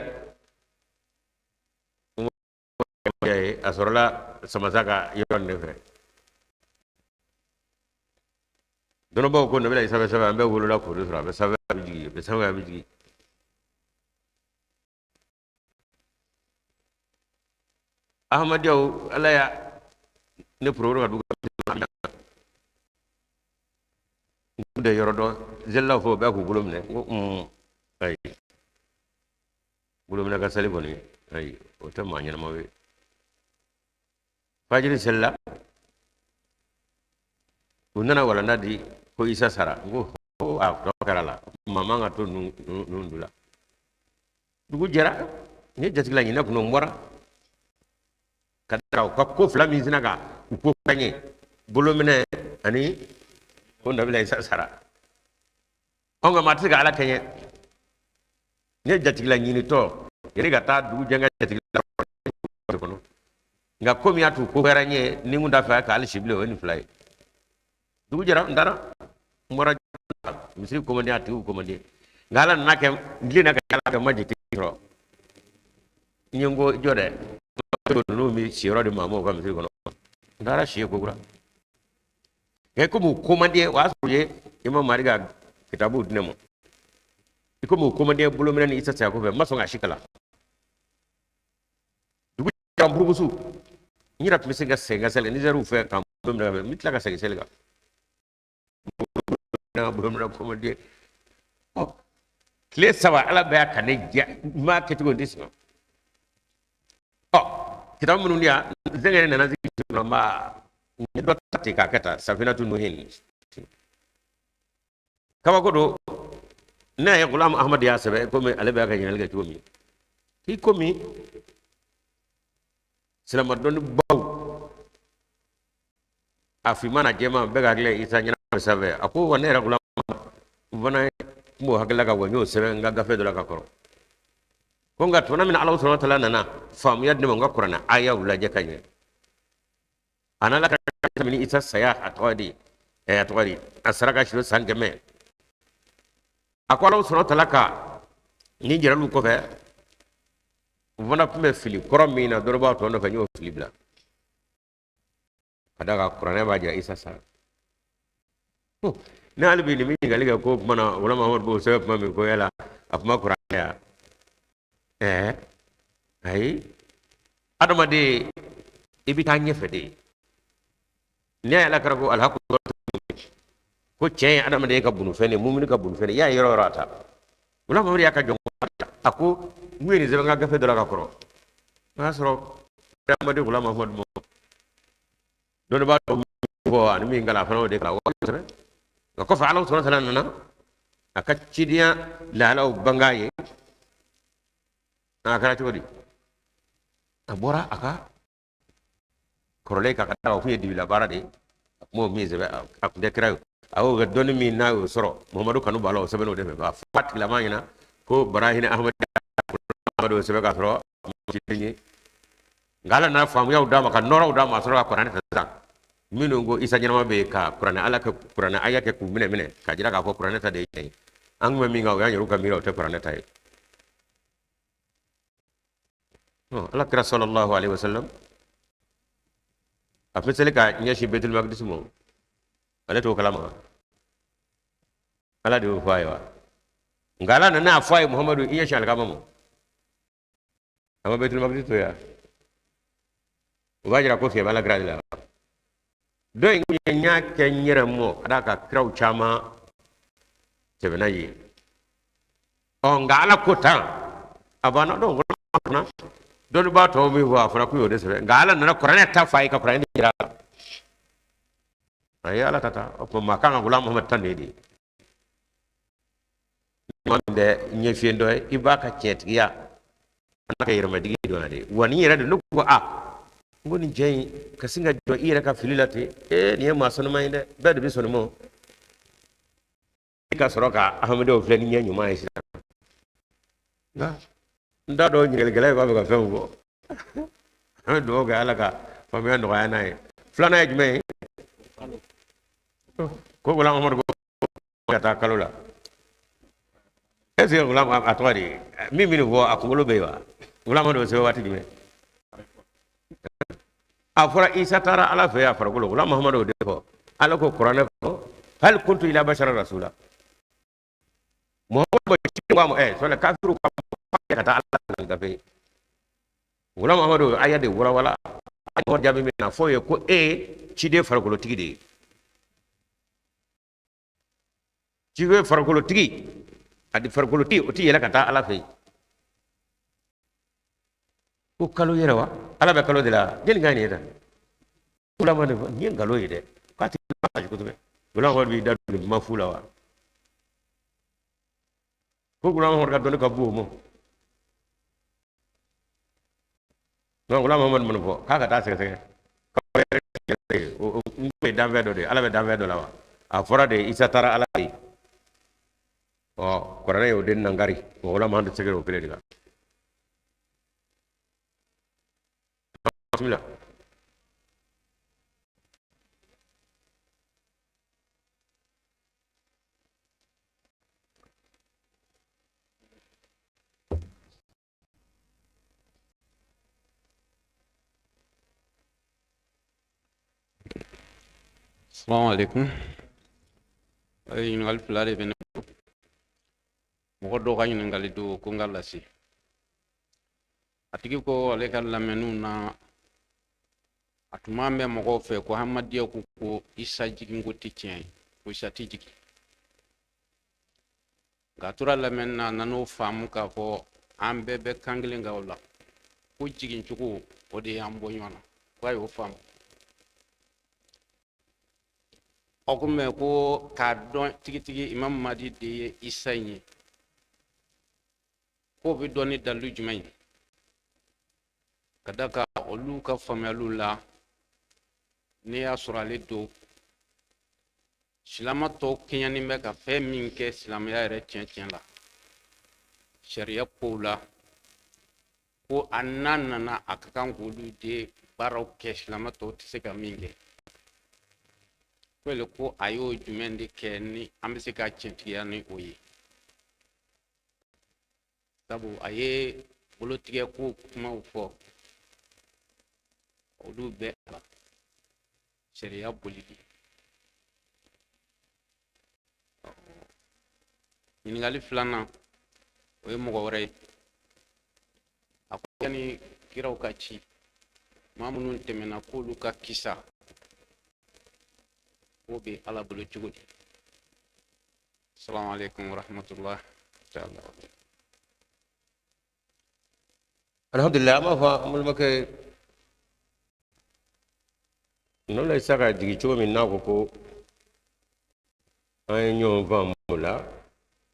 ye, a sɔrɔla Samasa ka yɔrɔ nin de fɛ. Dɔnnibaaw ko nabila Isa bɛ sanfɛ, an bɛɛ wolola k'o de sɔrɔ, a bɛ sanfɛ, a bɛ jigin, a bɛ sanfɛ, a bɛ jigin. Ahmadiyyaw, Ala ya ne porogoro ka dugu n de yɔrɔ dɔn zelilaw fɔ, bɛɛ k'u bolo minɛ. N ko ayi, bolo minɛ ka seli kɔni, ayi, o tɛ maa ɲɛnama ye. Fajiri selila, u nana walanda di ko Isa sara. N ko a tɔ kɛra la, maa man ka to ninnu du la. Dugu jɛra, n ye jatigila ɲinɛ kunna, n bɔra ka da u ka ko fila min sinna ka u ko ka ɲɛ, bolominɛ ani ko nabila Isa sara. Ɔ, nka maa tɛ se ka Ala kɛɲɛ. N ye jatigila ɲinitɔ yanni ka taa dugu jɛ, n ka jatigila kɔnɔ, nka ko min y'a to ko kɛra n ye ni n kun t'a fɛ ka hali si bilen, o ye nin fila ye. Dugu jɛra, n taara, n bɔra misiri komandi, a tigiw komandi, nka Ala nana kɛ n tilenna ka yaala kɛ, n ma jatigi sɔrɔ. N ye n ko jɔ dɛ, ninnu bɛ siyɔrɔ di maa ma u ka misiri kɔnɔ. N taara si yen kokura. Nka komi u ko man di, o y'a sɔrɔ u ye Imam Mahdi ka kitabuw di ne ma. I komi u ko man di bolominɛ ni Isa saya kɔfɛ, n ma sɔn k'a si kalan. Dugu jɛra, n burukusu, n yɛrɛ tun bɛ se ka segin ka seli nizɛriw fɛ ka bolo minɛ, n bɛ tila ka segin seli kan, bolo minɛ ko man di. Ɔ, tile 3, Ala bɛɛ ka ne diya, n m'a kɛcogo n tɛ sɔn. Ɔ, kitabu minnu di yan, n sɛgɛn nana sigi kɔnɔ, n b'a n ye dɔ ta ten k'a kɛ tan, Safinatu Nuhin. Kabako don, ne ye Gulam Ahmad y'a sɛbɛn komi ale bɛ ka ɲininkali kɛ cogo min, i komi silamɛ dɔnnibaw, a finman n'a jɛman bɛɛ ka hakili Isa ɲɛnama sanfɛ. A ko wa ne yɛrɛ Gulam n fana tun b'o hakilila kan wa, n y'o sɛbɛn n ka gafe dɔ la ka kɔrɔ. Ko nka tuma min na Ala subahana taala nana faamuya di ne ma, n ka kuranɛ ayaw lajɛ ka ɲɛ, a n'Ala ka kabini Isa saya, a tɔgɔ di, a tɔgɔ di, a sara ka siro san 100. A ko Ala subahana taala ka nin jiraliw kɔfɛ, n fana tun bɛ fili kɔrɔ min na dɔnnibaaw tɔ nɔfɛ, n y'o fili bila, ka d'a kan kuranɛ b'a jira Isa sara. Ne hali bi nin bɛ ɲininkali kɛ ko kuma na, Gulam Mahamadu b'o sɛbɛn kuma min ko yala a kuma kuranɛ ya? Ayi, adamaden i bɛ taa ɲɛfɛ de. N'i y'a ye Ala kɛra ko alhaku, ko tiɲɛ ye adamaden ka bunufɛn de, mumini ka bunufɛn de, i y'a ye yɔrɔ o yɔrɔ a ta. Gulam Mahamadu y'a ka jɔn, a ko n ye nin sɛbɛn n ka gafe dɔ la ka kɔrɔ, o y'a sɔrɔ adamaden Gulam Mahamadu ma dɔnnibaa dɔw fɔ ani min kalan, a fana o de kalan kosɛbɛ. Nka kɔfɛ Ala subahana taala nana a ka cidenya lahalaw bang'a ye. A kɛra cogo di? A bɔra a ka kɔrɔlen kan ka da o kun ye dibila baara de ye, a kun b'o min sɛbɛn, a kun tɛ kira ye. A y'o kɛ dɔnni min n'a y'o sɔrɔ, Muhamadu kanu b'a la, o sɛbɛn o de fɛ. A fɔ a tigilama ɲɛna ko Barahini Ahmadu o sɛbɛn k'a sɔrɔ ciden ye. Nka Ala nana faamuyaw d'a ma ka nɔrɔw d'a ma, a sɔrɔ ka kuranɛ ta sisan. Minnu ko Isa ɲɛnama bɛ yen, ka kuranɛ Ala kɛ kuranɛ aya kɛ k'u minɛ minɛ k'a jira k'a fɔ kuranɛ ta de ye tiɲɛ ye, an tun bɛ min kan, o y'an yɛrɛw ka miiri, o tɛ kuranɛ ta ye. Ala kira sallallahu alaihi wasallam a tun bɛ seli ka ɲɛsin Betul Makdis ma, ale t'o kalama, Ala de y'o fɔ a ye wa. Nka Ala nana a fɔ a ye, Muhamadu, i ɲɛsin alikaba ma. A ma Betul Makdis to yan, o b'a jira ko fiɲɛ bɛ Ala kira de la. Dɔ in kun ye n y'a kɛ n yɛrɛ mɔ ka d'a kan kiraw caman tɛmɛna yen. Ɔ nka ala ko tan a banna. Donc fana dɔnnibaa tɔw min fɔ a fɔra k'u y'o de sɛbɛn, nka ala nana kuranɛ ta fa ye ka kuranɛ de jira a la. A ye ala ta ta o tuma maa kan ka Gulam Muhamad ta nin de ye. Maa min tɛ ɲɛfiyɛ dɔ ye, i b'a ka tiɲɛtigiya a n'a ka yɛrɛmajigin dɔn de. Wa nin yɛrɛ de ne ko a n ko nin cɛ in ka sin ka jɔ i yɛrɛ ka fili la ten, ee nin ye maa sanuman ye dɛ, bɛɛ de bɛ sɔn nin ma. I ka sɔrɔ ka ahamadenw filɛ ni ɲɛ ɲuman ye sisan. Nka n t'a dɔn ɲininkalikɛla in b'a fɛ ka fɛn min fɔ. An bɛ dugawu kɛ ala ka faamuya nɔgɔya n'a ye. Filanan ye jumɛn ye? Ko Gulam Muhamadu ko ka taa kalo la. Est ce que Gulam a tɔgɔ de min bɛ nin fɔ a kunkolo bɛ yen wa? Gulam Muhamadu bɛ sɛbɛn waati jumɛn? A fɔra Isa taara ala fɛ a farikolo. Gulam Muhamadu o de fɔ. Ala ko kuranɛ kɔnɔ hal kuntu ila bashara rasula. Muhamadu ci ko a ma sɔrɔ kafiru ka taa ala fɛ gafe. Gulam Muhamadu aya de walawala a jaabi min na fɔ ye ko e ye ciden farikolotigi de ye. Ciden farikolotigi a di farikolotigi o ti yɛlɛ ka taa ala fɛ yen. Ko kalo yɛrɛ wa ala bɛ kalo de la jeli ka nin ye tan. Gulam Muhamadu nin ye nkalon ye dɛ, k'a ti kosɛbɛ. Gulam Muhamadu b'i da don nin kuma fu la wa? Ko Gulam Muhamadu ka dɔnni ka bon o ma. Donc Gulam Muhamadu mun fɔ k'a ka taa sɛgɛsɛgɛ n ye danfɛn dɔ de ye, ala bɛ danfɛn dɔ la wa? A fɔra de Isa taara ala ye. Ɔ kuranɛ y'o de nangari, Gulam Muhamadu sɛgɛrɛ o kelen de la. Bismillah. Salamu alaikum. Ɲininkali fila de bɛ ne bolo. Mɔgɔ dɔw ka ɲininkali don ko n ka lase. A tigi ko ale ka lamɛnniw na a tun b'a mɛn mɔgɔw fɛ ko Ahmadiyya ko ko Isa jiginko tɛ tiɲɛ ye, ko Isa tɛ jigin. Nka a tora lamɛnni na, a nan'o faamu k'a fɔ an bɛɛ bɛ kan kelen kan o la, ko jigincogo o de y'an bɔ ɲɔgɔn na, ko a y'o faamu. Aw ko mɛ ko k'a dɔn tigitigi Imam Mahdi de ye Isa in ye, k'o bɛ dɔn ni dalilu jumɛn ye? Ka da kan olu ka faamuyaliw la, n'i y'a sɔrɔ ale don, silama tɔw kɛɲɛni bɛ ka fɛn min kɛ silamɛya yɛrɛ tiɲɛ tiɲɛ la, sariya kow la, ko a n'a nana a ka kan k'olu de baaraw kɛ silama tɔw tɛ se ka min kɛ. Ko ele ko a y'o jumɛn de kɛ ni an bɛ se ka tiɲɛtigiya ni o ye? Sabu a ye bolotigɛ ko kumaw fɔ, olu bɛ a la sariya bolili. Ɲininkali filanan o ye mɔgɔ wɛrɛ ye. A ko yanni kiraw ka ci, maa minnu tɛmɛna k'olu ka kisa k'o bɛ ala bolo cogo di? Salamu alaikum wa rahmatullah ta'ala. Alhamdulillah, an b'a fɔ an balimakɛ n'o Isa ka jigin cogo min n'a ko ko an ye ɲɔgɔn faamu o la,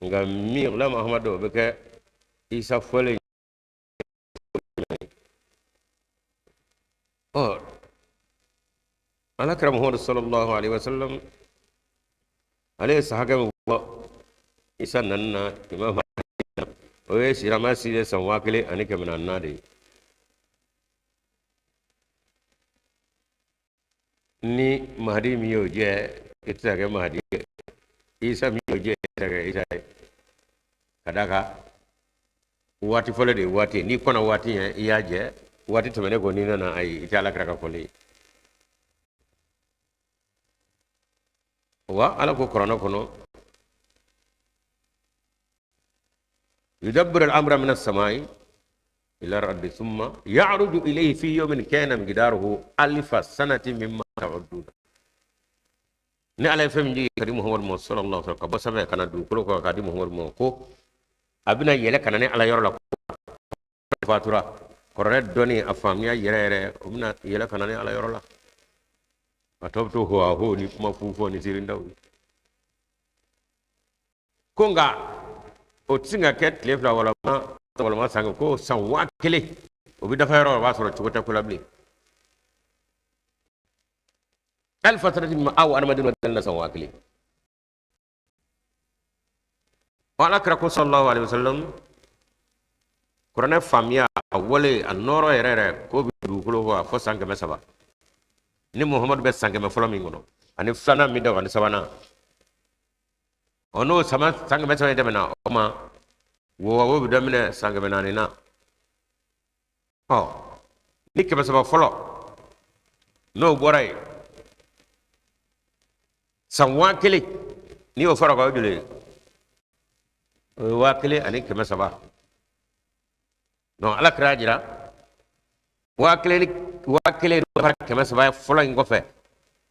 nka min Gulam Ahmadu o bɛ kɛ Isa fɔlen. Ɔ ala kira Muhammadu sallallahu alaihi wasallam ale ye san hakɛ min fɔ Isa nani na imam o ye silamɛya si ye san 1400 de ye. Ni Mahadi min y'o jɛ i tɛ se ka kɛ Mahadi ye, Isa min y'o jɛ i tɛ se ka kɛ Isa ye. Ka d'a kan waati fɔlɔ de ye waati ye, n'i kɔnna waati ɲɛ i y'a jɛ, waati tɛmɛnen kɔ n'i nana ayi i tɛ ala kira ka fɔlen ye. Wa ala ko kuranɛ kɔnɔ yudabbiru al-amra min as-samai ila al-ardi thumma ya'ruju ilayhi fi yawmin kana miqdaruhu alfa sanati mimma ta'udduna. Ni Ala ye fɛn min jigin ka di Muhamadu ma sallallahu alaihi wasallam, ka bɔ sanfɛ ka na dugukolo kɔ ka di Muhamadu ma, ko a bɛna yɛlɛ ka na ne Ala yɔrɔ la. Fatura kuranɛ dɔnni a faamuya yɛrɛ yɛrɛ, o bɛna yɛlɛ ka na ne Ala yɔrɔ la. A tɔ bɛ to ho a ho ni kuma fu fɔ ni ziirindaw ye. Ko nka o tɛ se ka kɛ tile 2 walama san, ko san 1000 o bɛ dafa yɔrɔ o b'a sɔrɔ cogo tɛ ko la bilen. Alifa sanati ma aw adamaden ma deli na san 1000. Ala kira ko sallallahu alaihi wasallam, kuranɛ faamuya a wale a nɔɔrɔ yɛrɛ yɛrɛ k'o bɛ dugukolo kɔ fo san 300. Ni Muhamadu bɛ san 100 fɔlɔ min kɔnɔ ani filanan min da ani sabanan, ɔ n'o san 300 in tɛmɛna, o tuma wo bɛ daminɛ san 400 na. Ɔ ni 300 fɔlɔ n'o bɔra yen, san 1000 n'i y'o fara o kan, o ye joli ye? O ye 1300. Donc Ala kira y'a jira 1000 ni 1000 fara 300 fɔlɔ in kɔfɛ,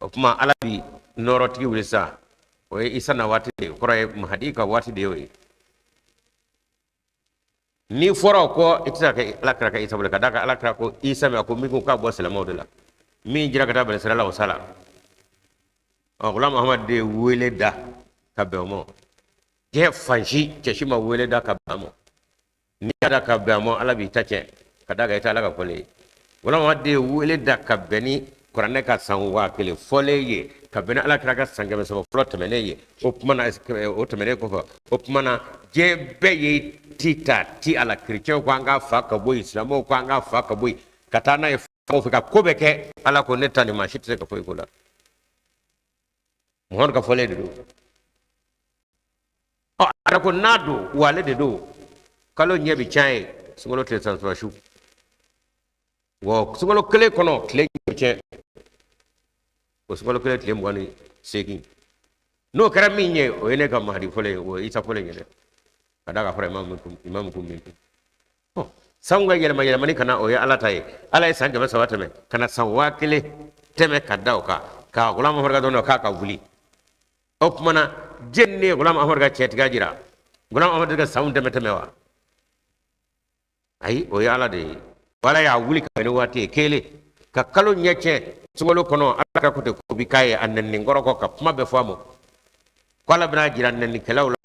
o tuma Ala bi nɔɔrɔtigi wuli sisan. O ye Isa na waati de ye, o kɔrɔ ye Mahadi ka waati de ye o ye. N'i fɔra o kɔ, i tɛ se ka kɛ Ala kira ka Isa bolo, ka d'a kan Ala kira ko Isa min, a ko min ko k'a bɔ silamɛw de la, min jira ka taa bani Israɛla, o sala. Ɔ Gulam Ahmad de ye wele da ka bɛn o ma. Diɲɛ fan si cɛ si ma wele da ka bɛn a ma. N'i y'a da ka bɛn a ma, Ala b'i ta tiɲɛ, ka d'a kan i tɛ Ala ka fɔlen ye. Gulam Ahmad de ye wele da ka bɛn ni kuranɛ ka san 1000 fɔlen ye, ka bɛn ni Ala kira ka san 300 fɔlɔ tɛmɛnen ye. O tuma na, o tɛmɛnen kɔfɛ, o tuma na diɲɛ bɛɛ ye ti ta ti a la. Kerecɛnw ko an k'a fa ka bɔ yen, silamɛw ko an k'a fa ka bɔ yen, ka taa n'a ye fanw fɛ, ka ko bɛɛ kɛ. Ala ko ne ta nin, maa si tɛ se ka foyi k'o la. Muhamadu ka fɔlen de don. Ɔ ala ko n'a don wa ale de don. Kalo ɲɛ bɛ tiɲɛ ye sunkalo tile 13 su, wa sunkalo kelen kɔnɔ tile ɲɛ bɛ tiɲɛ o sunkalo kelen tile 28. N'o kɛra min ye, o ye ne ka Mahadi fɔlen ye, o ye Isa fɔlen ye dɛ, ka d'a kan fɔra imamu kun min kun. Sanw ka yɛlɛma yɛlɛmani ka na, o ye Ala ta ye. Ala ye san 300 tɛmɛ ka na san 1000 tɛmɛ ka da o kan, ka Gulam Ahmad ka dɔn k'a ka wuli. O tuma na jɛni ne ye Gulam Ahmad ka tiɲɛtigiya jira. Gulam Ahmad ka sanw tɛmɛ tɛmɛ wa? Ayi, o ye Ala de ye. Ala y'a wuli ka bɛn ni waati ye kelen ka kalo ɲɛ tiɲɛ sunkalo kɔnɔ. Ala ka ko tɛ ko bi k'a ye a nɛni kɔrɔ kɔ ka kuma bɛɛ fɔ a ma, ko Ala bɛna jira nɛnikɛlaw la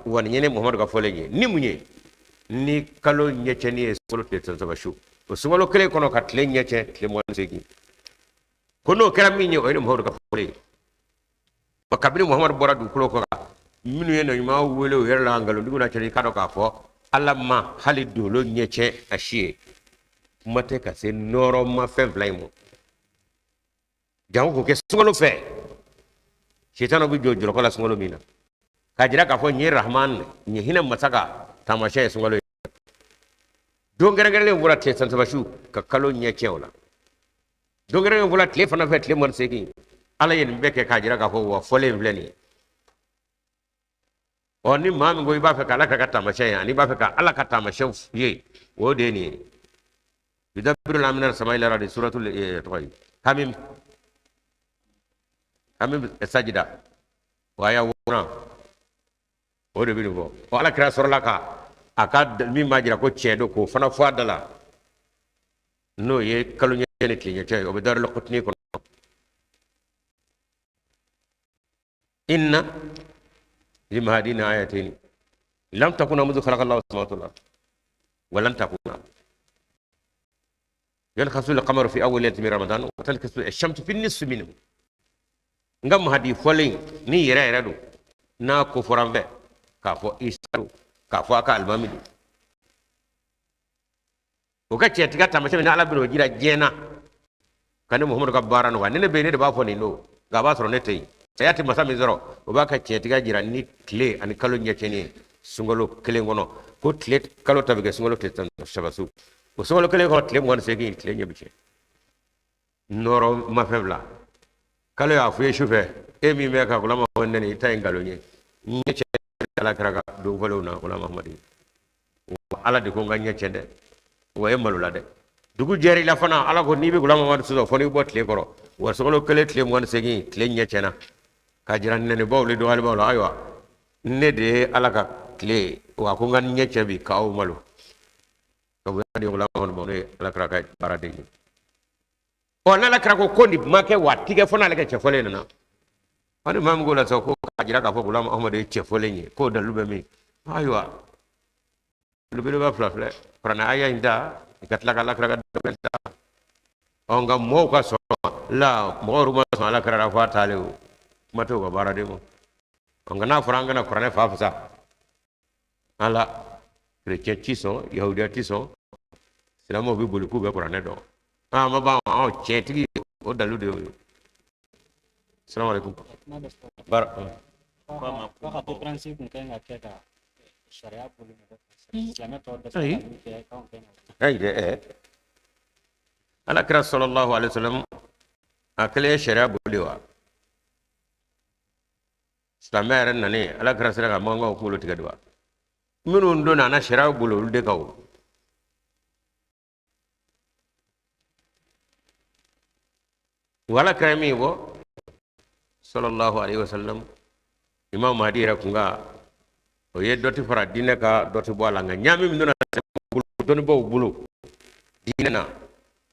wa nin ye ne Muhamadu ka fɔlen ye. Ni mun ye? Ni kalo ɲɛ tiɲɛni ye sunkalo tile 13 su, o sunkalo kelen kɔnɔ ka tile ɲɛ tiɲɛ tile 28, ko n'o kɛra min ye, o ye ne Muhamadu ka fɔlen ye. Wa kabini Muhamadu bɔra dugukolo kɔ kan, minnu ye nabiɲuman wele u yɛrɛ la nkalontigiw na cɛ, i k'a dɔn k'a fɔ Ala ma hali dolo ɲɛ tiɲɛ a si ye, kuma tɛ ka se nɔɔrɔma fɛn fila in ma. Janko k'o kɛ sunkalo fɛ, sitanɛw bɛ jɔ jɔlɔkɔ la sunkalo min na, k'a jira k'a fɔ nin ye Rahman, nin ye hinɛ masa ka taamasiyɛn ye sunkalo ye. Don kɛrɛnkɛrɛnlen fɔra tile 13 su ka kalo ɲɛ tiɲɛ o la. Don kɛrɛnkɛrɛnlen fɔra tile fana fɛ tile 28. Ala ye nin bɛɛ kɛ k'a jira k'a fɔ wa fɔlen filɛ nin ye. Ɔ ni maa min ko i b'a fɛ ka Ala ka taamasiyɛn ye, ani i b'a fɛ ka Ala ka taamasiyɛn ye, o de ye nin ye. Yudabiru lamina sama ila ardi, suratul tɔgɔ ye Hamim, Hamim sajida o aya wɔɔrɔnan, o de bɛ nin fɔ. Ɔ Ala kira sɔrɔla ka a ka min b'a jira ko tiɲɛ don, k'o fana fɔ a da la, n'o ye kalo ɲɛ ni tile ɲɛ cɛ ye, o bɛ Darul Qutni kɔnɔ. Inna limahadina ayataini lam takuna mundu khalaqa Allahu samawati wal ard wa lan takuna yankhasifu al-qamaru fi awwal laylatin min Ramadan wa tankhasifu ash-shamsu fi nisfi minhu. N ka Mahadi fɔlen ni yɛrɛ yɛrɛ don, n'a ko fɔra n fɛ k'a fɔ Isa don, k'a fɔ a ka alimami don, o ka tiɲɛtigiya taamasiyɛn min ni Ala bɛna o jira diɲɛ na ka ne Muhamadu ka baara nɔgɔya. Ni ne bɛ yen, ne de b'a fɔ nin don, nka a b'a sɔrɔ ne tɛ yen. Saya tɛ masa min sɔrɔ, o b'a ka tiɲɛtigiya jira ni tile ani kalo ɲɛcɛnni ye sunkalo kelen kɔnɔ, ko tile kalo ta bɛ kɛ sunkalo tile 13 su, o sunkalo kelen kɔnɔ tile 28 tile ɲɛ bɛ tiɲɛ. Nɔɔrɔ ma fɛn fila kalo y'a fɔ i ye su fɛ, e min bɛ ka Gulam Ahmad nɛni, i ta ye nkalon ye. Ɲɛ cɛ Ala kira ka don fɔlenw na Gulam Ahmad ye. Wa Ala de ko n ka ɲɛ cɛ dɛ, wa e malola dɛ. Dugu jɛra i la fana, Ala ko n'i bɛ Gulam Ahmad sɔsɔ fo n'i bɔ tile kɔrɔ, wa sunkalo kelen tile 28 tile ɲɛ tiɲɛna. K'a jira nɛnibaw ni dɔgɔyalibaw la, ayiwa ne de ye Ala ka tile ye, wa ko n ka ɲɛ cɛ bi k'aw malo. Ka bonya di Gulam Ahmadu ma, ne ye Ala kira ka baaraden ye. Ɔ n'Ala kira ko ko nin ma kɛ wa a ti kɛ fo n'ale ka cɛ fɔlen nana. Ɔ ni maa min k'o la sisan ko k'a jira k'a fɔ Gulam Ahmadu ye cɛ fɔlen ye, k'o dalilu bɛ min? Ayiwa belebeleba fila filɛ, kuranɛ aya in ta, i ka tila ka Ala kira ka dalilu ta. Ɔ nka mɔgɔw ka sɔn la, mɔgɔw yɛrɛ ma sɔn Ala kira la fo a taalen o, kuma tɛ u ka baaraden ma. Ɔ nka n'a fɔra an kana kuranɛ fa fisa, ala kerecɛn ti sɔn, yahudiya ti sɔn, silamɛw bɛ boli k'u bɛ kuranɛ dɔn. An ma ban, anw tiɲɛtigi o dalilu de y'o ye. Salamu aleykum. Baara. Ko ka différence kun kan ka kɛ ka sariya boli mɔgɔ kan, silamɛ tɔw dɛsɛ ka min kɛ k'anw kɛ ka. Ayi dɛ, ɛ Ala kira sallallahu alaihi wasallam a kelen ye sariya boli wa? Silamɛya yɛrɛ nanen, Ala kira sera ka makankaw kunkolo tigɛ de wa? Minnu donna a na sariya boli olu de kan o. Wa Ala kira ye min fɔ sallallahu alaihi wasallam, Imam Mahdi yɛrɛ kun kan, o ye dɔ ti fara diinɛ kan, dɔ ti bɔ a la, nka ɲaami min donna dɔnnibaaw bolo diinɛ na,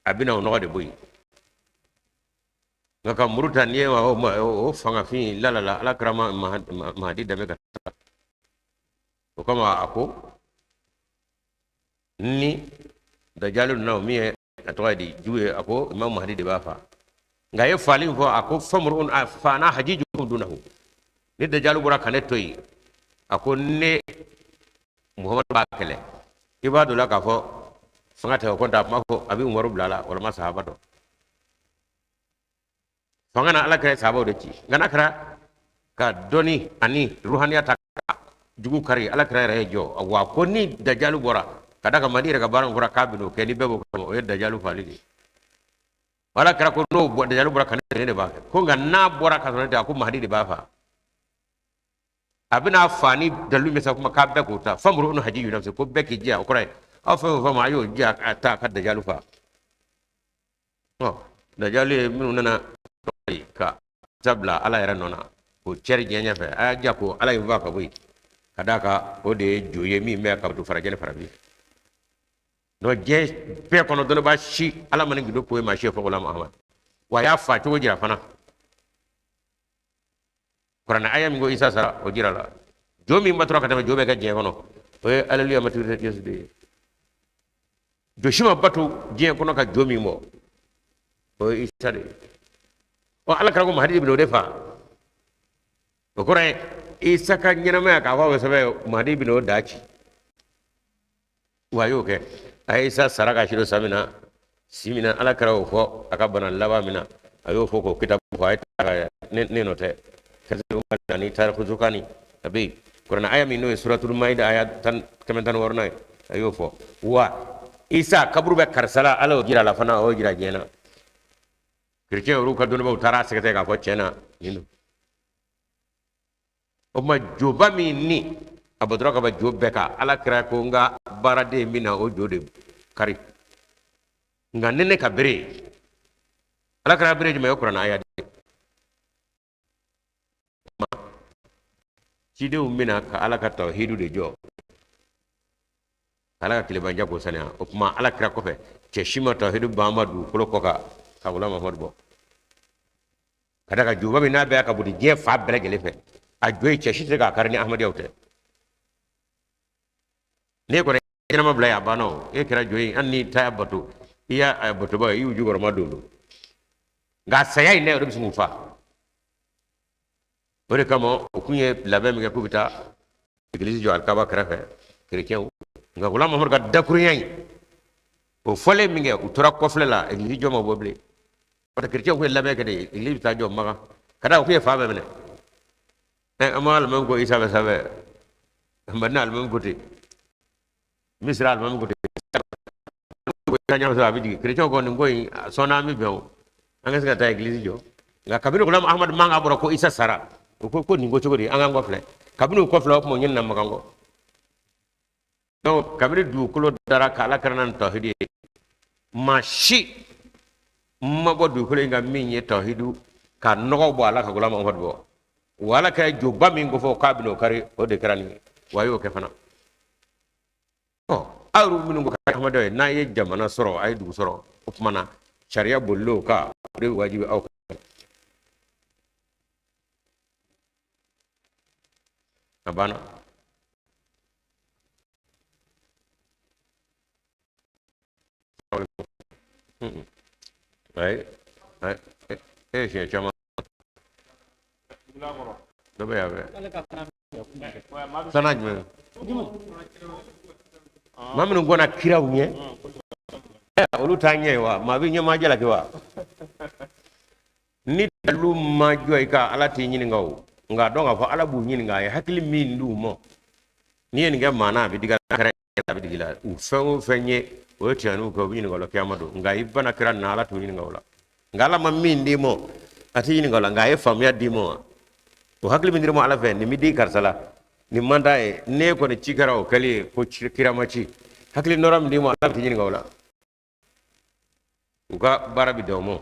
a bɛna o nɔgɔ de bɔ yen. Nka ka muru ta n'i ye o fangafin lalala, Ala kira ma Mahdi dɛmɛ ka taa. O kama a ko ni dajalu nana, o min ye a tɔgɔ ye di jugu ye, a ko Imam Mahdi de b'a fa. Nka a ye faali min fɔ, a ko famurun a fa na hajijukum dunahu, ni dajalu bɔra ka ne to yen, a ko ne Muhamadu b'a kɛlɛ. I b'a dɔn la k'a fɔ fanga tɛ o kɔnta, a kuma fɔ a bɛ Umaru bila a la walima sahaba dɔ. Fanga na Ala kira ye sahabaw de ci, nka n'a kɛra ka dɔnni ani ruhaniya ta ka jugu kari, Ala kira yɛrɛ ye jɔ. Wa ko ni dajalu bɔra ka da kan Mahdi yɛrɛ ka baara min fɔra k'a bɛn'o kɛ, ni bɛɛ b'o kɛ, o ye dajalu faali de ye. Ala kira ko n'o dajalu bɔra ka ne de b'a kɛ, ko nka n'a bɔra ka sɔrɔ ne tɛ, a ko Mahdi de b'a fa. A bɛna fa ni dalilu min sa kuma k'a bɛɛ k'o ta, famuru nu haji yunafsi, ko bɛɛ k'i jija, o kɔrɔ ye aw fɛn o fɛn ma, a y'o jija a ta ka dajalu fa. Ɔ dajalu ye minnu nana ka sabila Ala yɛrɛ nɔ na k'o cɛri diɲɛ ɲɛfɛ, a y'a jija ko Ala in fa ka bɔ yen, ka d'a kan o de ye jo ye min bɛ ka don farajɛ ni farafin. Donc diɲɛ bɛɛ kɔnɔ dɔnnibaa si Ala ma nin gindo ko ye maa si ye fo Gulam Ahmad. Wa a y'a fa cogo jira fana. Kuranɛ aya min ko Isa sara, o jira la. Jo min batura ka tɛmɛ jo bɛɛ kan diɲɛ kɔnɔ, o ye Aleluya matigi Yesu de ye. Jo si ma bato diɲɛ kɔnɔ ka jo min bɔ, o ye Isa de ye. Ɔ Ala kira ko Mahadi bɛna o de fa. O kɔrɔ ye Isa ka ɲɛnamaya k'a fɔ a bɛ sɛbɛn, Mahadi bɛna o da ci. Wa a y'o kɛ. A ye Isa sara ka siro san min na, si min na Ala kira y'o fɔ a ka bana laban min na, a y'o fɔ k'o kitabu fɔ, a ye ta ka ne nɔ tɛ. Ani tariku zukani a bɛ yen. Kuranɛ aya min n'o ye suratul maida aya 116nan ye, a y'o fɔ. Wa Isa kaburu bɛ karisa la, Ala y'o jira a la fana, a y'o jira diɲɛ na. Kerecɛn yɛrɛw ka dɔnnibaaw taara a sɛgɛsɛgɛ k'a fɔ tiɲɛ na nin don. O tuma joba min ni a batura ka ban jo bɛɛ kan, Ala kira ko n ka baaraden min na o jo de kari. Nka ni ne ka bere ye, Ala kira bere jumɛn ye? Kuranɛ aya de. Cidenw bɛna ka Ala ka tawhidu de jɔ, ka Ala ka tilebanja k'o saniya. O tuma Ala kira kɔfɛ cɛ si ma tawhidu banba dugukolo kɔ kan ka Gulam Ahmadu bɔ. Ka da kan joba min n'a bɛ ka boli diɲɛ fan bɛɛ lajɛlen fɛ, a jo ye cɛ si tɛ se k'a kari ni Ahmadiyaw tɛ. N'e kɔni ɲɛnama bila yen, a banna o. E kɛra jo ye, hali n'i ta bato, i y'a batobaga ye, i y'u jukɔrɔma don o. Nka saya in dɛ, o de bɛ se k'u fa. O de kama o kun ye labɛn min kɛ k'u bɛ taa egilizi jɔ alikaba kɛrɛfɛ kerecɛnw. Nka Gulam Mamadu ka dakurunya in, o fɔlen min kɛ, u tora kɔfilɛ la, egilizi jɔ ma bɔ bilen. Parce que kerecɛnw kun ye labɛn kɛ de, egilizi bɛ taa jɔ Makan. Ka da o kun ye fan bɛɛ minɛ. An ma alimami ko Isa bɛ sanfɛ, Madina alimami ko ten, Misira alimami ko ten, a bɛ jigin. Kerecɛnw ko nin ko in sɔnna an bɛ bɛn o, an ka se ka taa egilizi jɔ. Nka kabini Gulam Ahmadu mankan bɔra ko Isa sara, u ko ko nin ko cogo di, an k'an kɔfilɛ. Kabini u kɔfilɛ, o tuma u ɲinɛna Makan kɔ. Donc kabini dugukolo dara ka Ala kira na ni tawhidi ye, maa si ma bɔ dugukolo in kan min ye tawhidu ka nɔgɔ bɔ a la ka Gulam Ahmadu bɔ. Wa Ala ka joba min ko fɔ k'a bɛna o kari, o de kɛra nin ye, wa a y'o kɛ fana. Ɔ, aw yɛrɛ minnu ko k'a ye ahmadiyya ye, n'a ye jamana sɔrɔ, a ye dugu sɔrɔ, o tuma na sariya bolila o kan, o de bɛ wajibi aw kan. A banna. Ayi, ayi, e ye siɲɛ caman. Dɔ bɛ yan fɛ. Filanan jumɛn? Maa minnu kɔnna kiraw ɲɛ, olu t'an ɲɛ ye wa? Maa bɛ ɲɛmaa jalaki wa? Ni dalu ma jɔ i kan, Ala t'i ɲininka o. Nka dɔn k'a fɔ Ala b'u ɲininka, a ye hakili min d'u ma. N'i ye nin kɛ maa na, a bɛ digi a bɛ digi la. U fɛn o fɛn ye, o ye tiɲɛniw kɛ, u bɛ ɲininka o la kiyama don. Nka i banna kira na, Ala t'u ɲininka o la. Nka Ala ma min d'i ma, a t'i ɲininka o la. Nka a ye faamuya d'i ma wa? O hakili min dir'i ma Ala fɛ, nin bɛ di karisa la, nin man d'a ye. N'e kɔni ci kɛra o kɛli ye, ko kira ma ci. Hakili nɔrɔ min d'i ma, Ala t'i ɲininka o la. U ka baara bɛ dan o ma.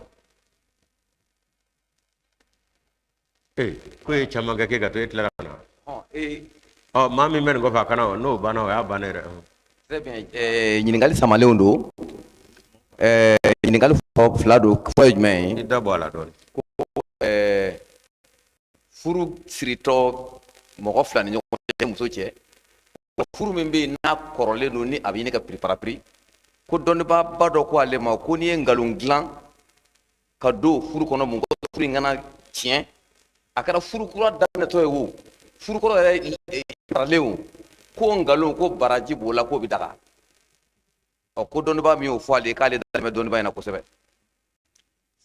Ee, ko ye caman kɛ k'e ka to, e tilara ka na. Ɔ, maa min bɛ nin kɔfɛ a kana o, n'o banna o y'a bannen yɛrɛ. Très bien. Ɲininkali samalenw don. Ɲininkali fila don. Fɔlɔ ye jumɛn ye? I da bɔ a la dɔɔnin. Ko furu siritɔ mɔgɔ fila ni ɲɔgɔn cɛ, muso cɛ, furu min bɛ yen n'a kɔrɔlen don, ni a bɛ ɲini ka piriparapiri, ko dɔnnibaaba dɔ ko ale ma ko n'i ye nkalon dilan ka don furu kɔnɔ, mun ko furu in kana tiɲɛ, a kɛra furu kura daminɛtɔ ye o, furu kɔrɔ yɛrɛ faralen o, ko nkalon ko baraji b'o la, k'o bɛ daga. Ɔ, ko dɔnnibaa min y'o fɔ ale ye, k'ale dalen bɛ dɔnnibaa in na kosɛbɛ.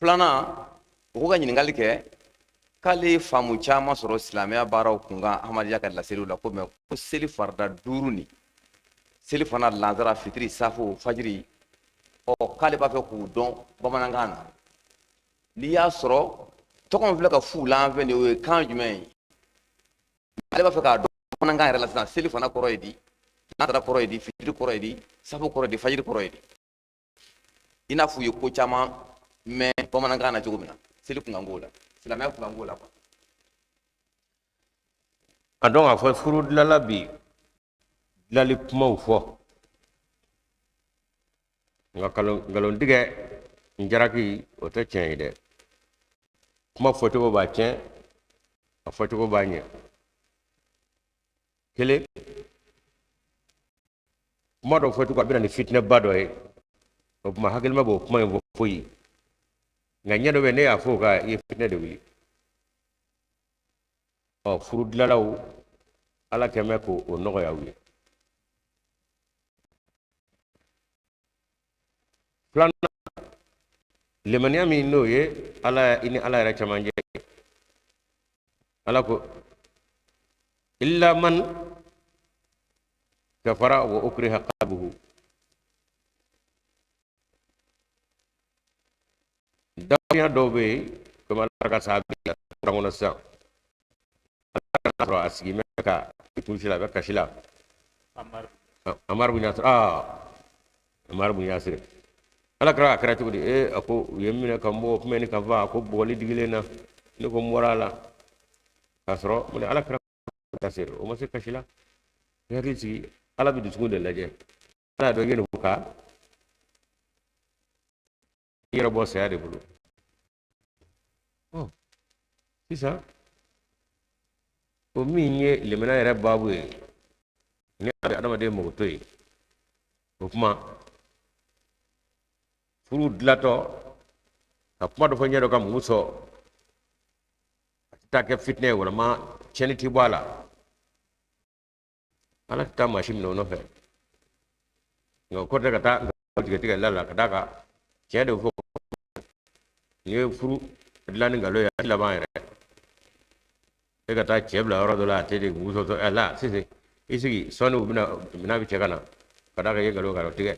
Filanan, o ko ka ɲininkali kɛ k'ale ye faamu caman sɔrɔ silamɛya baaraw kunkan ahmadiyya ka laseliw la, ko mɛ ko seli farida 5 nin, seli fana, lansara, fitiri, safo, fajiri, ɔ, k'ale b'a fɛ k'u dɔn bamanankan na. N'i y'a sɔrɔ tɔgɔ min filɛ ka f'u la an fɛ nin ye, o ye kan jumɛn ye? Ale b'a fɛ k'a dɔn bamanankan yɛrɛ la sisan, seli fana kɔrɔ ye di, lansara kɔrɔ ye di, fitiri kɔrɔ ye di, safo kɔrɔ ye di, fajiri kɔrɔ ye di. I n'a fɔ u ye ko caman mɛn bamanankan na cogo min na, seli kunkanko la, silamɛya kunkanko la quoi. A dɔn k'a fɔ furu dilala bi dilali kumaw fɔ, nka nkalontigɛ n jalaki, o tɛ tiɲɛ ye dɛ. Kuma fɔcogo b'a tiɲɛ, a fɔcogo b'a ɲɛ. Kelen, kuma dɔ fɔcogo a bɛ na ni fitinɛba dɔ ye, o tuma hakilima b'o kuma in fɔ foyi. Nka ɲɛ dɔ bɛ ne y'a fɔ o kan, i ye fitinɛ de wuli. Ɔ, furu dilalaw, Ala kɛn bɛ k'o nɔgɔya u ye. Filanan, limaniya min n'o ye Ala i ni Ala yɛrɛ cɛmancɛ ye. Ala ko illa man kafara wa ukriha qalbuhu. Dakuruɲa dɔw bɛ yen, komi Ala ka sahabi la kɔnɔ sisan, Ala ka sɔrɔ a sigi bɛ ka i kunsi la, a bɛ kasi la. Amar bin Yasir, Amar bin Yasir. Ala kɛra a kɛra cogo di? A ko u ye n minɛ ka n bugɔ, kuma ni ka fa, a ko bugɔli digilen na, ne ko n bɔra a la. K'a sɔrɔ mun Ala kɛra Yasir, o ma se kasi la. I hakili sigi, Ala bɛ dusukun de lajɛ. Ala y'a dɔn i ye nin fɔ ka i yɛrɛ bɔ saya de bolo. Ɔ, sisan o min ye limaniya yɛrɛ baabu ye, ni a bɛ adamaden mago to yen, o kuma furu dilatɔ ka kuma dɔ fɔ ɲɛ dɔ ka mugu sɔn, a tɛ taa kɛ fitinɛ ye, walima tiɲɛni tɛ bɔ a la. Ala tɛ taa maa si minɛ o nɔfɛ. Nka o kɔrɔ tɛ ka taa nkalon tigɛ tigɛ la la, ka d'a kan tiɲɛ de bɛ fɔ. N'i ye furu dilan ni nkalon ye, a tɛ laban yɛrɛ. E ka taa cɛ bila yɔrɔ dɔ la, a tɛ de mugu sɔsɔ ɛ la sisan i sigi sɔɔni u bɛna minɛn bɛ cɛ ka na, ka d'a kan i ye nkalon ka tigɛ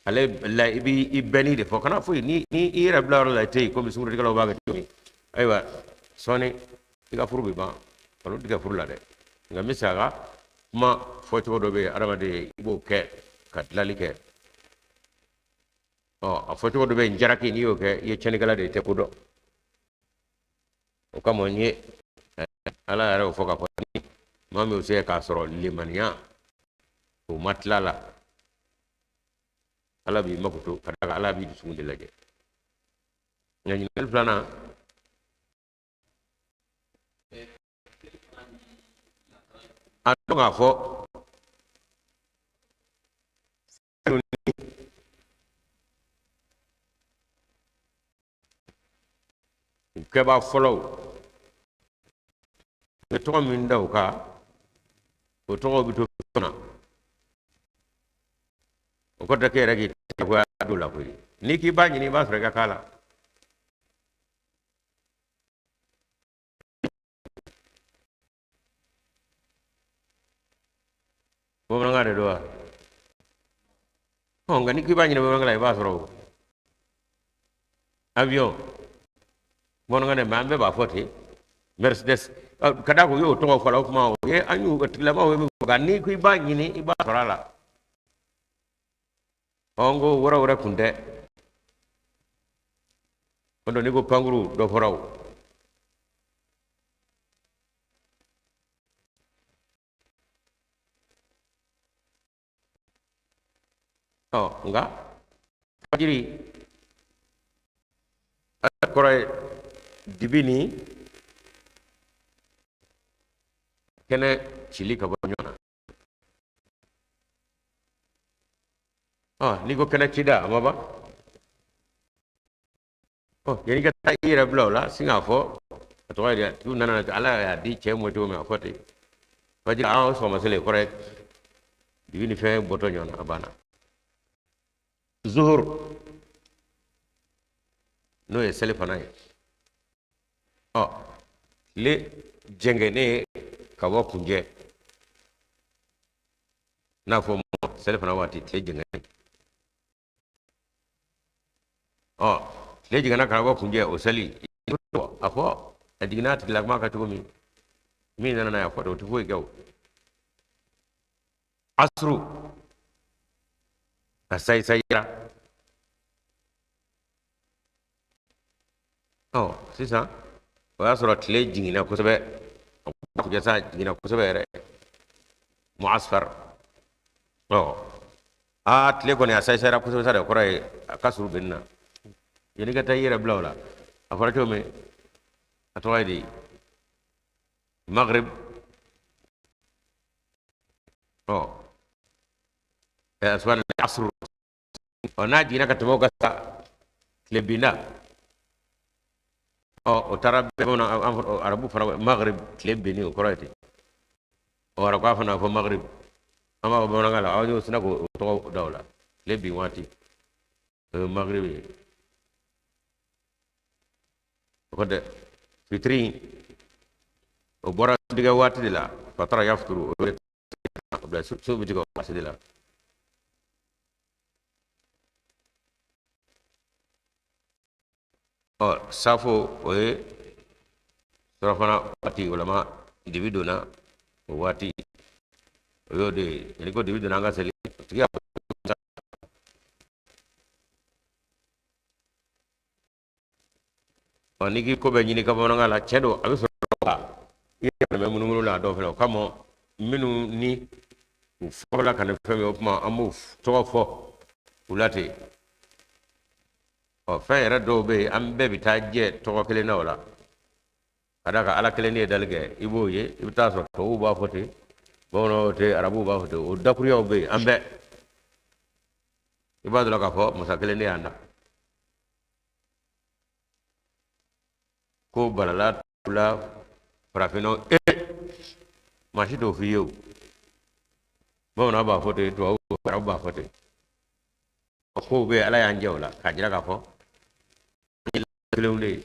ale la. I b'i bɛnni de fɔ, kana foyi ni ni i yɛrɛ bila yɔrɔ la, i tɛ yen komi sunkurutigɛlaw b'a kɛ cogo min. Ayiwa, sɔɔni i ka furu bɛ ban. Nkalon tigɛ furu la dɛ. Nka n bɛ segin a kan, kuma fɔcogo dɔ bɛ yen, adamaden i b'o kɛ ka dilali kɛ. Ɔ, a fɔcogo dɔ bɛ yen, jalaki, n'i y'o kɛ, i ye tiɲɛnikɛla de ye, i tɛ ko dɔn. O kama n ye Ala yɛrɛ y'o fɔ k'a fɔ ni maa min y'o se k'a sɔrɔ limaniya o ma tila la, Ala b'i makoto ka d'a kan Ala b'i dusukun de lajɛ. Nka ɲininkali filanan, a dɔn k'a fɔ u kɛbaa fɔlɔw u ye tɔgɔ min da u kan, o tɔgɔ bɛ to fɛn na. O kɔrɔ tɛ k'e yɛrɛ k'i diyagoya don la koyi. N'i k'i b'a ɲini, i b'a sɔrɔ i ka k'a la. Bamanankan de don wa? Ɔ, nka n'i k'i b'a ɲini bamanankan la, i b'a sɔrɔ o. Avion, bamanankan de, mais an bɛɛ b'a fɔ ten. Mercedes, ka d'a kan u y'o tɔgɔ fɔ la, o tuma o ye an y'u tigilamaw ye min fɔ, nka n'i ko i b'a ɲini, i b'a sɔrɔ a la. Ɔ, n ko wɛrɛ wɛrɛ kun tɛ. O don n'i ko pankuru, dɔ fɔra o. Ɔ, nka fajiri ala kɔrɔ ye dibi ni kɛnɛ cili ka bɔ ɲɔgɔn na. Ɔ, n'i ko kɛnɛ cida, a ma ban. Ɔ, yanni ka taa i yɛrɛ bila o la, sin k'a fɔ a tɔgɔ ye di, tigiw nana Ala y'a di cɛ ma cogo min, a fɔ ten fajiri, an sɔgɔma seli kɔrɔ ye dibi ni fɛn bɔtɔ ɲɔgɔn na, a banna. Zuhur, n'o ye seli fana ye, ɔ, tile jɛngɛnnen ka bɔ kunjɛ, n'a fɔ seli fana waati tile jɛngɛnnen. Ɔ, tile jiginna ka bɔ kunjɛ, o seli a fɔ a jiginna a tigilama kan cogo min, min nana n'a ye a fɔ ten, o tɛ foyi kɛ. O asuru a sayisayira. Ɔ, sisan o y'a sɔrɔ tile jiginna kosɛbɛ, a kunjɛ sa, jiginna kosɛbɛ yɛrɛ, muasfar. Ɔ, aa, tile kɔni a sayisayira kosɛbɛ sa de, kɔrɔ ye a ka surun binni na. Yanni ka taa i yɛrɛ bila o la, a fɔra cogo min, a tɔgɔ ye di, maghrib. Ɔ, subahana, asuru. Ɔ, n'a jiginna ka tɛmɛ o kan sa, tile binda. Ɔ, o taara bɛn bamanan arabu fana maghrib, tile binni, o kɔrɔ ye ten. Ɔ, arabu fana fɔ maghrib, an b'a fɔ bamanankan la, aw y'o sina k'o tɔgɔ da o la, tile bin waati, o ye maghrib ye. O kɔ tɛ fitiri, o bɔra tigɛ waati de la, fatara yafuturu, o ye bila sun bɛ tigɛ o waati de la. Ɔ, safo, o ye surafana waati, walama dibi donna o waati, o y'o de ye. Yanni ko dibi donna, an ka seli, o tigi y'a fɔ. Ɔ, n'i k'i ko bɛɛ ɲini ka bamanankan la, tiɲɛ don, a bɛ sɔrɔ ka i yɛrɛ bɛ munumunu la a dɔw fana. O kama minnu ni u fɔlɔla ka ni fɛn min ye, o tuma an b'u tɔgɔ fɔ u la ten. Ɔ, fɛn yɛrɛ dɔw bɛ yen, an bɛɛ bɛ taa jɛ tɔgɔ kelen na o la, ka d'a kan Ala kelen de ye dali kɛ. I b'o ye, i bɛ taa sɔrɔ tubabuw b'a fɔ ten, bamananw ten, arabuw b'a fɔ ten, o dakuruyaw bɛ yen an bɛɛ. I b'a dɔn k'a fɔ masa kelen de y'an da. Ko balala la farafinna, e maa si t'o f'i ye. O bamanan b'a fɔ ten, tubabu, arabu b'a fɔ ten. O kow bɛ yen, Ala y'an jɛ o la k'a jira k'a fɔ kelenw de ye.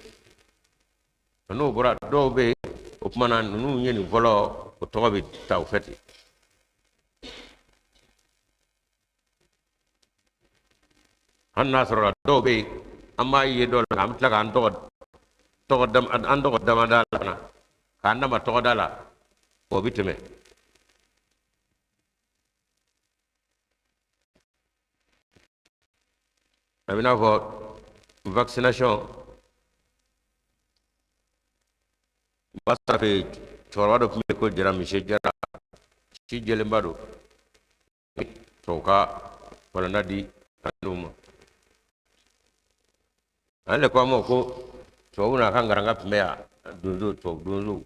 N'o bɔra, dɔw bɛ yen, o tuma na ninnu ye nin fɔlɔ, o tɔgɔ bɛ ta o fɛ ten. Hali n'a sɔrɔ dɔw bɛ yen, an b'a ye dɔw la, an bɛ tila k'an tɔgɔ tɔgɔ dama, an tɔgɔ dama da la fana, k'an dama tɔgɔ da la, o bɛ tɛmɛ. A bɛ n'a fɔ vaccination, b'a sɔrɔ fɛ Cɛkɔrɔba dɔ tun bɛ yen ko Jara Mise Jara, si jɛlenba don, tubabu ka walanda di kalandenw ma. Ale de ko an ma ko tubabu n'a ka nkaranka tun bɛ yan, donso, tubabu donsow.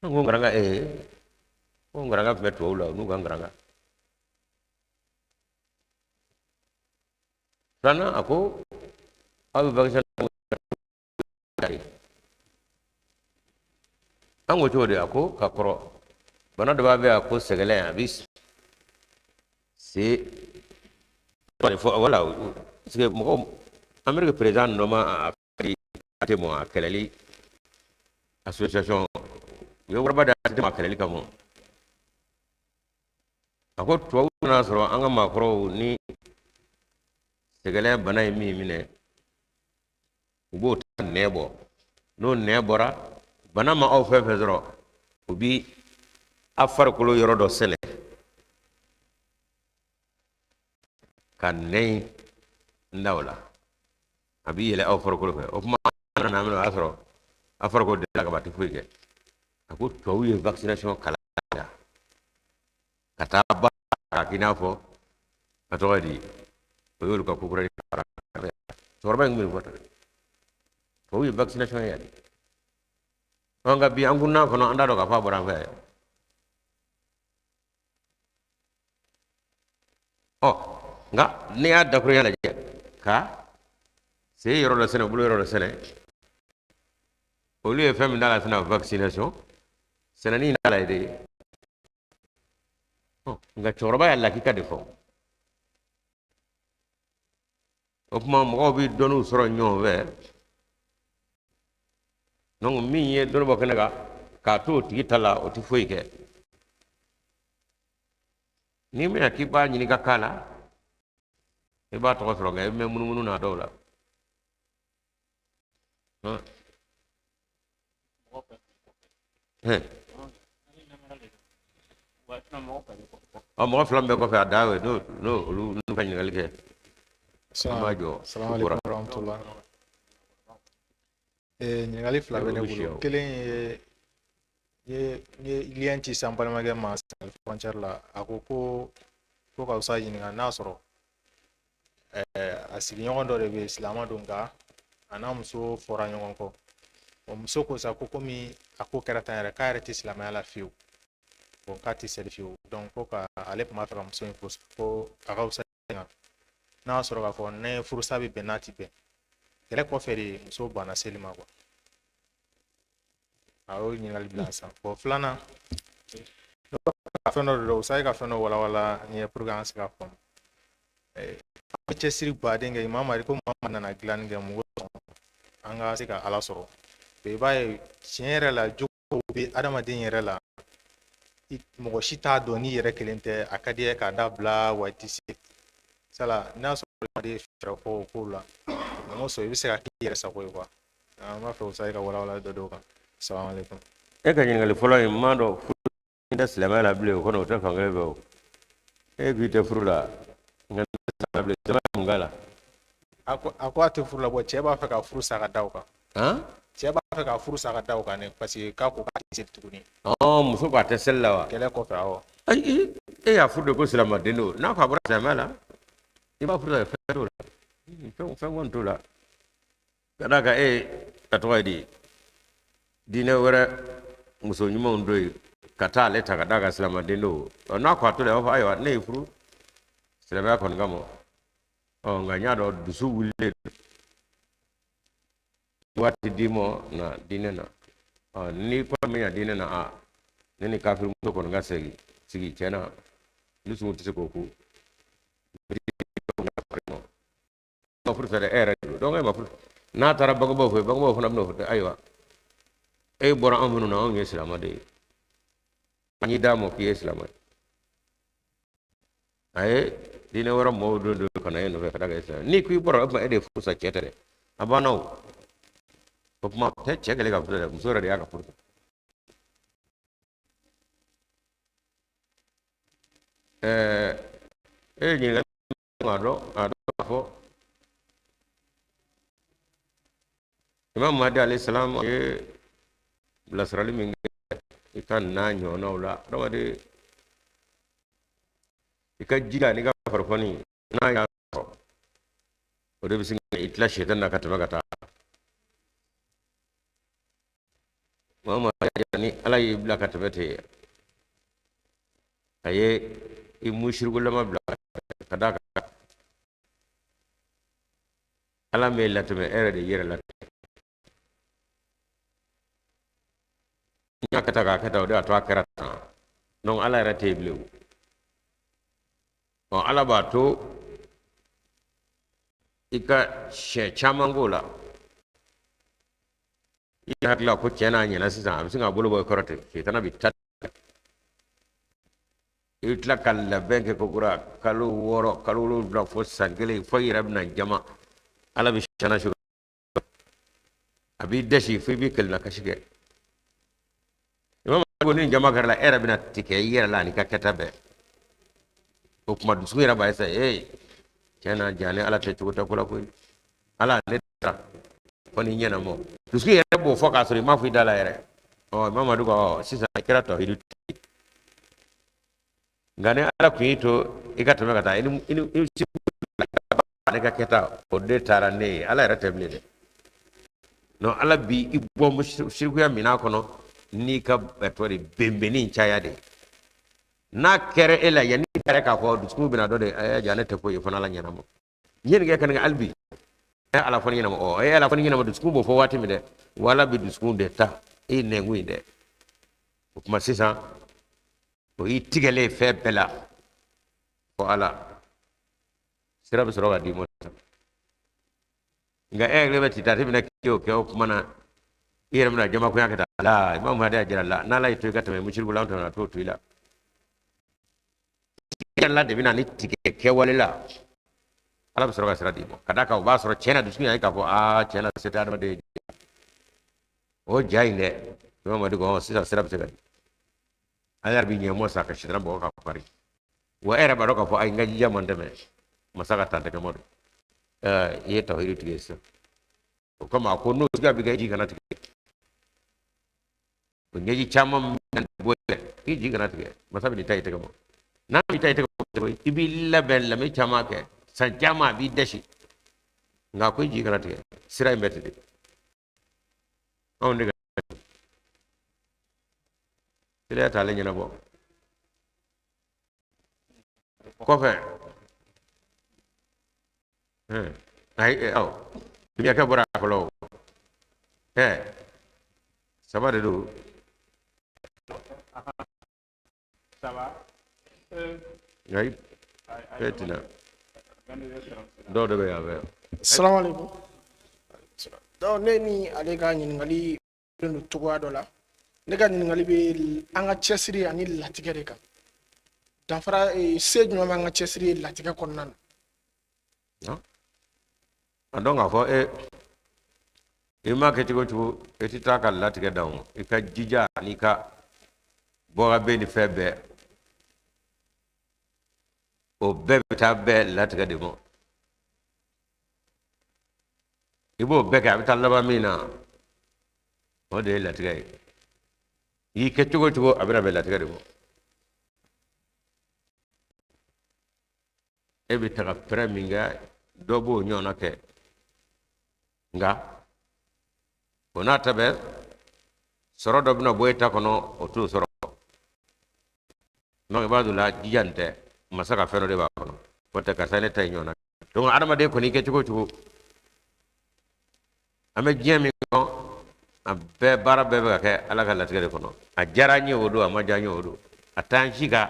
An ko nkaranka, ko nkaranka tun bɛ tubabu la, n'u ka nkaranka. Filanan, a ko aw bɛ vaccin, an ko cogo di? A ko ka kɔrɔ bana dɔ b'a bɛ yan ko sɛgɛlɛn, a bɛ se fɔ wala, parce que mɔgɔw, Amérique président dɔ ma a tɛ mɔ a kɛlɛli association, u ye wariba di a ma kɛlɛli kama. A ko tubabu nana sɔrɔ an ka maakɔrɔw ni sɛgɛlɛn bana ye min minɛ, u b'o ta nɛn bɔ, n'o nɛn bɔra, bana ma aw fɛn fɛn sɔrɔ, u bi a farikolo yɔrɔ dɔ sɛnɛ ka nɛn in da o la, a bi yɛlɛ aw farikolo fɛ. O tuma nana minɛ, o y'a sɔrɔ a farikolo delila ka ban, a tɛ foyi kɛ. A ko tubabu ye vaccination kalan ka taa ba k'a k'i n'a fɔ a tɔgɔ di, o y'olu ka ko kura ye. Cɛkɔrɔba in tun bɛ nin fɔ tan, tubabu ye vaccination ye yan de. Nka bi an kunna kɔnɔ, an t'a dɔn k'a fɔ a bɔra an fɛ yan. Ɔ nka n'i y'a dakurunya lajɛ, ka sen yɔrɔ dɔ sɛnɛ, bolo yɔrɔ dɔ sɛnɛ, olu ye fɛn min d'a la sisan, vaccination sɛnɛni in d'a la de. Nka cɛkɔrɔba y'a lakika de fɔ. O tuma mɔgɔw bɛ dɔnniw sɔrɔ ɲɔgɔn fɛ. Donc min ye dɔnni bɔ kɛnɛ kan k'a to o tigi ta la, o tɛ foyi kɛ. N'i bɛna k'i b'a ɲini ka k'a la, i b'a tɔgɔ sɔrɔ, nka i bɛ mɛn munumunu n'a dɔw la. Ɔ mɔgɔ fila min bɛ kɔfɛ, a dan ye n'o olu n'u ka ɲininkali kɛ, an b'a jɔ. Salaamaaleykum warahmatulah. Ɲininkali fila bɛ ne bolo. Kelen ye, n ye lien ci sisan balimakɛ ma frontière la, a ko ko ka fisa ɲininka n'a sɔrɔ a sigiɲɔgɔn dɔ de bɛ yen, silamɛ don, nka a n'a muso fɔra ɲɔgɔn kɔ. O muso ko sa ko komi a ko kɛra tan yɛrɛ, k'a yɛrɛ tɛ silamɛya la fiyewu, bon k'a tɛ seli fiyewu, donc ko ka ale tun b'a fɛ ka muso in furu, ko a ka fisa n'a y'a sɔrɔ k'a fɔ ne furusa bɛ bɛn n'a tɛ bɛn. Kɛlɛ kɔfɛ de muso banna seli ma quoi. A y'o ɲininkali bila sisan. Bon, filanan, fɛn dɔ de don, sa ka fɛn dɔ walawala n ye pour que an ka se ka faamu. An bɛ cɛsiri baden kɛ, Imam Mahdi ko maa nana dilanni kɛ mɔgɔ sɔn an ka se ka Ala sɔrɔ. I b'a ye tiɲɛ yɛrɛ la, jogo bɛ adamaden yɛrɛ la, mɔgɔ si t'a dɔn n'i yɛrɛ kelen tɛ. A ka di ye k'a dabila wa i tɛ se sala n'a sɔrɔ i ye fɛɛrɛ fɔ o kow la, mɔgɔ sɔrɔ i bɛ se ka k'i yɛrɛ sago ye quoi. An b'a fɛ o sa i ka walawala dɔ d'o kan. Salaamaaleykum. E ka ɲininkali fɔlɔ in, n m'a dɔn furu tɛ silamɛya la bilen, o kɔni o tɛ fankelen fɛ. O e k'i tɛ furu la, nka silamɛya bilen, silamɛya mun k'a la? A ko a tɛ furu la, bon cɛ b'a fɛ ka furu sa ka da o kan. Cɛ b'a fɛ ka furu sa ka da o kan ne, parce que k'a ko k'a tɛ seli tuguni. Muso ko a tɛ seli la wa? Kɛlɛ kɔfɛ, awɔ. Ayi, e y'a furu de ko silamɛden don. N'a ko a bɔra silamɛya la, i b'a furu sa, fɛn t'o la, fɛn kɔni t'o la. Ka d'a kan e a tɔgɔ ye di, diinɛ wɛrɛ muso ɲumanw don yen ka taa ale ta ka d'a kan silamɛden don. Ɔ n'a ko a to la, a b'a fɔ ayiwa, ne y'i furu silamɛya kɔni kama, ɔ nka n y'a dɔn dusu wulilen don, waati d'i ma na diinɛ na. Ɔ n'i kɔni bɛ ɲa diinɛ na, a ne ni kafirimuso kɔni ka segin sigi, tiɲɛ na dusukun tɛ se k'o ku. Ma furu sa dɛ, e yɛrɛ de don, donc e ma furu. N'a taara bangebaaw fɛ, bangebaaw fana bɛna fɔ ayiwa, e bɔra anw minnu na, anw ye silamɛ de ye, an y'i d'a ma k'i ye silamɛ ye. A ye diinɛ wɛrɛ mɔgɔw don ka na e nɔfɛ ka da kɛ silamɛ. N'i ko i bɔra, o tuma e de ye furu sa, cɛ tɛ dɛ, a banna. O kuma tɛ cɛ kɛlen ka furu sa dɛ, muso yɛrɛ de y'a ka furu sa. E ye ɲininkali a dɔn k'a fɔ Imam Mahdi alayhi salam ye Bilasirali min kɛ i ka n'a ɲɔgɔnnaw la, adamaden i ka jija n'i ka farifoni n'a y'a sɔrɔ, o de bɛ sin ka i tila sɛtani na ka tɛmɛ ka taa. Maa o maa ni Ala y'i bila ka tɛmɛ ten, a ye i musirikulama bila ka d'a kan Ala m'e latɛmɛ, e yɛrɛ de y'i yɛrɛ latɛmɛ. N y'a kɛ tan k'a kɛ tan, o de y'a to a kɛra tan. Donc Ala yɛrɛ tɛ yen bilen o. Ɔ, Ala b'a to i ka siɲɛ caman k'o la, i hakili la ko tiɲɛ n'a ɲɛna sisan, a bɛ sin k'a bolo bɔ i kɔrɔ ten, sitana bɛ taa, i bɛ tila ka labɛn kɛ kokura, kalo 6, kalo 7, fo san 1, fo i yɛrɛ bɛna jama. Ala bɛ sitana su, a b'i dɛsi fo i b'i kelenna kasi kɛ. Ko ni jama kɛra la, e yɛrɛ bɛna tigɛ i yɛrɛ la ani ka kɛta bɛɛ. O tuma dusukun yɛrɛ b'a ye ee tiɲɛ na, ja ni Ala tɛ cogo tɛ ko la koyi, Ala ne taara fo ni ɲɛna mɔ. Dusukun yɛrɛ b'o fɔ k'a sɔrɔ i m'a fɔ i da la yɛrɛ. Ɔ, Mamadu ko ɔ sisan i kɛra tawhidi. Nka ni Ala tun y'i to i ka tɛmɛ ka taa, i ni ne ka kɛta, o de taara ne ye, Ala yɛrɛ tɛ bilen dɛ. Non, Ala bi i bɔ sirikuya minɛn kɔnɔ n'i ka tɔ de benbenni caya de. N'a kɛra e la, yanni i yɛrɛ k'a fɔ, dusukun bɛna dɔ de ɛ ja ne tɛ foyi ye fo n'Ala ɲɛna ma. N ye nin kɛ ka nin kɛ, hali bi ɛ Ala fɔ ni ɲɛna ma. Ɔ, e Ala fɔ ni ɲɛna ma, dusukun b'o fɔ waati min dɛ, wa Ala bɛ dusukun de ta e nɛnkun in dɛ. O tuma sisan o y'i tigɛlen fɛn bɛɛ la fo Ala sira bɛ sɔrɔ ka d'i ma. Nka e yɛrɛ bɛ tita bɛna k'i y'o kɛ, o tuma na i yɛrɛ bɛna jamakoya kɛ taa la. Imam Mahdi y'a jira la, n'Ala y'i to i ka tɛmɛ musiriku la, an tɛmɛna t'o to i la. Ala de bɛna ni tigɛ kɛwale la, Ala bɛ sɔrɔ ka sira d'i ma, ka d'a kan o b'a sɔrɔ tiɲɛ na dusukun y'a ye k'a fɔ aa tiɲɛ na se tɛ adamaden ye. O ja in dɛ, Imam Mahdi ko sisan sira bɛ se ka di. Ala yɛrɛ bɛ ɲɛmɔ sa ka sitana bɔ ka pari wa e yɛrɛ b'a dɔn k'a fɔ ayi, n ka jija man tɛmɛ masa ka tantɛgɛ ma don. I ye tawhidi tigɛ sisan. O kama a ko n'o siga bɛ kɛ, i ji kana tigɛ. O ɲɛji caman bɔ i ji kana tigɛ, masa bɛ n'i ta i tɛgɛ ma. N'a m'i ta i tɛgɛ ma, i b'i labɛn lamɛn caman kɛ, san caman a b'i dɛsi, nka ko i ji kana tigɛ, sira in bɛ ten de. Anw de ka teliya t'ale ɲɛnabɔ kɔfɛ. Ayi, aw dumunyakɛ bɔra a fɔlɔ o. Saba de don. Saba. Ayi, bɛɛ tɛna dɔw de bɛ yan fɛ. Salamaleykum. Donc ne ni ale ka ɲininkali don cogoya dɔ la. Ne ka ɲininkali bɛ an ka cɛsiri ani latigɛ de kan. Danfara se jumɛn b'an ka cɛsiri ye latigɛ kɔnɔna na? A dɔn k'a fɔ e i ma kɛ cogo o cogo, e tɛ taa ka latigɛ dan o. I ka jija n'i ka bɔka ni fɛn bɛɛ, o bɛɛ bɛ taa bɛn latigɛ de ma. I b'o bɛɛ kɛ, a bɛ taa laban min na, o de ye latigɛ ye. I y'i kɛ cogo o cogo, a bɛna bɛn latigɛ de ma. E bɛ taga pɛrɛn min kɛ, dɔ b'o ɲɔgɔnna kɛ, nka o n'a ta bɛɛ, sɔrɔ dɔ bɛna bɔ e ta kɔnɔ, o t'o sɔrɔ. Donc i b'a dɔn la, jija nin tɛ, masa ka fɛn dɔ de b'a kɔnɔ, o tɛ karisa ne ta ye ɲɔgɔnna. Donc adamaden kɔni, kɛ cogo o cogo, an bɛ diɲɛ min kɔnɔ, a bɛɛ baara bɛɛ bɛ ka kɛ Ala ka latigɛ de kɔnɔ. A diyara an ye o don, a ma diya an ye o don, a t'an si ka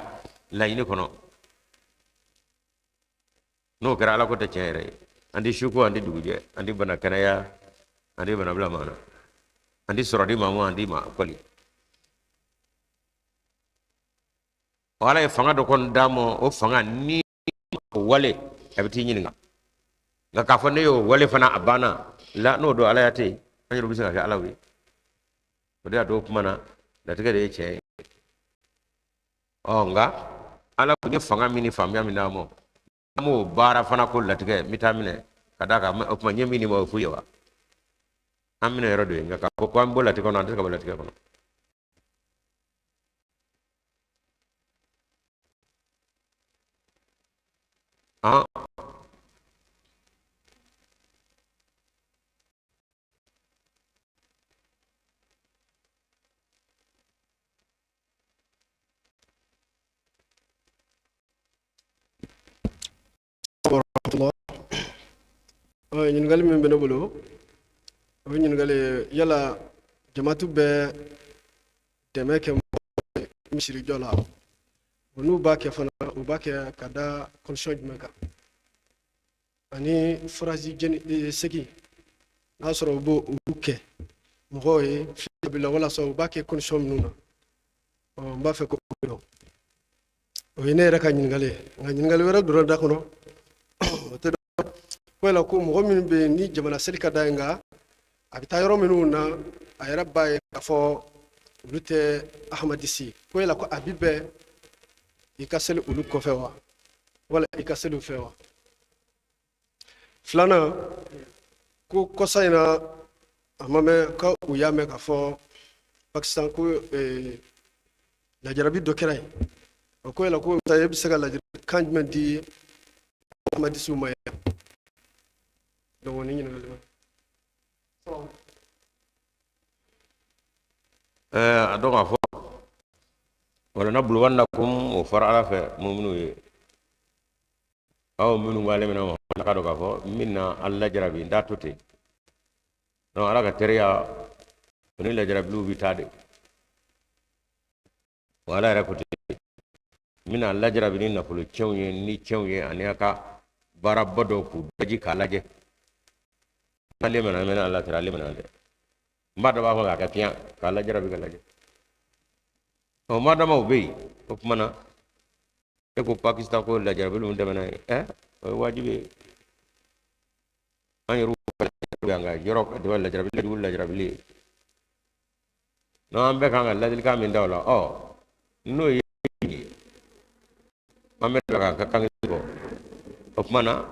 laɲini kɔnɔ. N'o kɛra, Ala ko tɛ tiɲɛ yɛrɛ ye. An tɛ su ko, an tɛ dugujɛ, an tɛ bana kɛnɛya, an tɛ bana bila maa na, an tɛ sɔrɔ di maa ma, an tɛ maa kɔli. Ala ye fanga dɔ kɔni d'an ma, o fanga ni o wale, a bɛ t'i ɲininka. Nka k'a fɔ ne y'o wale fana, a banna la, n'o don Alaya tɛ yen, an yɛrɛ bɛ se ka kɛ Alaw ye. O de y'a to o kuma na, latigɛ de ye tiɲɛ ye. Ɔ, nka Ala kun ye fanga min ni faamuya min d'an ma, an b'o baara fana ko latigɛ n bɛ taa minɛ ka d'a kan. O tuma n ye min di ma, o ye fu ye wa? An minɛ yɔrɔ dɔ ye, nka k'a fɔ ko an bɔ latigɛ kɔnɔ, an tɛ se ka bɔ latigɛ kɔnɔ. An Ɲininkali min bɛ ne bolo, o ye ɲininkali ye, yala jamatu bɛ dɛmɛ kɛ misirijɔ la, o n'u b'a kɛ fana, u b'a kɛ ka da condition jumɛn kan? Ani forage jeni segin, n'a sɔrɔ u b'o olu kɛ mɔgɔw ye bila walasa u b'a kɛ condition minnu na, n b'a fɛ k'o dɔn. O ye ne yɛrɛ ka ɲininkali ye. Nka ɲininkali wɛrɛ donna da kɔnɔ, o tɛ dɔn ko yala ko mɔgɔ minnu bɛ yen ni jamana seli ka d'a ye, nka a bɛ taa yɔrɔ minnu na, a yɛrɛ b'a ye k'a fɔ olu tɛ ahamadisi, ko yala ko a bi bɛn i ka seli olu kɔfɛ wa, wala i ka seli u fɛ wa? Filanan, ko kɔsa in na, a ma mɛn ko u y'a mɛn k'a fɔ Pakistan ko lajarabi dɔ kɛra yen. O ko yala ko e bɛ se ka ladilikan jumɛn di ahamadisiw ma yan? Donc ni ɲininkali ma. A dɔn k'a fɔ walanabluwannakum, o fɔra Ala fɛ muminuw ye, aw minnu b'ale minɛ ma, k'a dɔn k'a fɔ n bɛna a lajarabi, n t'a to ten. Donc Ala ka teriya o ni lajarabiliw bɛ taa de. Wa Ala yɛrɛ ko ten, n bɛna lajarabi ni nafolo tiɲɛw ye, ni tiɲɛw ye, ani a ka baaraba dɔw k'u daji k'a lajɛ. Ale mana mɛnɛ ala tɛrɛ, ale mana dɛ, n b'a dɔn b'a fɔ k'a kɛ piyan k'a lajarabi ka lajɛ. Ɔ ma dama o bɛ yen. O tuma na e ko Pakistan ko lajarabili min tɛmɛna ye, o ye wajibi ye. An yɛrɛw yan ka yɔrɔ dɛmɛ lajarabili jugu lajarabili ye. N'an bɛɛ kan ka ladilikan min da o la, ɔ n'o ye an bɛ ka ka kan kelen bɔ. O tuma na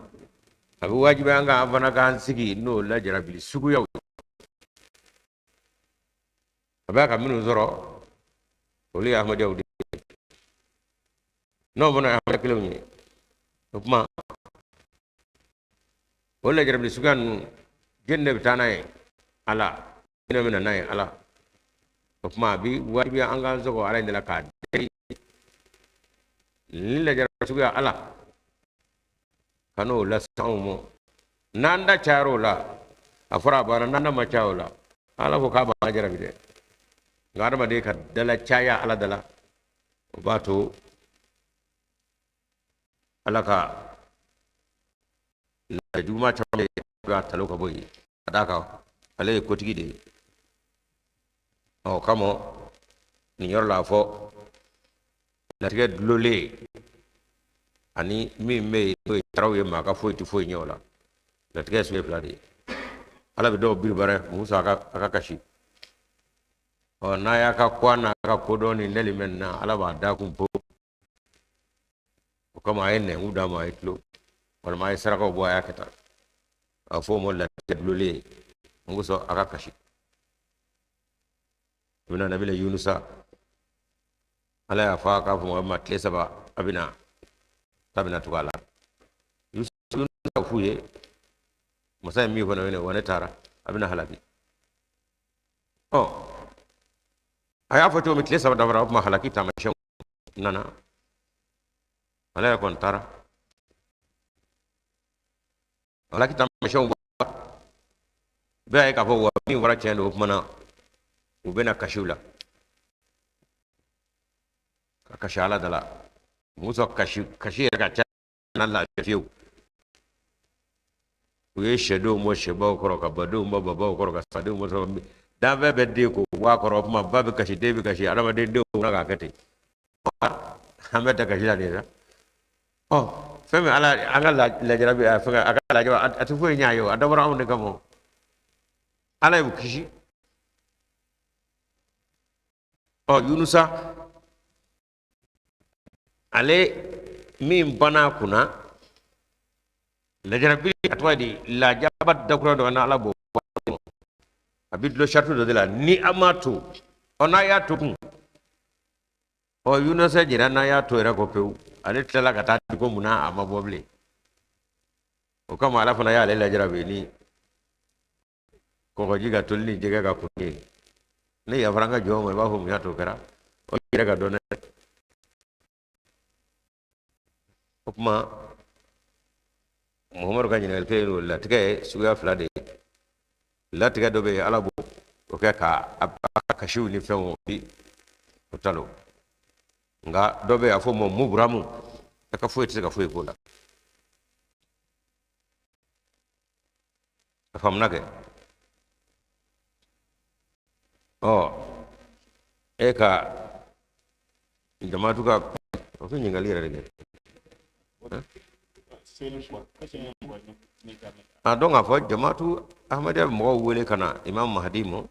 a bɛ wajibi an kan, an fana k'an sigi n'o lajarabili suguyaw ye. A bɛ ka minnu sɔrɔ, olu ye ahmadiyyaw de ye. N'o fana ye ahmadiyya kelenw ye, o tuma o lajarabili suguya ninnu, jɔni de bɛ taa n'a ye? Ala. Jɔni bɛ na n'a ye? Ala. O tuma a bɛ wajibiya an k'an sɔgɔ Ala in de la k'a deli ni lajarabi suguya, Ala ka n'o lase anw ma. N'an da cayara o la, a fɔra a banna. N'an da ma caya o la, Ala ko k'a b'an jarabi dɛ. Nka adamaden ka dala caya Ala da la, o b'a to Ala ka laada juguman caman bɛ yen, a b'a talo ka bɔ yen, ka d'a kan ale ye kotigi de ye. Ɔ kama nin yɔrɔ la, a fɔ latigɛ dulonlen ani min bɛ yen n'o ye taraw ye, maa ka foyi tɛ foyi ɲɛ o la. Latigɛ ye sugu fila de ye. Ala bɛ dɔw biribara musa a ka kasi. Ɔ n'a y'a ka ko n'a ka kodɔn ni nɛli mɛn na, Ala b'a da kun po. O kama a ye nɛnkun d'a ma, a ye tulo, walima a ye sarakaw bɔ, a y'a kɛ tan. A fɔ o ma latigɛ dulonlen ye, n ko sɔn a ka kasi. I bɛna nabila Yunusa, Ala y'a fɔ a k'a fɔ mɔgɔ ma tile 3 a bɛna k'a bɛna tugu a la. Yunusa f'u ye, masa ye min fɔ ne wa ne taara a bɛna halaki. Ɔ a y'a fɔ cogo min, tile 3 dafara, o tuma halaki taamasiyɛnw nana, ale yɛrɛ kɔni taara. Halaki taamasiyɛnw bɔra, bɛɛ y'a ye k'a fɔ wa min fɔra tiɲɛ don. O tuma na u bɛna kasiw la, ka kasi Ala da la. Musa kasi kasi yɛrɛ ka ca na lafiya fiyewu. U ye sɛdenw bɔ sɛbaw kɔrɔ, ka badenw bɔ babaw kɔrɔ, ka sadenw bɔ sɔrɔ danfɛn bɛɛ den ko bɔ a kɔrɔ. O tuma ba bɛ kasi, den bɛ kasi, adamaden denw na k'a kɛ ten. An bɛ ta kasi la de sa. Ɔ fɛn min Ala an ka lajarabi, a fɛn a ka lajaba, a tɛ foyi ɲɛ a ye o. A dabɔra anw de kama. Ala y'u kisi. Ɔ Yunusa, ale min banna a kunna lajarabi, a tɔgɔ ye di, lajaba dakura dɔ na, Ala b'o A bɛ dulon sariti dɔ de la ni a m'a to, ɔ n'a y'a to kun, ɔ Yunusɛ jira n'a y'a to yɛrɛ kɔ pewu, ale tilala ka taa di ko mun na a ma bɔ bilen. O kama Ala fana y'ale lajarabi ni kɔgɔji ka toli ni jɛgɛ ka kun ye. Ne yafara n ka jɔn ma, i b'a fɔ mun y'a to o kɛra? O yɛrɛ ka dɔn dɛ. O tuma Muhamadu ka ɲininkali kɛ o latigɛ ye suguya fila de ye. Latigɛ dɔ bɛ yen, Ala b'o o kɛ ka a kasiw ni fɛnw bi o talo. Nka dɔ bɛ yen, a fɔ o ma muburamu, a ka foyi tɛ se ka foyi k'o la. A faamuna kɛ? Ɔ e ka jamatu ka o tɛ ɲininkali yɛrɛ de kɛ. A dɔn k'a fɔ jamatu Ahmadiyya bɛ mɔgɔw wele ka na Imam Mahdi ma.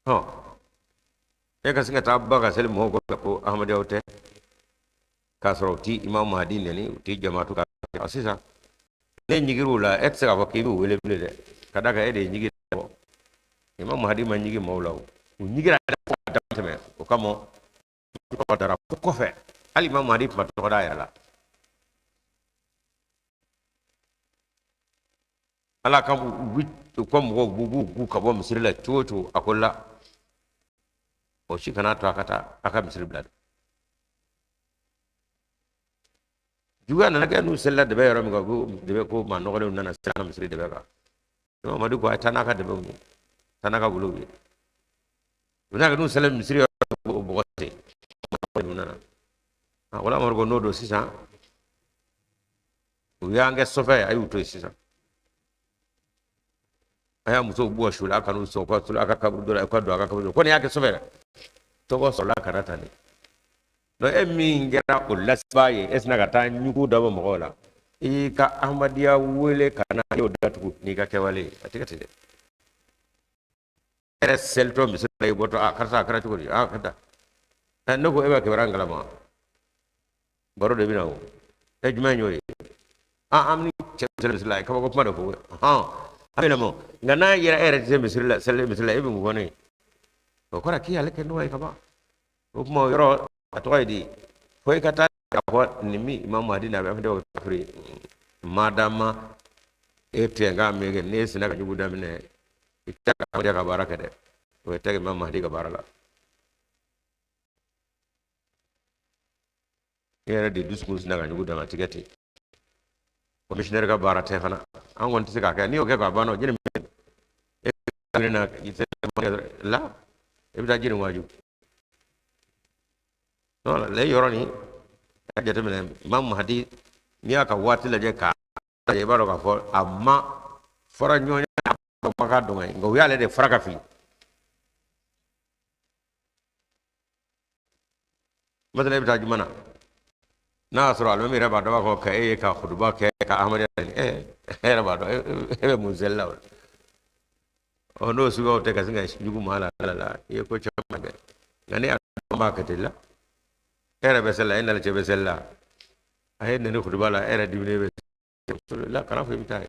Ɔ e ka sin ka taa ba ka seli mɔgɔw kɔfɛ ko Ahmadiyyaw tɛ, k'a sɔrɔ u ti Imam Mahdi nɛni, u ti jamatu ka. Sisan ne ɲigir'u la, e tɛ se k'a fɔ k'i b'u wele bilen dɛ, ka d'a kan e de ye ɲigi bɔ. Imam Mahdi ma ɲigi maaw la, o u ɲigira fo ka dama tɛmɛ. O kama tɔgɔ dara fo kɔfɛ, hali Imam Mahdi tun ma tɔgɔ da a yɛrɛ la. Ala ka u ka mɔgɔw b'u b'u ka bɔ misiri la cogo o cogo, a ko la o si kana to a ka taa a ka misiri bila dɛ. Juguya nana kɛ n'u selila dɛbɛ yɔrɔ min kan, ko dɛbɛ ko maa nɔgɔlenw nana seli an ka misiri dɛbɛ kan. Imam Mahdi ko a ye taa n'a ka dɛbɛw ye, taa n'a ka wuluw ye. U n'a kɛ n'u selila misiri yɔrɔ o bɔgɔ sen u nana. Wala Amadu ko n'o don sisan, u y'an kɛ sɔfɛ ye, a y'u to yen sisan. A y'a musow bugɔ su la, a kan'u sɔn, u ka a ka kaburu dɔ la, u ka don a ka kaburu dɔ la. Ko nin y'a kɛ sɔfɛ dɛ, tɔgɔ sɔrɔla ka na tan de. Donc e min kɛra o lasebaa ye, e sina ka taa ɲugu dabɔ mɔgɔw la, i y'i ka Ahmadiyya wele ka na, i y'o datugu n'i ka kɛwale ye. A tɛ kɛ ten dɛ. E yɛrɛ selitɔ misiri la, i bɔtɔ, a karisa a kɛra cogo di? A ka taa. Ne ko e bɛ kibaruya kalama, baro de bɛ na o. E jumɛn y'o ye? An ni cɛ seli misiri la, a ye kabako kuma de fɔ. Hɔn, a bɛ na mɔ. Nka n'a yɛrɛ e yɛrɛ tɛ se misiri la, seli misiri la, e bɛ mun fɔ ne ye? O kɔrɔ k'i y'ale kɛ nɔgɔ ye ka ban. O tuma o yɔrɔ a tɔgɔ ye di? Fo i ka taa k'a fɔ nin min Imam Mahdi n'a bɛ fɛn o kafiri. Madama e tɛ nka min kɛ, n'e sinna ka jugu daminɛ, i tɛ ka Ahmadiyya ka baara kɛ dɛ. O tɛ Imam Mahdi ka baara la. E yɛrɛ de dusukun sinna ka ɲugu dama tigɛ ten. O missionnaire ka baara tɛ fana. An kɔni tɛ se k'a kɛ. N'i y'o kɛ k'a ban, o jɛni e bɛ na la, e bɛ taa jɛni waaju. Non, le yɔrɔ nin, a jateminɛ Imam Mahdi, n'i y'a ka waati lajɛ k'a lajɛ, i b'a dɔn k'a fɔ a ma fara ɲɔgɔn ye, a kumakan dɔn nka u y'ale de fara ka fili. Masala, e bɛ taa juma na, n'a y'a sɔrɔ alimami yɛrɛ b'a dɔn, b'a fɔ ka e ye ka kutuba kɛ ka Ahmadiyya nɛni, e yɛrɛ b'a dɔn e bɛ mun seli la o la. Ɔ n'o suguyaw tɛ ka sin ka jugu maa la la, i ye ko caman kɛ. Nka ne y'a dɔn b'a kɛ ten la, e yɛrɛ bɛ seli la, e nana cɛ bɛ seli la, a ye nɛni kutuba la, e yɛrɛ diminen bɛ la, kana fɔ i bɛ taa ye.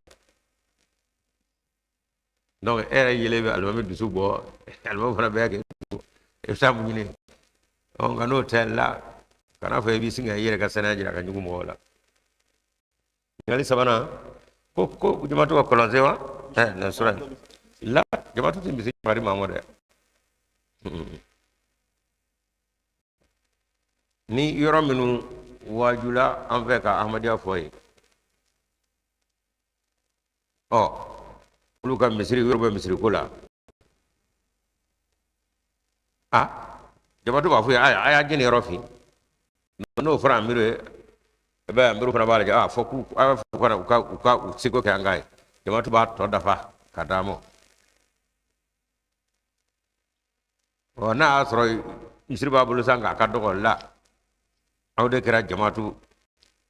Donc e yɛrɛ yelen bɛ alimami dusu bɔ, alimami fana bɛɛ kɛ e bɛ taa mun ɲini? Ɔ nka n'o tɛ la, kana fɔ i bɛ sin ka i yɛrɛ ka saniya jira ka ɲugu mɔgɔw la. Ɲininkali sabanan ko jamatu ka kɔlɔnsen wa? Ɛ nin sura in la, jamatu tɛ misi di maa ma dɛ. Ni yɔrɔ minnu waajula an fɛ ka Ahmadiyya fɔ yen, ɔ olu ka misiri yɔrɔ bɛ misiri ko la, a jamatu b'a fɔ ye a y'a jɛni yɔrɔ fin. N'o fɔra amiru ye, i b'a ye amiru fana b'a lajɛ, a fɔ k'u a b'a fɔ u ka u seko kɛ an ka ye. Jamatu b'a tɔ dafa ka d'a ma. Ɔ n'a y'a sɔrɔ misiri b'a bolo san k'a ka dɔgɔ la, aw de kɛra jamatu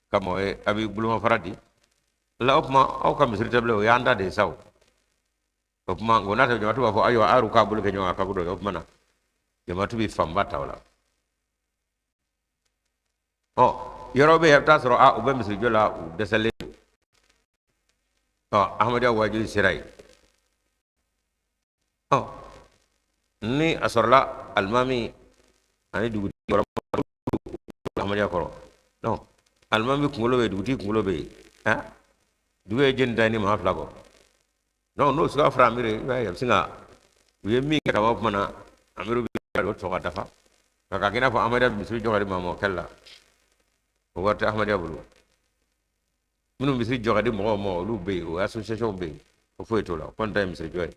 ka mɔgɔ ye, a bɛ bolomafara di la, o tuma aw ka misiri tɛ bilen, o y'an ta de ye sa. O tuma o n'a tɛ jamatu b'a fɔ ayiwa, a y'u k'a bolo kɛ ɲɔgɔn kan kaburu dɔ ye. O tuma na jamatu bɛ fanba ta o la. Ɔ yɔrɔ bɛ yen, a bɛ taa sɔrɔ a u bɛ misiri jɔ la, u dɛsɛlen don. Ɔ Ahmadiyya waajuli sera yen. Ɔ ni a sɔrɔla alimami ani dugutigi kɔrɔ ahmadiyya kɔrɔ, donc alimami kunkolo bɛ yen, dugutigi kunkolo bɛ yen, han dugu ye jeni ta ye ni maa fila kɔ. Donc n'o suguya fɔra amiru ye, i b'a ye a bɛ sin ka u ye min kɛ ka bɔ kuma na, amiru bɛ o tɔ ka dafa nka k'a kɛ i n'a fɔ ahmadiyya bɛ misiri jɔ ka di maa ma o kɛli la, o wari tɛ ahmadiyya bolo. Minnu misiri jɔ ka di mɔgɔw ma, olu bɛ yen, o association bɛ yen, o foyi t'o la, o kɔni ta ye misiri jɔ ye.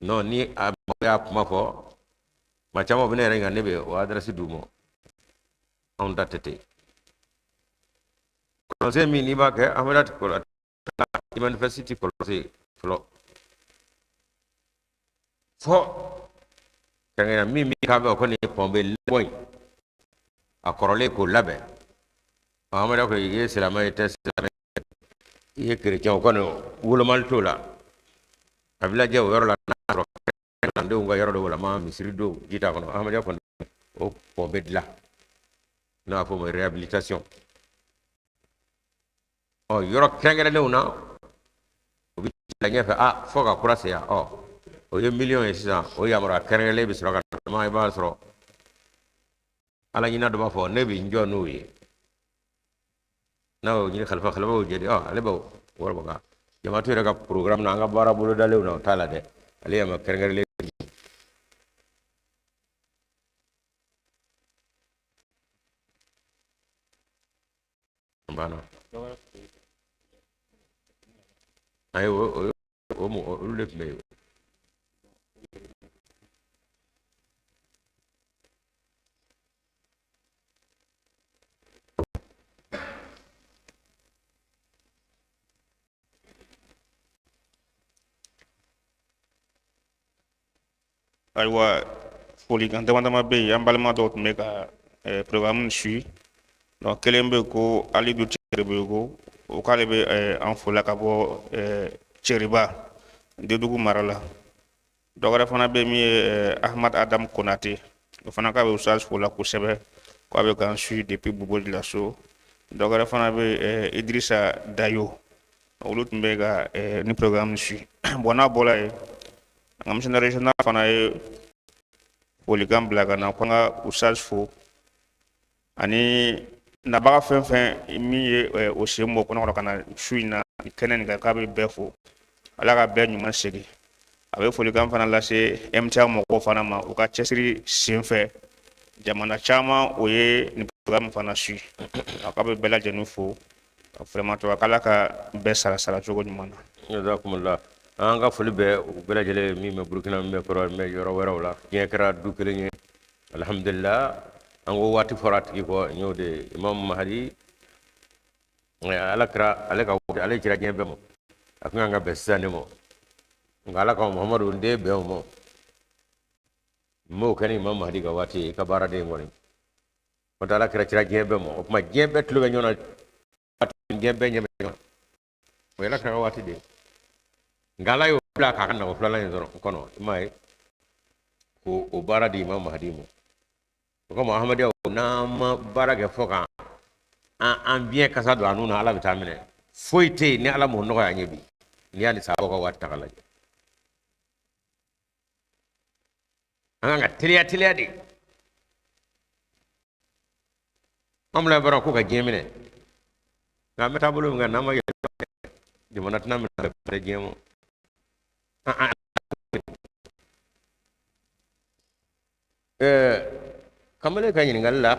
Non, ni a mɔgɔ y'a kuma fɔ maa caman bɛ ne yɛrɛ ɲininka, ne bɛ o adresse d'u ma. Anw ta tɛ ten. Kɔlɔnsen min n'i b'a kɛ ahmadiyya tɛ kɔlɔn i manifeste tɛ kɔlɔnsen fɔlɔ fɔ kɛrɛnkɛrɛn min bɛ k'a bɛ o kɔni pɔn bɛ bɔ yen, a kɔrɔlen k'o labɛn. Ahmadiyya ko i ye silamɛ ye, i tɛ silamɛ i ye kerecɛn, o kɔni wolomali t'o la. A bɛ lajɛ o yɔrɔ la, n'a sɔrɔ kalandenw ka yɔrɔ dɔ woloma misiri don ji t'a kɔnɔ, ahmadiyya kɔni o pɔn bɛ dilan, n'a b'a fɔ o ma réhabilitation. Ɔ yɔrɔ kɛrɛnkɛrɛnnenw na, o bɛ bila ɲɛfɛ a fo ka kura sen yan. Ɔ o ye miliyɔn ye sisan, o yamaruya kɛrɛnkɛrɛnlen bɛ sɔrɔ ka na. I b'a sɔrɔ ala ɲina dɔ b'a fɔ ne bɛ n jɔ n'o ye, n'a y'o ɲini kalifa, kalifa y'o jɛ de. Ɔ ale b'o wari bɔ ka jamaatu yɛrɛ ka programme na, an ka baara bolodalenw na, o t'a la dɛ, ale yamaruya kɛrɛnkɛrɛnlen. Banna ayi, o mɔgɔ olu de tun bɛ yen. Ayiwa, folikan dama dama bɛ yen. An balima dɔw tun bɛ ka programme suit. Donc kelen bɛ ko Alidu Cɛribeko, o k'ale bɛ an fola ka bɔ Cɛriba, Dedugu mara la. Dɔ wɛrɛ fana bɛ min ye Ahmad Adam Konate, o fana k'a bɛ Ustaz fola kosɛbɛ, k'a bɛ k'an suit depuis Bobo Dioulasso. Dɔ wɛrɛ fana bɛ Idrissa Dayo, olu tun bɛ ka ni programme suit. Bon, n'a bɔra yen, an ka missionnaire régional fana ye folikan bila ka na ko an ka Ustaz fo ani nabaga fɛn fɛn min ye o sen bɔ kɔnɔ ka na su in na ni kɛnɛ nin kan, k'a bɛ bɛɛ fo, Ala ka bɛɛ ɲuman segin. A bɛ folikan fana lase MTA mɔgɔw fana ma, u ka cɛsiri sen fɛ, jamana caman o ye nin programme fana suit. A k'a bɛ bɛɛ lajɛlen fo vraiment to k'Ala ka bɛɛ sara sara cogo ɲuman na. Jazakumullah. An ka foli bɛ u bɛɛ lajɛlen, min bɛ Burukina, min bɛ Kɔrɔwari, min bɛ yɔrɔ wɛrɛw la. Diɲɛ kɛra du kelen ye, alhamdulillah. An ko waati fɔra a tigi kɔ, n y'o de ye Imam Mahdi, Ala kɛra ale ka ale cira diɲɛ bɛɛ ma, a kun kan ka bɛn sisan de ma, nka Ala ka Muhamadu n den bɛn o ma, n m'o kɛ ni Imam Mahdi ka waati ye, i ka baaraden kɔni. N'o tɛ Ala kira cira diɲɛ bɛɛ ma, o tuma diɲɛ bɛɛ tulo bɛ ɲɔgɔn na, diɲɛ bɛɛ ɲɛ bɛ ɲɔgɔn na, o ye Ala kira ka waati de ye. Nka Ala y'o bila k'a ka nako filanan in sɔrɔ kɔnɔ, i m'a ye k'o o baara di Imam Mahdi ma. O kama ahmadiyyaw, n'an ma baara kɛ fo ka an biɲɛ kasa don a nun na, Ala bɛ taa minɛ. Foyi tɛ yen ni Ala m'o nɔgɔya an ye bi. N'i y'a ni sahabaw ka waati ta k'a lajɛ, an kan ka teliya teliya de. An bila baara ko ka diɲɛ minɛ, nka an bɛ taabolo min kan, n'an ma yɛlɛma, jamana tɛna minɛ ka bɛn diɲɛ ma. Kamalen ka ɲininkali la,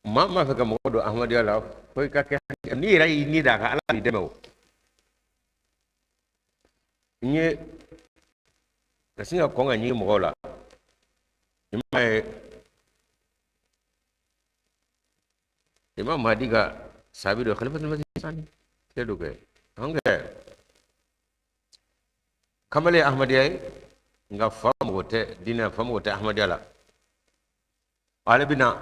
maa m'a fɛ ka mɔgɔ don ahmadiyya la fo i ka kɛ n'i yɛrɛ y'i ni d'a kan, Ala b'i dɛmɛ. O n ye ka sin ka kɔn ka ɲigin mɔgɔw la, i m'a ye Imam Mahdi ka sahabi dɔ, Khalifatul Masih Sani tile do kɛ an kɛ kamalen ahmadiyya ye, nka fa mɔgɔ tɛ diinɛ, fa mɔgɔ tɛ ahmadiyya la. Ale bɛ na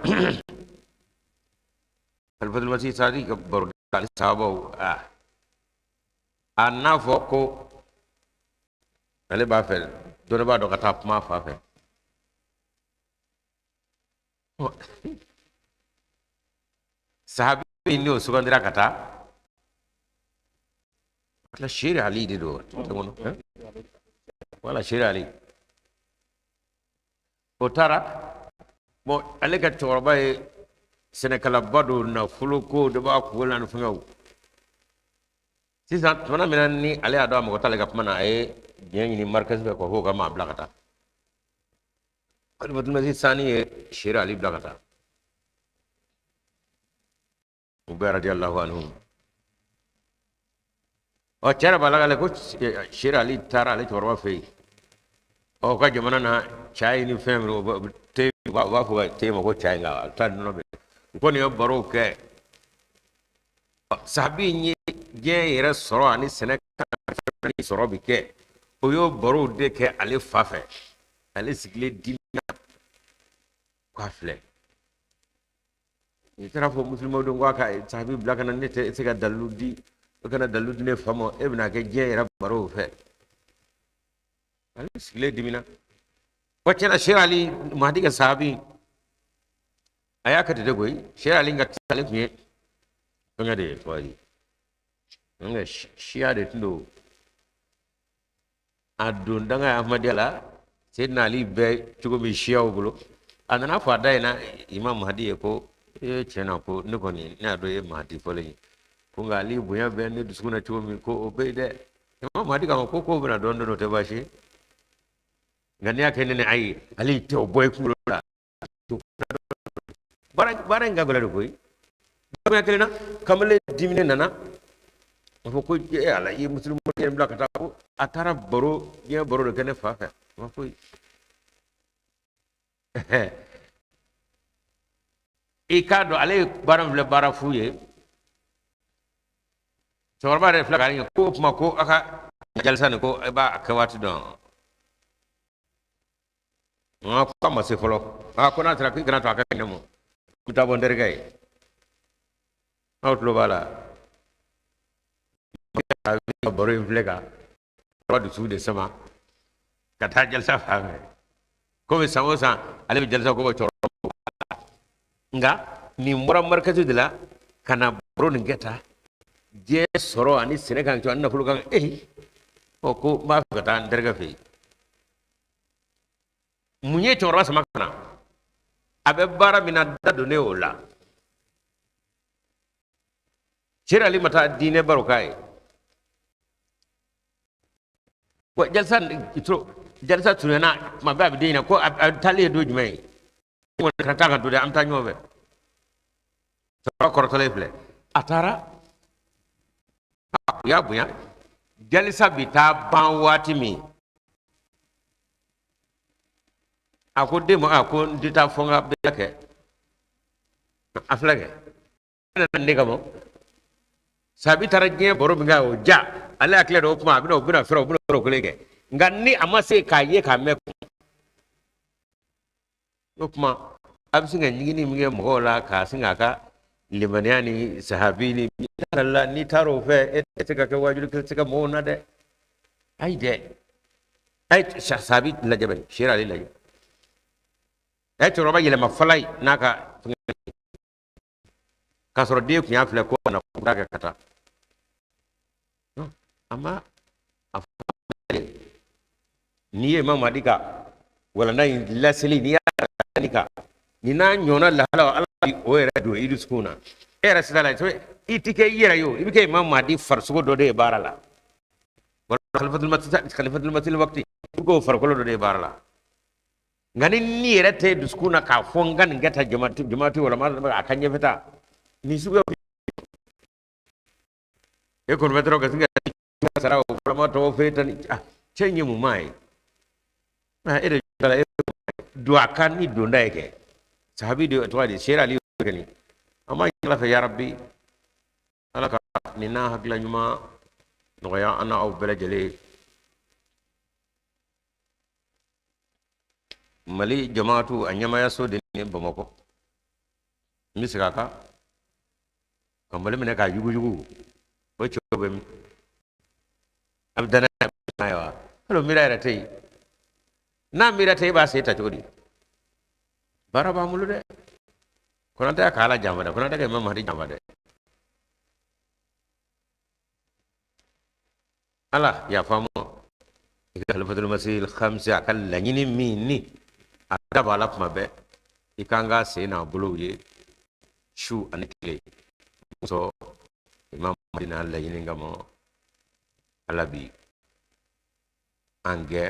Khalifatul Masih Sani ka baro ani sahabaw, a n'a fɔ ko ale b'a fɛ dɔnnibaa dɔ ka taa kuma a fa fɛ. Sahabi min n'o sugandira ka taa Tila Seri Ali de don kɔnɔ, wala Seri Ali o taara. Bon, ale ka cɛkɔrɔba ye sɛnɛkɛlaba don, nafolo ko de b'a kunkolo la ni fɛngɛw. Sisan tuma min na ni ale y'a dɔn a mago t'ale ka kuma na, a ye diɲɛ ɲini marikasi fɛ k'o ka maa bila ka taa. Khalifatul Sani ye Seri Ali bila ka taa. U bɛɛ radiyallahu anhu. Ɔ, cɛ yɛrɛ b'a lakale ko Seri Ali taara ale cɛkɔrɔba fɛ yen. Ɔ, ka jamana na cɛ ni fɛn min te, u b'a fɔ ka te ma ko cɛ, nka a taa nɔnɔ bɛ. U kɔni ye barow kɛ. Sahabi in ye diɲɛ yɛrɛ sɔrɔ ani sɛnɛ sɔrɔ bi kɛ, o y'o barow de kɛ ale fa fɛ. Ale sigilen dimina k'a filɛ n'i taara fɔ musulmanw don k'a ka sahabi bila ka na, ne tɛ se ka dalilu di, e kana dalilu di ne fa ma, e bɛna kɛ diɲɛ yɛrɛ barow fɛ. Ale sigilen dimina wa. Tiɲɛna, Seri Ali Mahadi ka sahabi, a y'a kɛ ten de koyi. Seri Ali ka ale tun ye fɛnkɛ de ye, tɔgɔ ye nka siya de tun don. A don danga ye Ahmadiyya la, Seydina Ali bɛ cogo min siyaw bolo, a nana fɔ a da in na Imam Mahadi ye ko e tiɲɛ na, ko ne kɔni ne y'a dɔn e ye Mahadi fɔlen ye, ko nka Ali bonya bɛ ne dusukun na cogo min, ko o bɛ yen dɛ. Imam Mahadi k'a ma ko kow bɛna dɔɔnin dɔɔnin, o tɛ baasi ye, nka n'i y'a kɛ ne ni a ye, Ali tɛ o bɔ i kunkolo la. Baara in ka gɛlɛn de koyi. Baara kelen na, kamalen diminen nana a fɔ ko e Ala, i ye musulman bila ka taa, ko a taara baro, diɲɛ baro de kɛ ne fa fɛ, a ma foyi. I k'a dɔn ale ye baara min filɛ, baara fu ye. Cɛkɔrɔba yɛrɛ filɛ k'a ɲɛ ko o tuma ko a ka jalisa nin, ko e b'a kɛ waati dɔn. Nka ko a ma se fɔlɔ. A ko n'a sera, k'i kana to a ka kɛ ne ma, i bɛ taa bɔ n terikɛ ye. Aw tulo b'a la, baro in filɛ ka cɛkɔrɔba dusu de sama ka taa jalisa fan fɛ, komi san o san ale bɛ jalisa ko bɔ cɛkɔrɔba. Nka nin bɔra marikasi de la ka na baro nin kɛ tan, diɲɛ sɔrɔ ani sɛnɛ kan, ani nafolo kan. Ee, ɔ, ko n b'a fɛ ka taa n terikɛ fɛ yen. Mun ye cɛkɔrɔba sama ka na? A bɛ baara min na, da donnen o la. Seri Ali ma taa diinɛ baro k'a ye. Wa jalisa jalisa surunyana tuma bɛɛ, a bɛ den ɲininka ko a taalen ye don jumɛn ye. Kɔni ka taa ka don dɛ, an bɛ taa ɲɔgɔn fɛ. Cɛkɔrɔba kɔrɔtɔlen filɛ, a taara, u y'a bonya. Jalisa bɛ taa ban waati min, a ko den ma, a ko n tɛ taa fo n ka bɛɛ kɛ. A filɛ kɛ nana ne kama. Sabi taara diɲɛ baro min kɛ, o ja ale hakili la, o kuma a bɛna o bɛna fɛrɛ, o bɛna baro kelen kɛ, nka ni a ma se k'a ye k'a mɛn, o kuma a bɛ se ka ɲigini min kɛ mɔgɔw la k'a sin k'a ka limaniya ni sahabi ni la, n'i taara o fɛ, e tɛ se ka kɛ waajuli kɛ, tɛ se ka mɔgɔw na dɛ. Ayi dɛ, a ye sahabi lajɛ bani, Seri Ali lajɛ, a ye cɛkɔrɔba yɛlɛma fala ye n'a ka k'a sɔrɔ den tun y'a filɛ ko na kura kɛ ka taa. A ma a fɔ n'i ye Imam Mahdi ka walanda in laseli, n'i y'a ni ka nin n'a ɲɔgɔnna lahala, Ala bi o yɛrɛ don i dusukun na. E yɛrɛ sira la, i ti kɛ i yɛrɛ ye o, i bɛ kɛ Imam Mahdi farisogo dɔ de ye baara la, wala khalifatul masih wakti, i bɛ k'o farikolo dɔ de ye baara la. Nka ni ni yɛrɛ tɛ dusukun na k'a fɔ n ka nin kɛ tan, jamati jamati wala a ka ɲɛfɛ taa nin suguya, e kɔni bɛ dɔrɔn ka sin ka sara o fana tɔgɔ fɛ tan. Cɛ in ye mun maa ye? E de e don a kan ni donda ye kɛ sahabi de tɔgɔ de Seri Ali kɛ nin. An b'a ɲini Ala fɛ, yarabi, Ala ka nin n'a hakilila ɲuman nɔgɔya an n'aw bɛɛ lajɛlen. Mali jamaatu a ɲɛmaayaso de ni Bamakɔ, n bɛ segin a kan, ka Mali minɛ k'a yuguyugu, o cɛw bɛ min? A bɛ danaya n'a ye wa? Hali o miiriya yɛrɛ tɛ yen. N'a miiriya tɛ yen, e b'a sen ta cogo di? Baara b'an bolo dɛ. Kɔnɔtɛ ka Ala janfa dɛ, kɔnɔtɛ ka Imam Mahdi janfa dɛ. Ala yafa ma i ka Khalifatul Masih Khamsi a ka laɲini min ni a da b'a la kuma bɛɛ, i k'an k'a sen n'a bolow ye su ani tile sɔn Imam Mahdi n'a laɲini kama. Ala bi an kɛ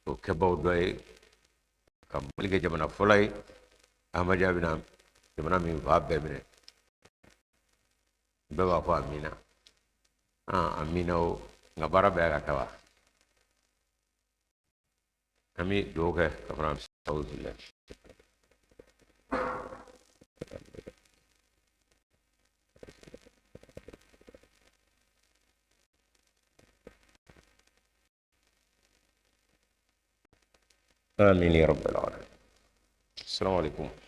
o kɛbaw dɔ ye ka Mali kɛ jamana fɔlɔ ye, Ahmadiyya bɛna jamana min fan bɛɛ minɛ. Bɛɛ b'a fɔ amina, amina o, nka baara bɛɛ ka kɛ wa? An bɛ dugawu kɛ ka fara an. آمين يا رب العالمين. السلام عليكم.